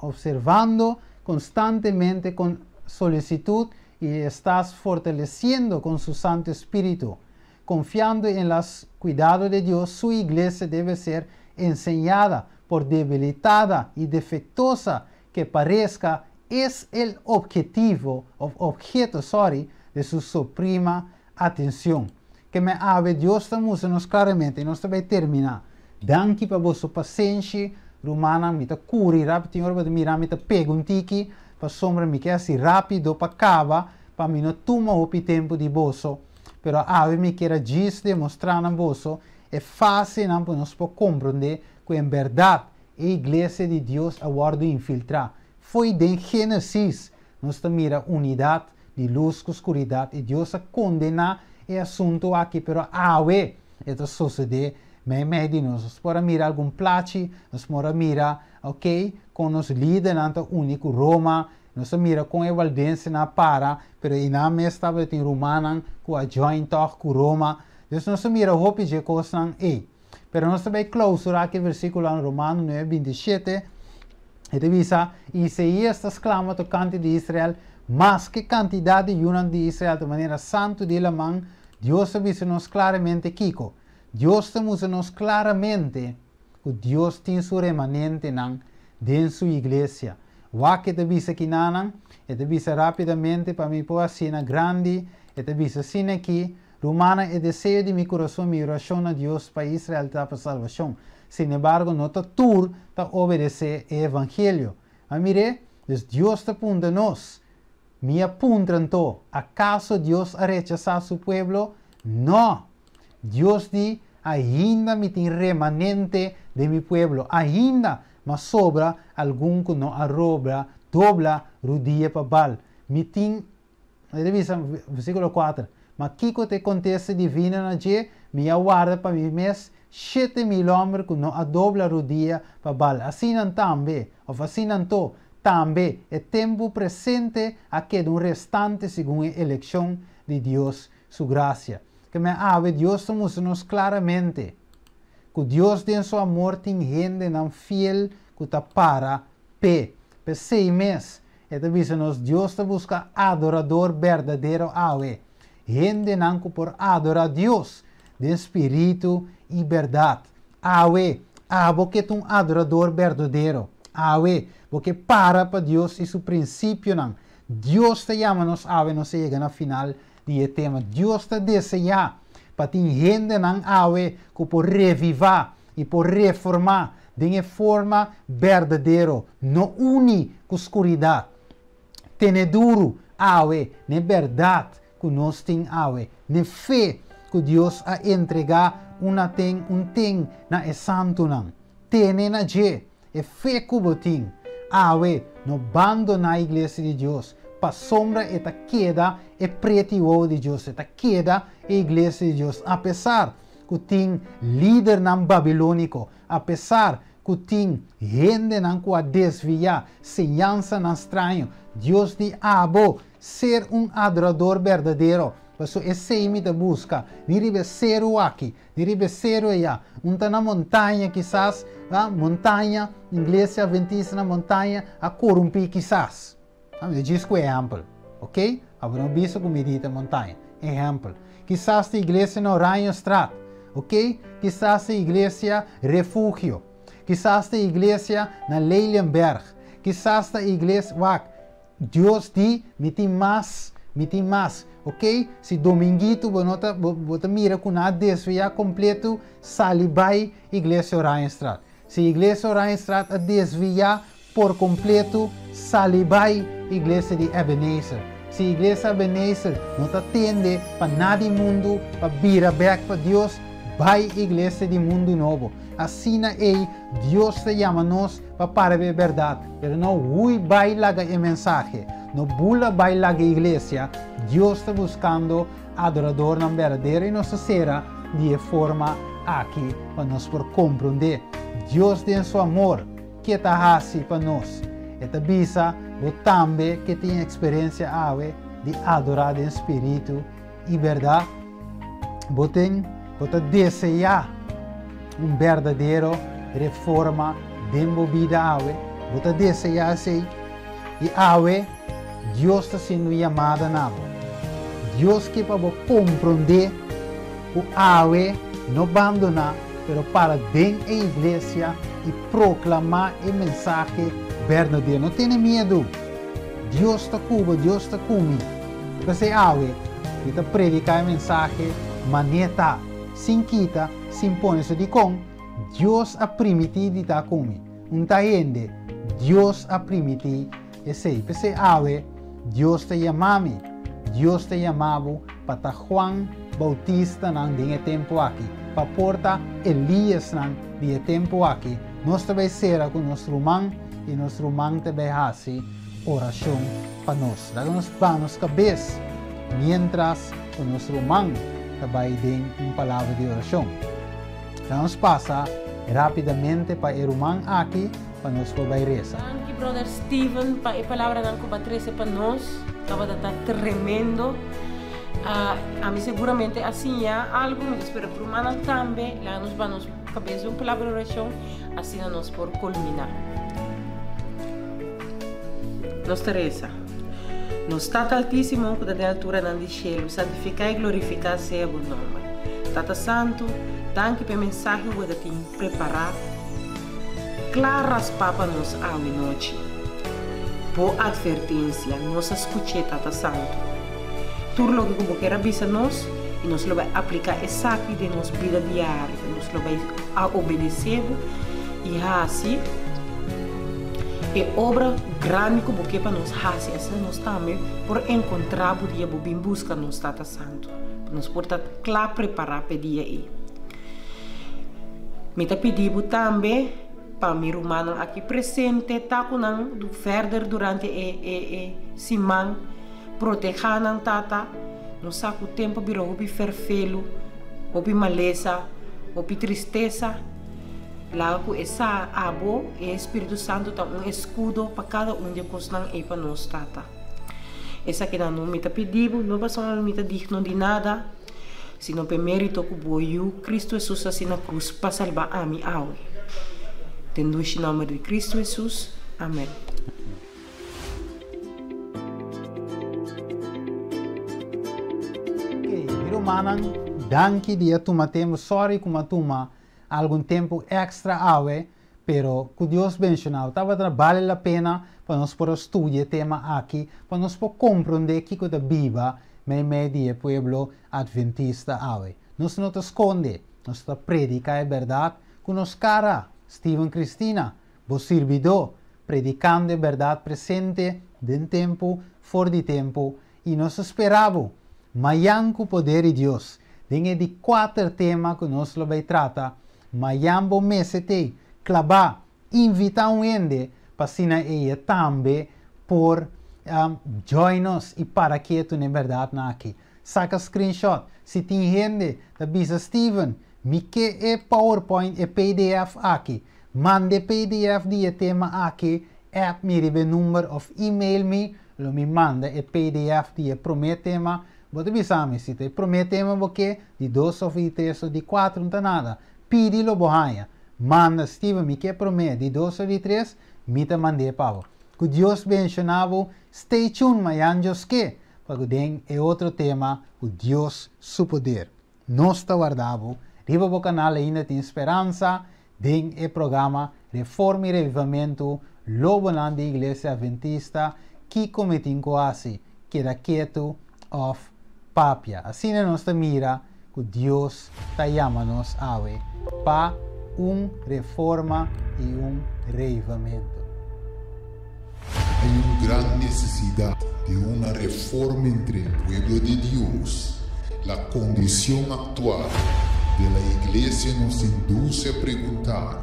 observando constantemente con solicitud y estás fortaleciendo con su Santo Espíritu. Confiando en los cuidados de Dios, su iglesia debe ser enseñada por debilitada y defectuosa que parezca, es el objetivo, objeto, sorry, de su suprema atención. Ke men awe Dios ta mustra nos klaramente, nos ta bai terminá. Danki pa boso pasenshi, rumannan, mi ta kuri rápido, ora mira mi ta pega un tiki, pasobra mi ke hasi rápido pa kaba, pa mi no tuma hopi tempu di boso. Pero awe mi ke djis demostrá na boso, e fásil pa nos por komprondé ku en berdat e iglesia di Dios a wòrdu infiltrá. Foi den Génesis, nos mira unidat di lus ku skuridat i Dios a kondená e asuntu aki, pero awe, e ta susedé mei di nos. Nos por mira algun plachi, nos por mira, ok, ku nos lidernan ta uni ku Roma, nos mira ku e waldensenan a para, pero einan mes tabatin rumannan ku a join toch ku Roma. Dus nos mira hopi di kosnan ei. Pero nos ta bai klousurá aki versíkulo Romano 9, 27, e ta bisa, Isaías ta sklama tokante di Israel, Maske kantidat di yunan di Israel ta manera santu di laman, Dios ta bisa nos klaramente kiko? Dios ta mustra nos klaramente ku Dios tin su remanentenan den su iglesia. Wak e ta bisa kinanan, e ta bisa rápidamente pa mi por hasié grandi, e ta bisa asina aki, Rumannan, e deseo di mi kurason, mi orashon na Dios pa Israel ta pa salbashon. Sin embargo, no ta tur ta obedesé e evangelio. A mir'é, dus Dios ta puntra nos. Mi a puntra anto, akaso Dios a rechasá su pueblo? Nò! Dios di, Ainda mi tin remanente den mi pueblo, ainda m'a sobra algun ku no a robra, dobla, rudia pa Baal. Mi tin, e ta bisa, versíkulo kuater, Ma kiko ta e kontesta divino na dje? Mi a warda pa mi mes 7000 hòmber ku no a dobla rudia pa Baal. Asina tambe, òf asina anto, tambe e tempu presente a keda un restante segun e elekshon di Dios su grasia. Ke men awe Dios ta mustra nos klaramente ku Dios den su amor tin hendenan fiel ku ta para p'e. P'esei mes e ta bisa nos Dios ta buska adorador berdadero awe, hendenan ku por adorá Dios den spiritu i bèrdat. Awe, abo ke ta un adorador berdadero. Awe, bo ke para pa Dios i su prinsipionan. Dios ta yama nos awe, nos a yega na final di e tema. Dios ta deseá pa tin hendenan awe ku por revivá i por reformá den e forma berdadero, no uni ku skuridat. Tene duru awe n'e bèrdat ku nos tin awe, n'e fe ku Dios a entregá una ten un ten na e santunan. Tene na dje e fe ku bo tin. Awe, no bandoná iglesia di Dios, pasobra e ta keda e preti wowo di Dios, e ta keda e iglesia di Dios, apesar ku tin lidernan babilóniko, apesar ku tin hendenan ku a desviá siñansanan straño. Dios di abo ser un adorador berdadero, pasobra esei mi ta buska, ni riba e seru aki, Di riba e seru eyá. Un ta na montaña kisas, a montaña, iglesia adventista na montaña a korumpí kisas. A mi ta djis ku ehèmpel, ok? Abo no bisa ku mi di ta montaña. Ehèmpel. Kisas ta iglesia na Oranjestraat, ok? Kisas ta iglesia Refugio. Kisas ta iglesia na Lelienberg. Kisas ta iglesia, wak, Dios di, Mi tin mas, mi tin mas. Ok, si dominguito bo no ta, bo, bo ta mira ku nan a desviá kompleto, sali bai Iglesia Oranjestraat. Si Iglesia Oranjestraat a desviá por kompleto, sali bai Iglesia di Ebenezer. Si Iglesia Ebenezer no ta tende pa nada di mundu, pa bira bèk pa Dios, bai Iglesia di Mundu Nobo. Asina ei Dios ta yama nos pa para be bèrdat, pero no hui bai laga e mensahe, no bula bai laga e iglesia. Dios ta buskando adoradornan berdadero i nos ta sera di e forma aki pa nos por komprondé Dios den su amor ke ta hasi pa nos. E ta bisa bo tambe ke tin eksperensia awe di adorá den spiritu i bèrdat. Bo tin, bo ta deseá un berdadero reforma den bo bida awe? Bo ta deseá esei? I awe Dios ta hasiendo un yamada na bo. Dios ke pa bo komprondé ku awe no bandoná, pero para den e iglesia i proklamá e mensahe berdadero. No tene miedu. Dios ta ku bo, Dios ta ku mi. P'esei awe mi ta prediká e mensahe manera ta, sin kita, sin pone. So dikon Dios a primití di ta ku mi? Un ta hende, Dios a primití esei. P'esei awe Dios ta yama mi, Dios ta yama bo pa ta Juan Bautistanan den e tempu aki, pa por ta Eliasnan di e tempu aki. Nos ta bai sera ku nos ruman i nos ruman ta bai hasi orashon pa nos. Laga nos baha nos kabes miéntras ku nos ruman ta bai den un palabra di orashon. Laga nos pasa rápidamente pa e ruman aki pa nos por bai resa. Danki brother Steven pa e palabranan ku bo a trese pa nos. Tabata ta tremendo. Ami seguramente a siña algu, mi ta spera ku rumannan tambe. Laga nos baha nos kabes den un palabra di orashon, asina nos por kulminá. Nos ta resa. Nos Tata Altísimo ku ta den alturanan di shelu, santifiká i glorifiká sea bo nòmber. Tata Santu, danki pa e mensahe ku bo ta tin prepará kla raspá pa nos awe nochi. Bo atvertensia, nos a skuch'é, Tata Santu. Tur loke ku bo kier a bisa nos, i nos lo bai apliká esaki den nos bida diario. Nos lo bai a obedesé bo i hasi e obra grandi ku bo ke pa nos hasi, asina nos tambe por enkontrá bo dia bo bin buska nos, Tata Santu, pa nos por ta kla prepará pa e dia ei. Mi ta pidi bo tambe pa mi rumannan aki presente ta ku nan verder durante e siman. Protehá nan, Tata. Nos sa ku tempu a bira hopi ferfelu, hopi malesa, hopi tristesa. Laga ku e sa abo, e Spiritu Santu ta un eskudo pa kada un di e kosnan ei pa nos, Tata. Esakinan no mi ta pidi bo, no pasobra mi ta digno di nada, sino pa e merito ku bo Yu, Kristu Hesus, hasi na krus pa salba ami awe. Den dushi nòmber di Kristu Hesus, amèn. Ok, mi rumannan, danki di a tuma tempu. Sorry ku mi a tuma algun tempu extra awe, pero ku Dios benshonau. Tabata bale la pena pa nos por a studia e tema aki, pa nos por komprondé kiko ta biba meimei di e pueblo adventista awe. Nos no ta skonde, nos ta prediká e bèrdat ku nos kara. Steven Cristina, Bo sirbidó, predikando e bèrdat presente den tempu for di tempu, i nos ta spera bo mayan ku poder di Dios den e di kuater tema ku nos lo bai trata mayan. Bo mester t'ei klabá, invitá un hende pa asina ei e tambe por join nos i para ketu na e bèrdatnan aki. Saka screenshot si tin hende ta bisa Steven mi ke e powerpoint e pdf aki. Manda e pdf di e tema aki, app mi riba e number of email mi, lo mi manda e pdf di e prome tema. Bo ta bisa mi si ta e prome tema bo ke, di dos of di tres of di kuater, no ta nada. Pidi lo bo haña. Manda, Steven mi ke e prome, di dos of di tres, mi ta mand'é pa bo. Ku Dios benshoná bo, stay tuned mayan Dios ke, pa ku den e otro tema ku Dios su poder. Nos ta warda bo riba bo kanal Ainda Tin Speransa den e programa Reforma i Revivamentu Lobonan di Iglesia Adventista Kiko Mi Tin Ku Hasi? Keda Ketu òf Papia? Asina nos ta mira ku Dios ta yama nos awe pa un reforma i un reivamentu. Hay un gran necesidad de una reforma entre el pueblo de Dios. La condición actual de la iglesia nos induce a preguntar,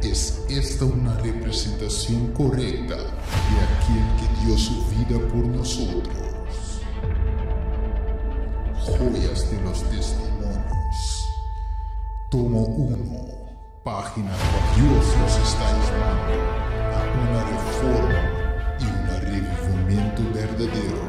¿es esta una representación correcta de aquel que dio su vida por nosotros? Joyas de los Testimonios, tomo 1, página 4. Dios nos está llamando a una reforma y un revivimiento verdadero.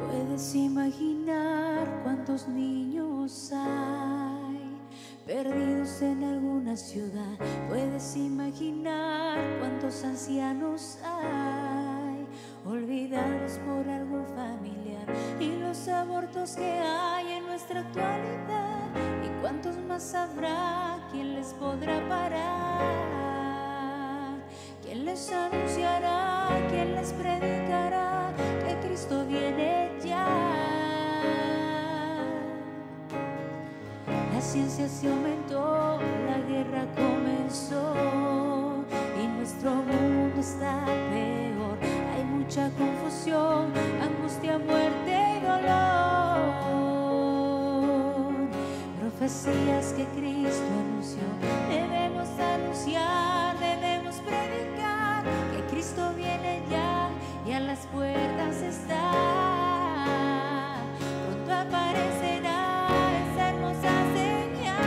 Puedes imaginar cuántos niños hay perdidos en alguna ciudad. Puedes imaginar cuántos ancianos hay olvidados por algún familiar y los abortos que hay en nuestra actualidad y cuántos más habrá, quién les podrá parar, quién les anunciará, quién les predicará que Cristo viene ya. La ciencia se aumentó, la guerra comenzó y nuestro mundo está peor. Hay mucha confusión, angustia, muerte y dolor. Profecías que Cristo anunció, debemos anunciar, debemos predicar que Cristo viene ya y a las puertas está. Pronto aparecerá esa hermosa señal.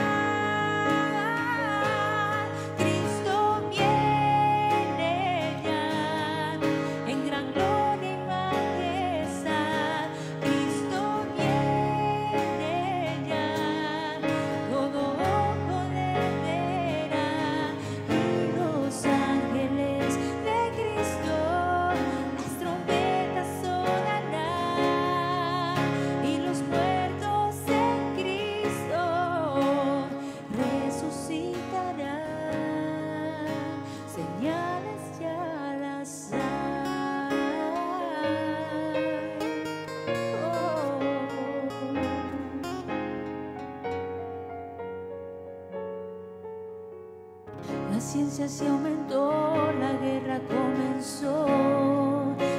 Cristo viene ya en gran gloria y majestad. Cristo viene ya, todo ojo le verá y los ángeles de Cristo las trompetas sonarán y los muertos en Cristo resucitarán. Señales ya las hay. Oh. La ciencia se aumentó, la guerra comenzó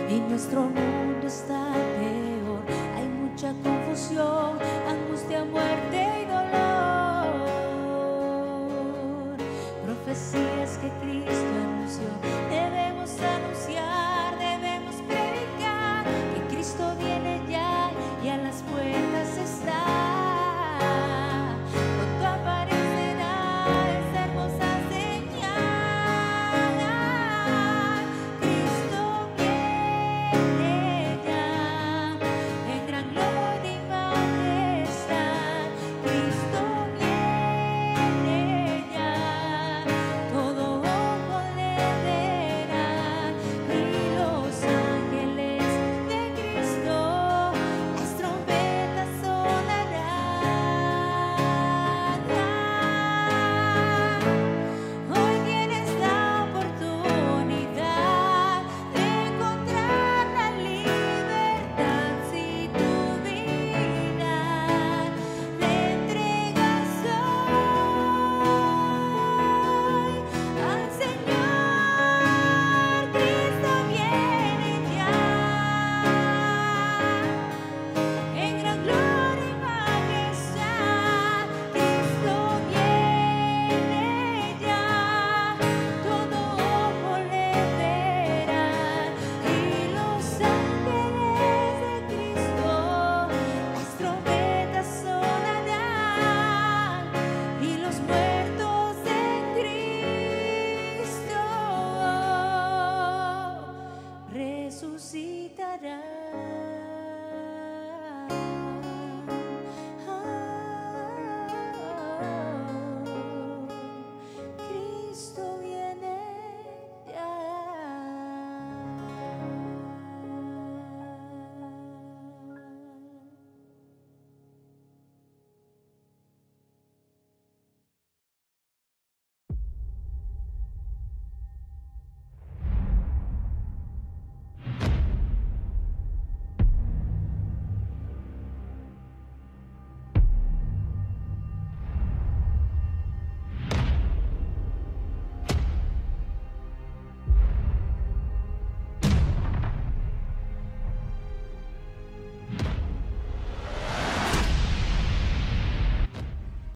y nuestro mundo está peor. Hay mucha confusión, angustia, muerte y dolor. Profecías que Cristo